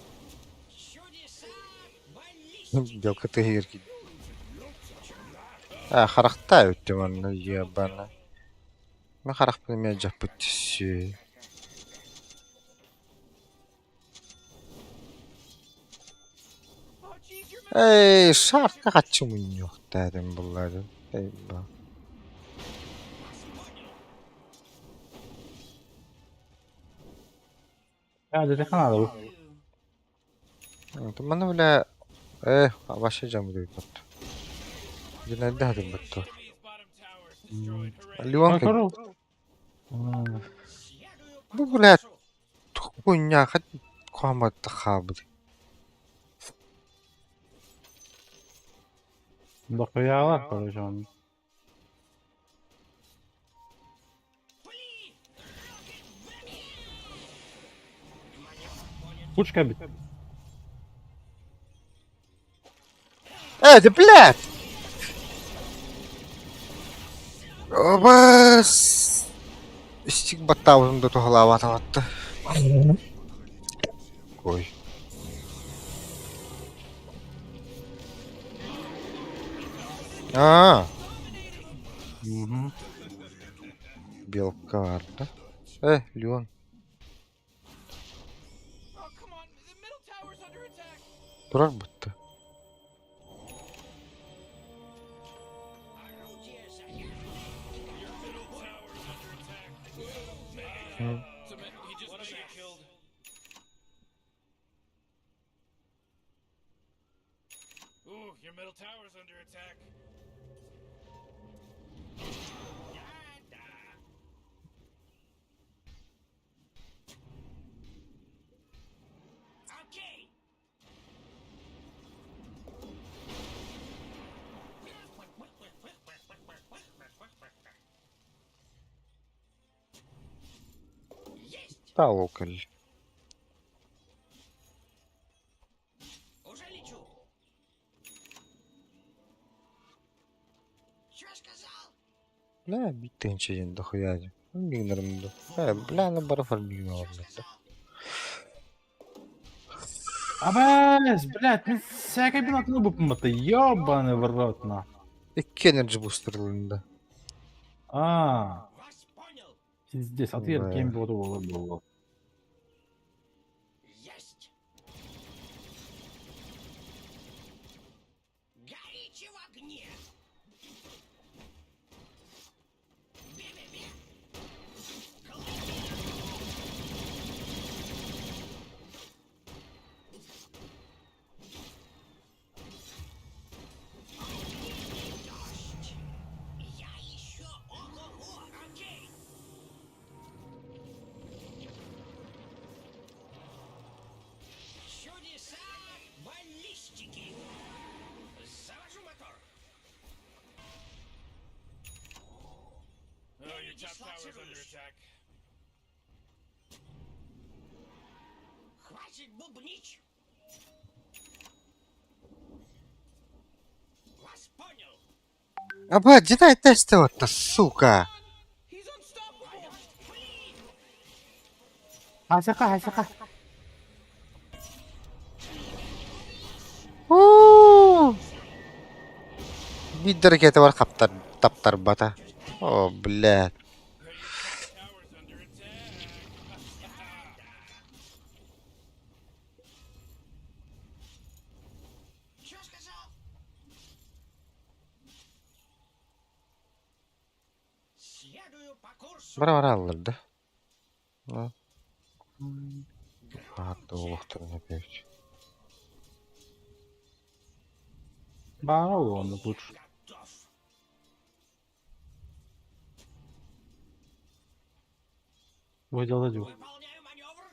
Чудеса баллистики. Белка тыгыр. А, харахта өттө манна ебана. Мен харахпын мен жаппыт түсі. Oh jeez, your middle Эй, шартка качым yok dedim bunları. Ey ба. Вас понял. Я деді канада бу. Маны бля, вообще жам деп бат. Геннадий хадым бат. Enemy's bottom tower is destroyed. Hooray. Леон Көру. Следую по Бу, бля, курсу. хуйня хат куамат хабы. Дохуялар, короче, он. Пли! Рокет Бэби! Маневр понят. Пушка бит. Э, да блядь! Обас! Истик баттабытым да тухалаабат атты. Ой. А, Мгм. белка бар да. Леон. Oh come on, the middle tower's under attack. Турар бутты. Орудие заряжено и готово к бою. Tower's under attack. М. So, he just mega killed. Ooh, your middle tower's under attack. Да-да. Окей. Есть! Та локаль. Уже лечу. Чё сказал? Бля, биттенче дохуя. Мигнермду. Бля, на барафар Чё мигнермду. сказал? Абас, блядь, мен всякой билатын бупматы, ёбаный в рот, на. Икки энерджи бустерлында. А, Вас понял. пиздец, а ты Да. кем было было. Есть. Горите в огне. Бе-бе-бе. Клыки на Огненный дождь. Я еще ого-го. Окей. Чудеса баллистики. Завожу мотор. Oh, your top tower's under attack. Хватит бубнить. Вас понял. Аба, дидай тестовать-то, сука! He's unstoppable. Пли! Хасака, хасака. У! Биир да ракета бар хаптар, таптарбата. О, блядь. Tower's under attack. Чё сказал? Следую по курсу. Бара бара алларда. Hatta олохторун опять. Баара онно лучше. Готов. Выделать его. Выполняю маневр.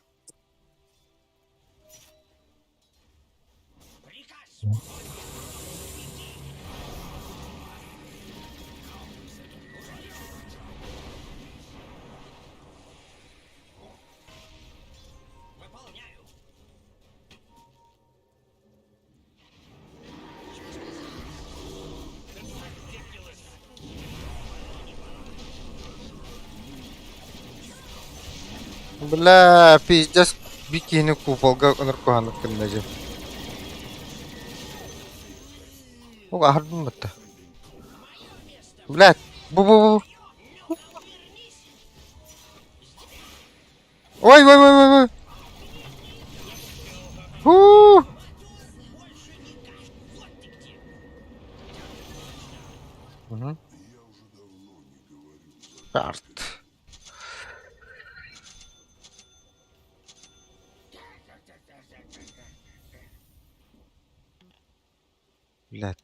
Приказ. Выполняю. Бля, пиздец, бикини куполга ыныр куһанып кыннажы. Ол аһардым батта. Блядь, бу бу бу. Ой, ой, ой, ой, ой. Фу. Мгм. Карт. Блядь.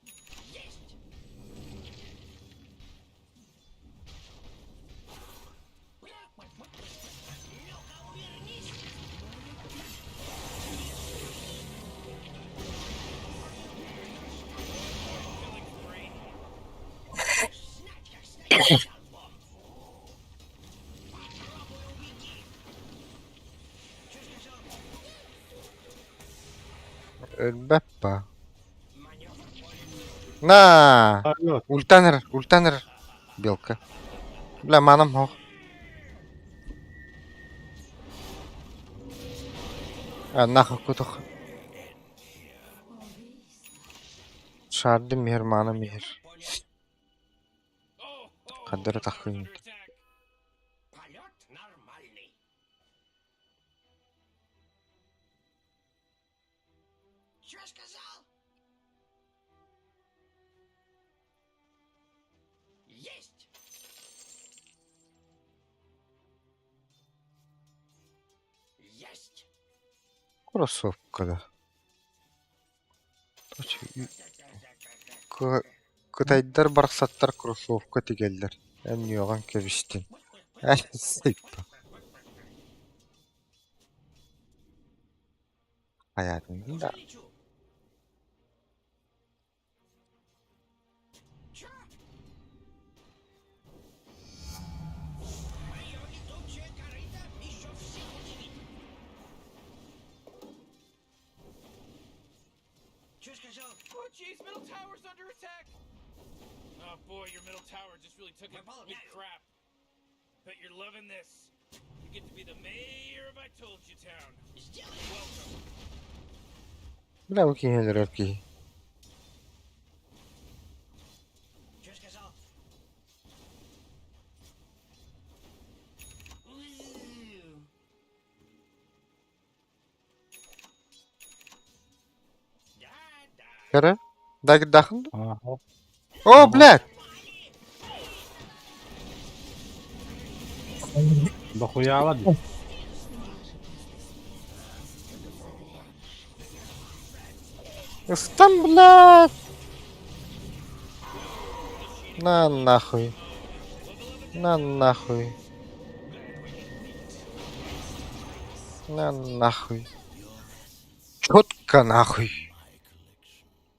Өлбәппа. На! Алло. Ультанер, ультанер. Белка. Бля, манам хох. А, нахуй кутух. Шарды мир, мана мир. Oh, oh, Қадыр tower's тахын. under attack. Полет нормальный. Чё сказал? Есть! Есть! Кроссовка да. Кытайдар барахсаттар кроссовка тигеллер. Эн юоган кэбистин. Эн сыппа. Хаятын да. Уже лечу. Чё? Моё летучее корыто еще всех удивит. Чё сказал? Oh jeez, middle tower's under attack. Oh boy, your middle tower just really took a big Выполняю. crap. Bet you're loving this. You get to be the mayor of I Told You Town. Сделай. Welcome. Бля, бу киһилэр киһи. Чё сказал? Да, да. Көрө? Дагы дахын Ага. О, блядь! Дохуя ладно. Стан, блядь! На нахуй. На нахуй. На нахуй. Четко нахуй.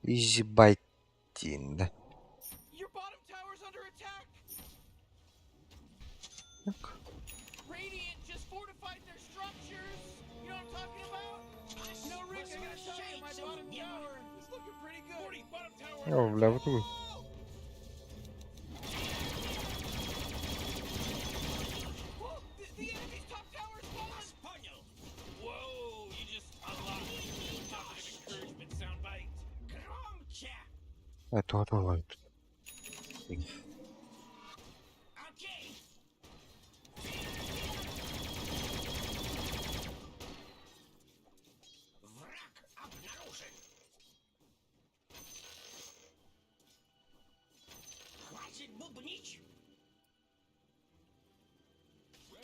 Изи байтин, да. Your bottom tower's under attack. Так. Radiant just fortified their structures. You know what I'm talking about? You know, Rick, I gotta tell you, my bottom tower is looking pretty good. 40 bottom tower. О, бля, вот вы. Whoa, the enemy's top tower's fallen. Понял. Whoa, you just unlocked a positive encouragement soundbite. Громче. Это вот. Окей. Враг обнаружен. Хватит бубнить.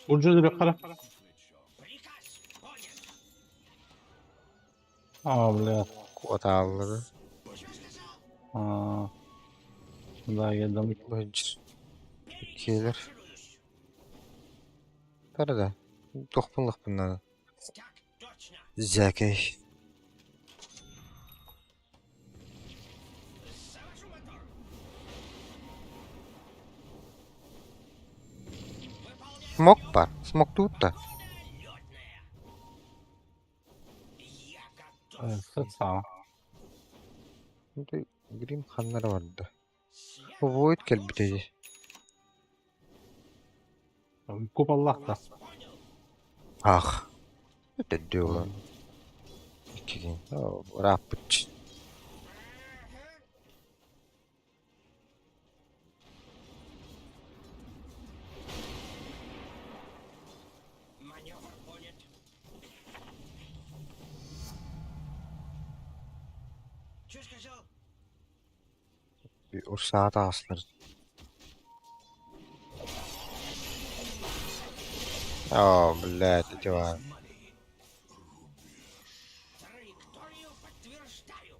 Урдьу хара. Приказ понят. Аа, бля. Куотааллары. Что сказал? Аа. Да, келдим. Быһыдьыр. Иккиэлэр. Передислоцируюсь. Тара да. Туохпун лахпын наада. Так точно. Зякэй. Завожу мотор. Выполняю Смок бар. Смок тут да. летная. Я готов. Сытсаа. Грим ханнара барда. Следуй Void по кэлбитэ курсу. дии. Купаллах да. Вас понял. Ах. Өтөддүү олан. Иккигин. Ырааппыт. Маневр понят. Что сказал? Урсаата ааслар. Оо, блядь, ити баар. Траекторию подтверждаю.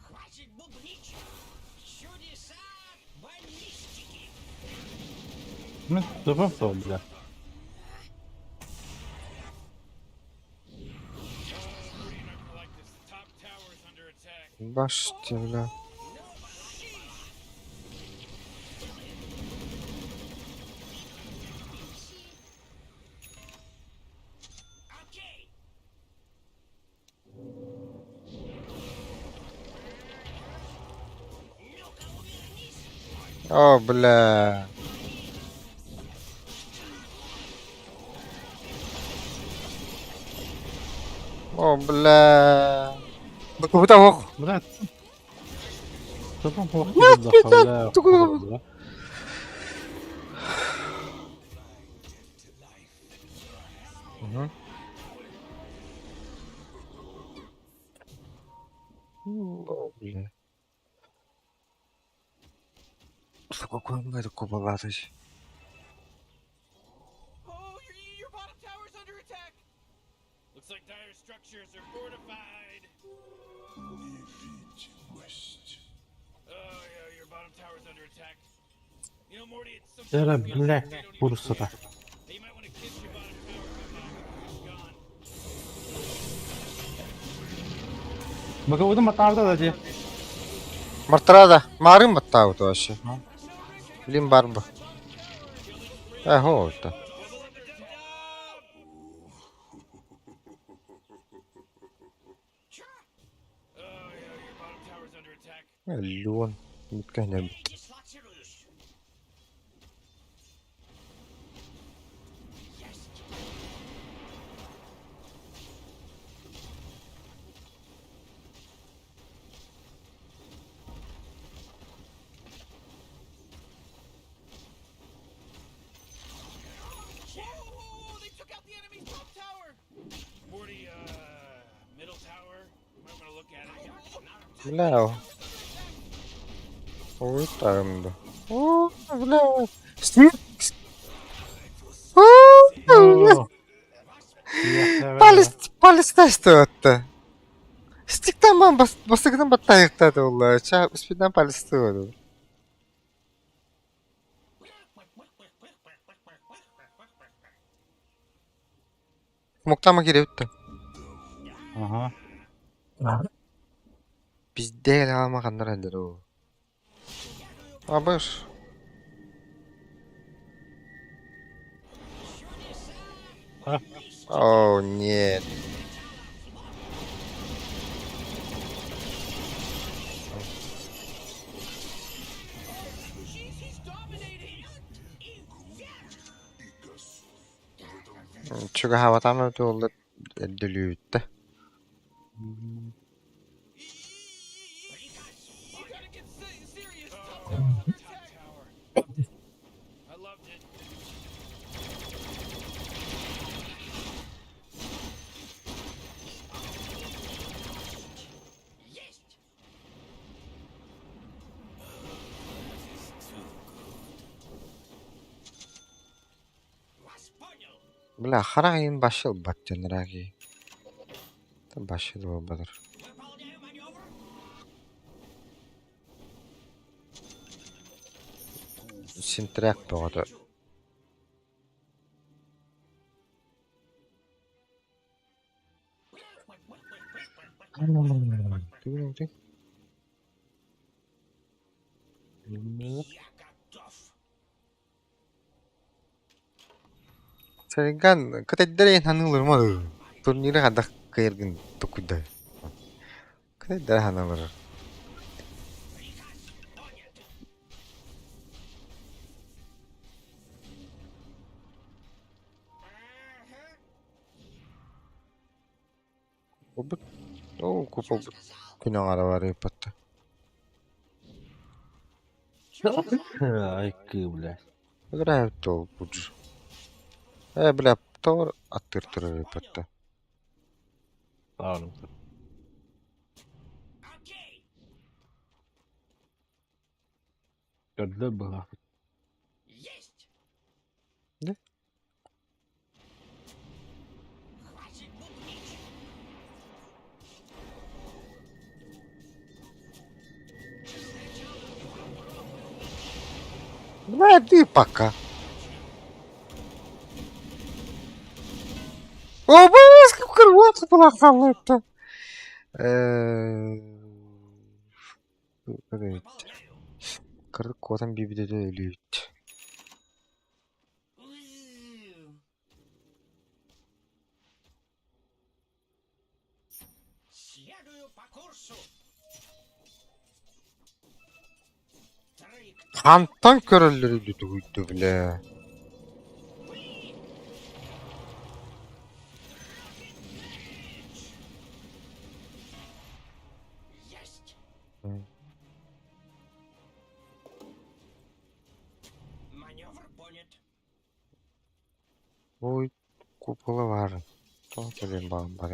Хватит бубнить. Чудеса баллистики. Мин тупым то, бля. You're not gonna like this. The top tower is under attack. Башти, бля. Окей. Ну-ка, увернись. Оо, бля. Оо, бля. Букубута ох. Бля. Тупым хух бля. тугу- Мгм. Оо, бля. Сука, куеммэр кубалаатый. Oh, your bottom tower's under attack. Looks like dire structures are fortified. Oh yeah, your bottom tower's under attack. You know, Morty, it's some Дара, бля, курсата. Hey, you might want to kiss your bottom tower goodbye before it's gone. Бакабудum батаарда да дии. Мартарада. Марын баттаабыт вообще. Билин бар бу. Э, хоолта. Oh yeah, your bottom tower's under attack. Леон. Миткәнем. Передислоцируюсь. Есть. Whoa, whoa, whoa, they took out the enemy's top tower. Morty, middle tower. You might want to look at it. Бля. Ой, да. О, бля. Стик. Оо. Палец, палец тастыатта. Стиктан ман бас бастыгынан баттайыктады олла. Ча успедан палец тыгады. Муктама киребитти. Аха. Бизде эле алмагандар элдер о. Абыш. А. О, нет. Jeez, he's dominating. Чуга хаватама туолла дүлүүттэ. Бля, харах иһин башы ылбат дьоннораах киһи. Башы да буолбатар. Выполняю маневр. Синтрек бөҕөтө. Лечу. Я готов. Сарган кытайдар ханыылар турниры хайдах кыайаргын токуйда. Кытайдар ханалар. Приказ понят. Ага. Обут оо Чё купол сказал? күн аҥара барыппатта. Чё сказал? Айкы, блядь. Играют то пудж. Э, бля, тор аттыр Вас понял. иппатта. Саарым. Окей. Көрдө быһа. Есть. Да? Хватит бубнить. Бля, ты пока. О, бля, сколько рваться была халата. Выполняю. Кырдык бибидede өлүйт. Следую по курсу. Траектория. Хантан көрөллөр үлүтү бля. Есть. Маневр понят. Ой, купола бар. Тоң төлем багым бар.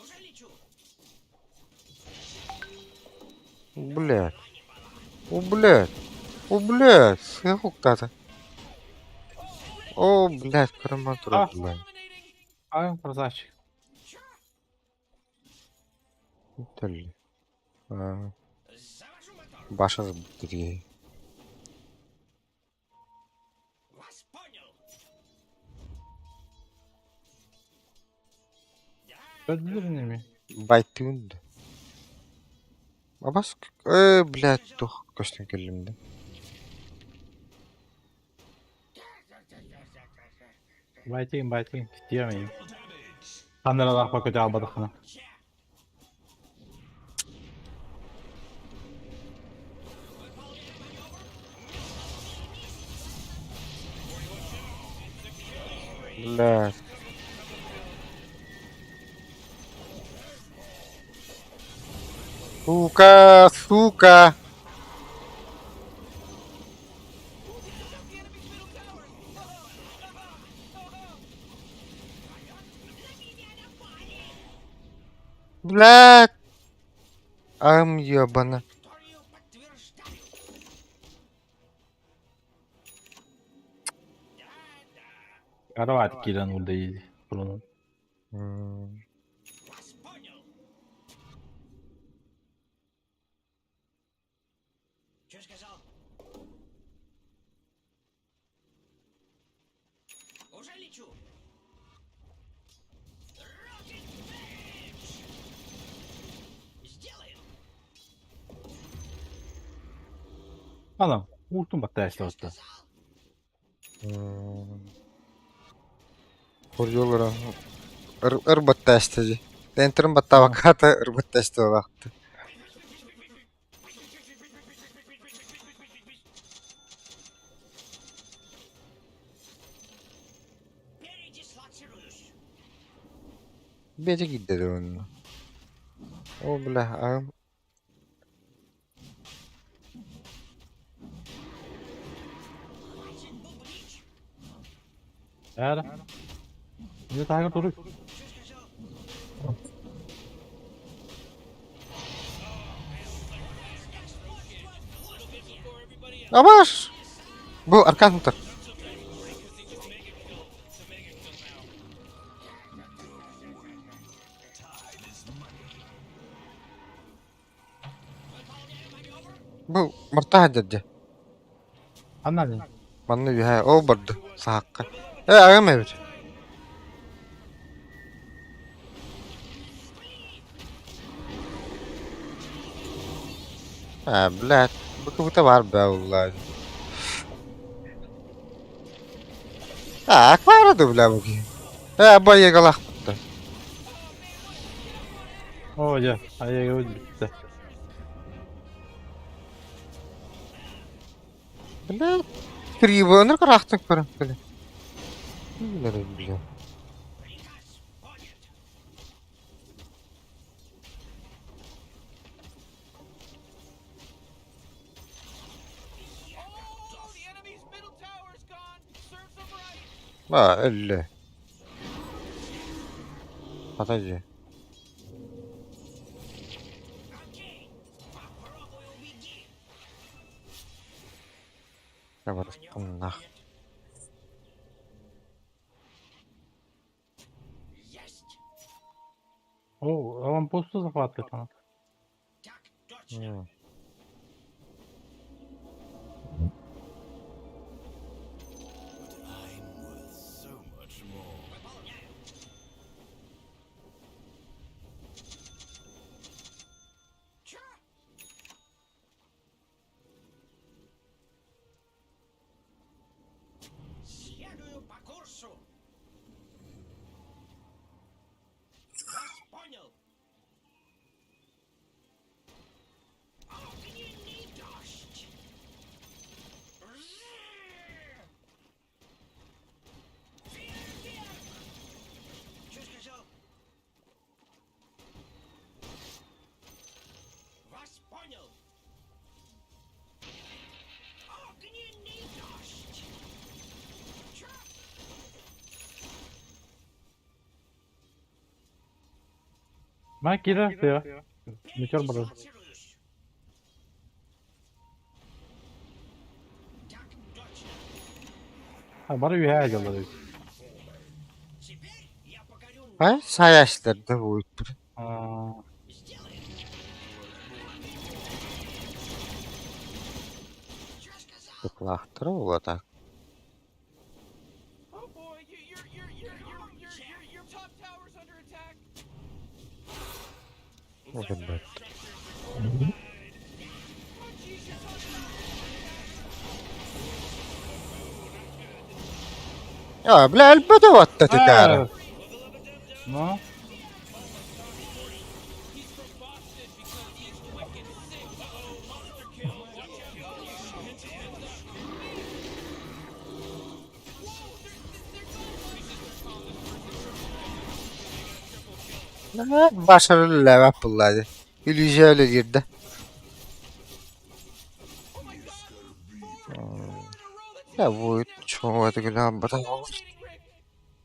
Уже лечу. Блядь. О, блядь. О, блядь. Сыхуктата. О, блядь, карама А. тура, блядь. Ай, красавчик. Төлли. А, Завожу мотор. Баша забытый. Вас понял. Да, Көрдүлөр неме? Байтүнд. Абас, э, блядь, тух көстөн келдим да. Байтыгын, байтыгын. Тиемейм. Ханыралаах бакыта албадахына. Блядь. Сука, сука. Блядь. Ам ебана. Траекторию подтверждаю. Да, да. Карават киирэн урда иди. Турунун. М, Вас понял. Что сказал? Уже лечу. Рокет Бэдж! Сделаем. Анам, уутун баттаа Что отта. сказал? м. Хорьолора. Ырбатташтажи. Тентерин баттабаката ырбатташты олакты. Передислоцируюсь. Бети киддеди онно. О, бля, ам. Хватит бубнить. Ээр. Не таагар туруй. Что сказал? Абаш! Бу аркан тутар. Бу мартаһа дьэ. Ханна дии? Манна үөһэ ол барда саһахха. Э аҕам эбит. А, блядь, бу кыбыта баар баа уллаа. А, аквара да бля бу киһи. Э, абайыгалаахпыт да. Оо дьэ, айыгабыт бүттэ. Бля, кривоныр кыраахтык көрөн бля. Бля. А, өллө. Хата дьэ. Барыстыннах. О, аванпосту захватывает она. М. Следую по курсу. Вас понял. Огненный дождь. Фейерверк! Что сказал? Вас понял. Огненный дождь. Чё? Ма киирэр тыа. Метеор барар. Передислоцируюсь. Так точно. А, бары үөһээ дьаллар эбит. Теперь я покорю А, саястар да будет. Аа, Сделаем. Чё сказал? Ыклаахтара буолла так. Oh boy, you, your top tower's under attack. Блядь. Oh jeez, your top А, бля, өлбөтө уотта титаара. Ну, Башарыллаабат булла Үлүжэ өлөлүрдэ. Я будет чего это глям потому.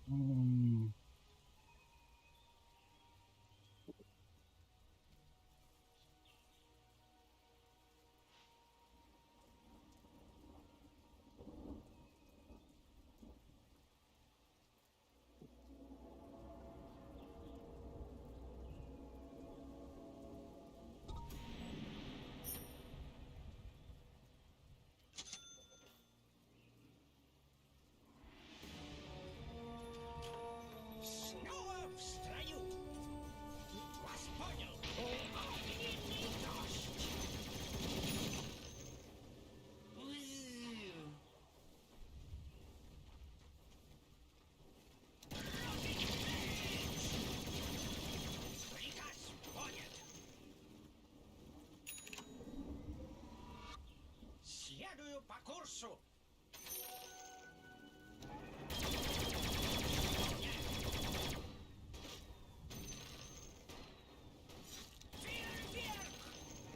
м, Снова в строю. Вас понял. Огненный дождь. Приказ понят. Следую по курсу.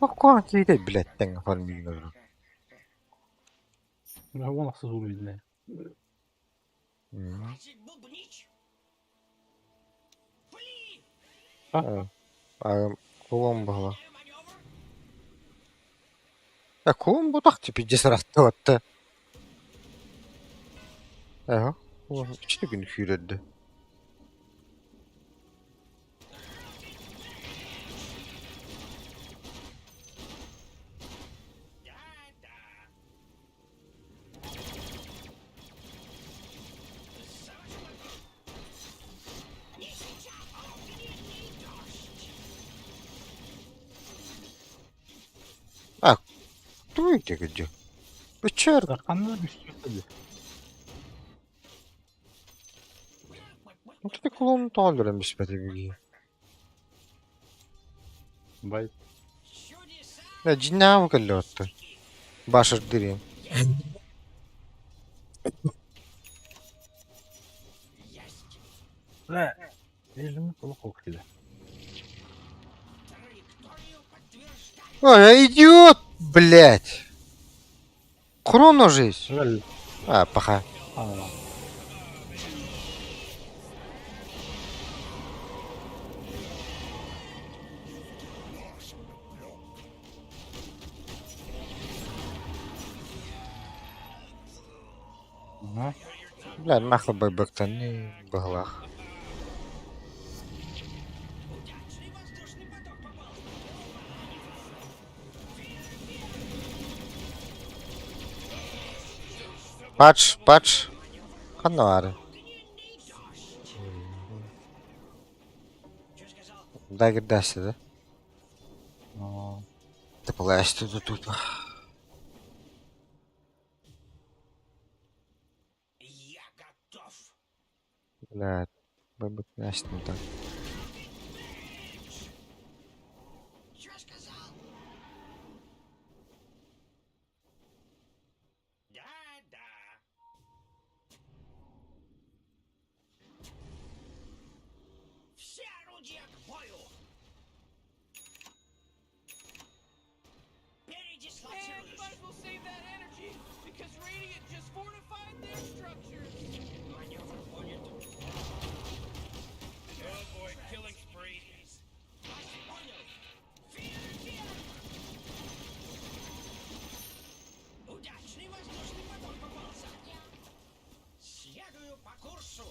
Хоккоон киитэ блядь фармигнер. уон ахсыс уровень. Хватит бубнить. Пли! А, кулон была. Маневр. А кулон бутах теперь десраттыватта. Эһэ, иччитэ күн күүрэрдэ. А, кто это где? Вы черт! Ханна бүстү. Ну ты клон толером беспятый. Бай. Да, дьиҥнээх кэллэ Башыр дырин. Бля, режим плохо киле. Ой, идиот, блядь! Хроно жизнь. Жаль. А, паха. А. Ага. Бля, нахуй байбактаны баглах. Патч, патч. Хануары. Дагер дасты, да? А. Ты плащ тут тут. Я готов. Бля, байбак не так. Чё сказал? Да, да. Все орудия к бою. Man, Передислоцируюсь. you might as well save that energy because Radiant just fortified their structures. Маневр понят. Oh boy, killing spree. Вас понял. Фейерверк! Удачный воздушный поток попался. Следую по курсу.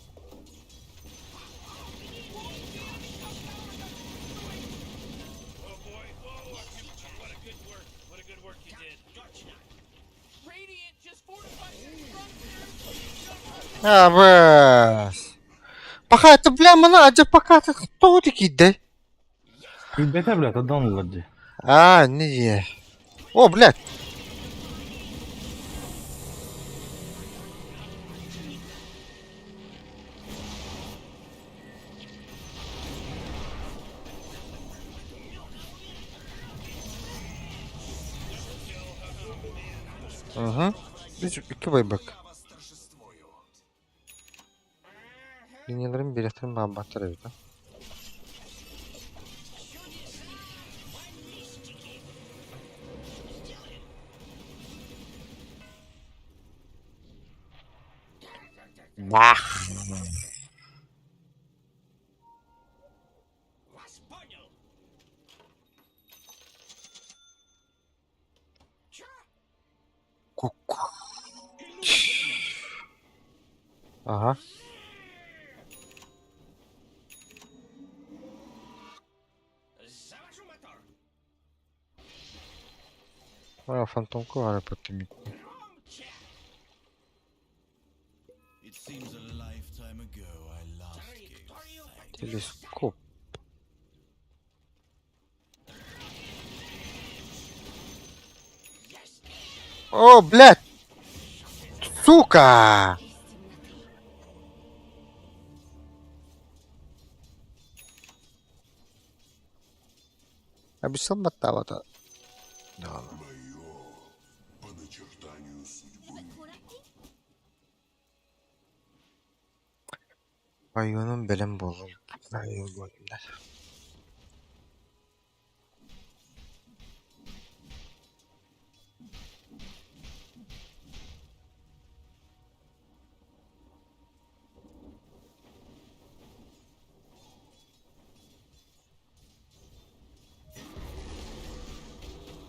Oh boy, whoa, what a good work. What a good work you did. Точно. Radiant just fortified their structures. А, бэс. Паха, это бля, мана, а пока ты кто такие, да? Бета, блядь, отдан лади. А, не. О, блядь. Угу. Үч, икки байбак. Линияларын бириэхтэрин баҕарбаттар эбит а. Бах! Вас понял. Чё? Ку-ку. Ага. Завожу мотор. А, фантомку аэропортами. Громче. It seems a lifetime ago I last gave Траекторию thanks. Телескоп. Есть. О, блядь! Сука! Из темноты. Обещал баттавата. Да. По начертанию судьбы. Айонун бэлэм буолан буоллар.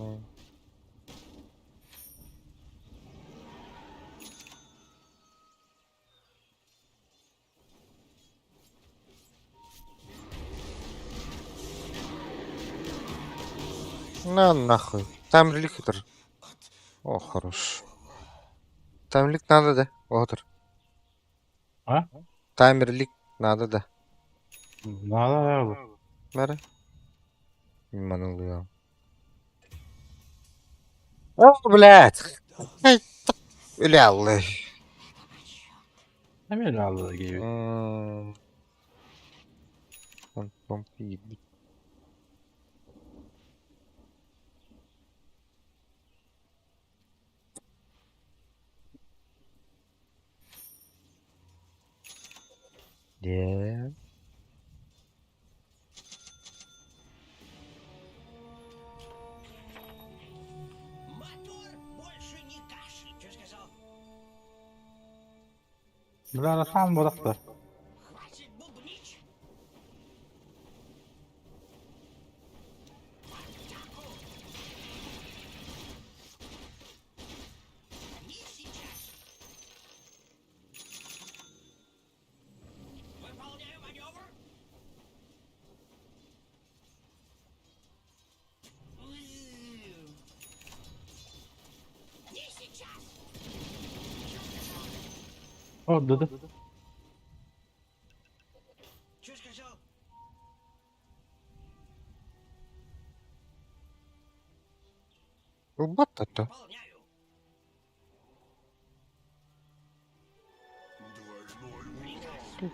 М. На нахуй. Там релик О, хорош. Таймлик надо да? Отыр. А? Таймерлик надо да. Надо. Бары. Манылыам. О, блядь! Үлэ Эмиэ аллы диэбит. Онтон тиийбит. Диэн. Мотор больше не кашляет. Что сказал? Бля, сам бодахта. Хватит бубнить. В атаку! Не сейчас. Выполняю маневр. Не сейчас. О, да да. Что сказал? Ылбат да. Выполняю.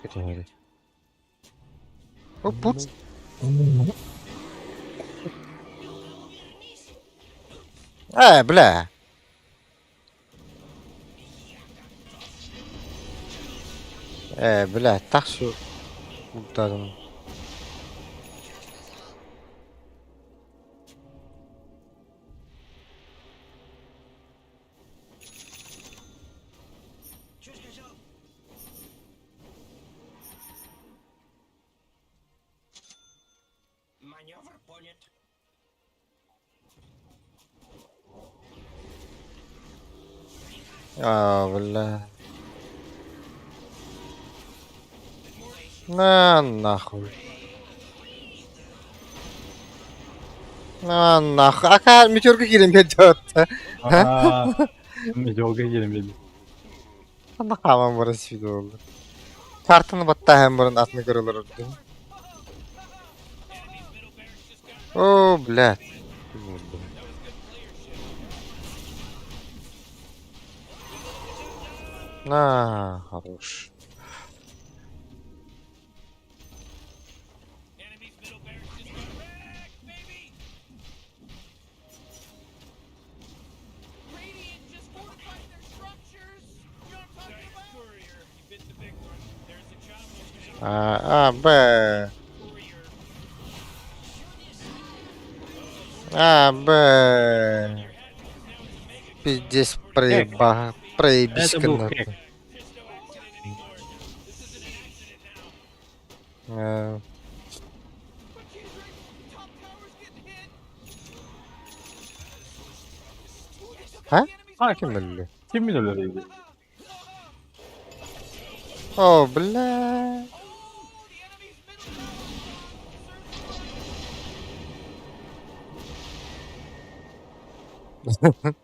Кэтэһэри. Опут. Увернись. Э, бля. Э, бля, тахсу ударом. Что сказал? Маневр понят. А, бля. На нахуй. На нахуй. Ака метеорга киирэн биэрдэ. Аа, Метеорга киирэн биэрдэ. Анда хааман баран сүдэ буолла. Картаны баттааһын баран атын көрөлөр ордум. О, блядь. На, хорош. Enemy's middle barracks just got wrecked, baby! Radiant just fortified their structures. You know what I'm talking Giant about? courier, you bit the big one. There's a job opening. А, а, Б. Courier. А, Б. Пиздец, проеба. Проебись Это был хек. There's no accident anymore. This isn't an accident now. Э, But geez, Rick, top tower's getting hit. Ooh, they took А? out the enemy's А, middle Ким tower. өллө? Ким өлөрдө? О, бля. Oh, the enemy's middle tower deserves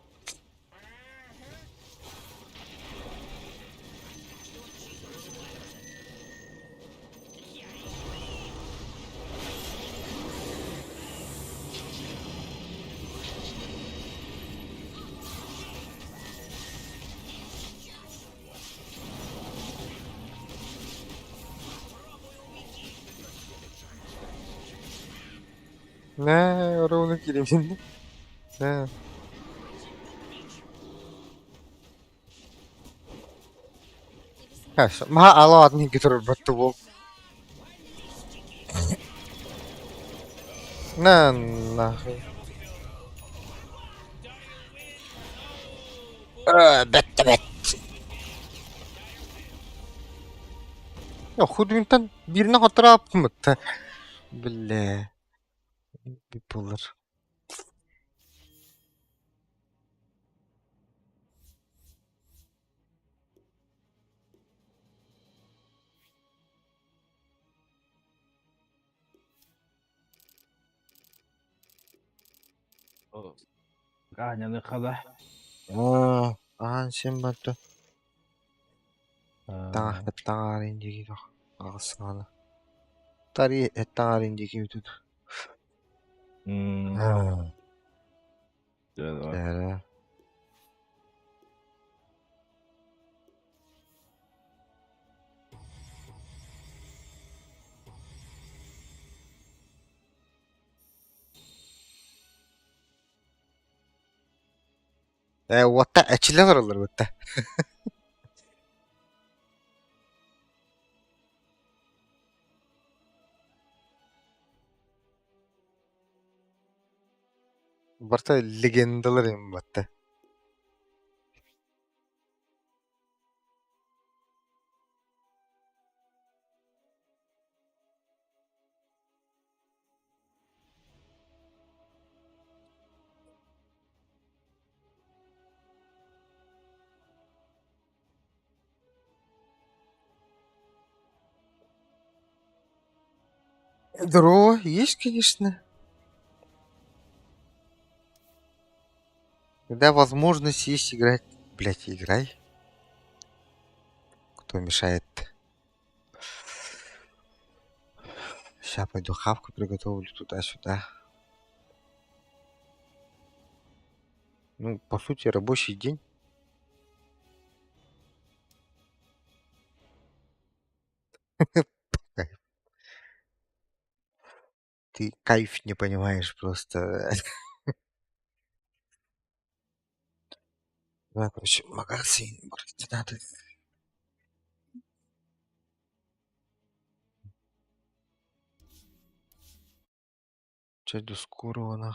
Нэ, оруону киирэн Нэ. Хорошо. Ма ала атын который баттыбол. На нахуй. Э, бэтт бэтт. Я худуинтан бирine hatırap mı? Бля. Bipolar. Аанньаны хала. Аа, аан син барда. Таҥаарын диэки аҕыс саҕана. Тари таҥарын диэки бүтүт. Ээ. Ээ, уотта эчилэн олороллор бытта. Барыта легендалар им батта. Здорово, есть, конечно. Когда возможность есть играть, блять, играй. Кто мешает? Сейчас пойду хавку приготовлю туда-сюда. Ну, по сути, рабочий день. Кайф. Ты кайф не понимаешь просто. Да, короче, магазин брать надо. Чё, до скорого, нахуй.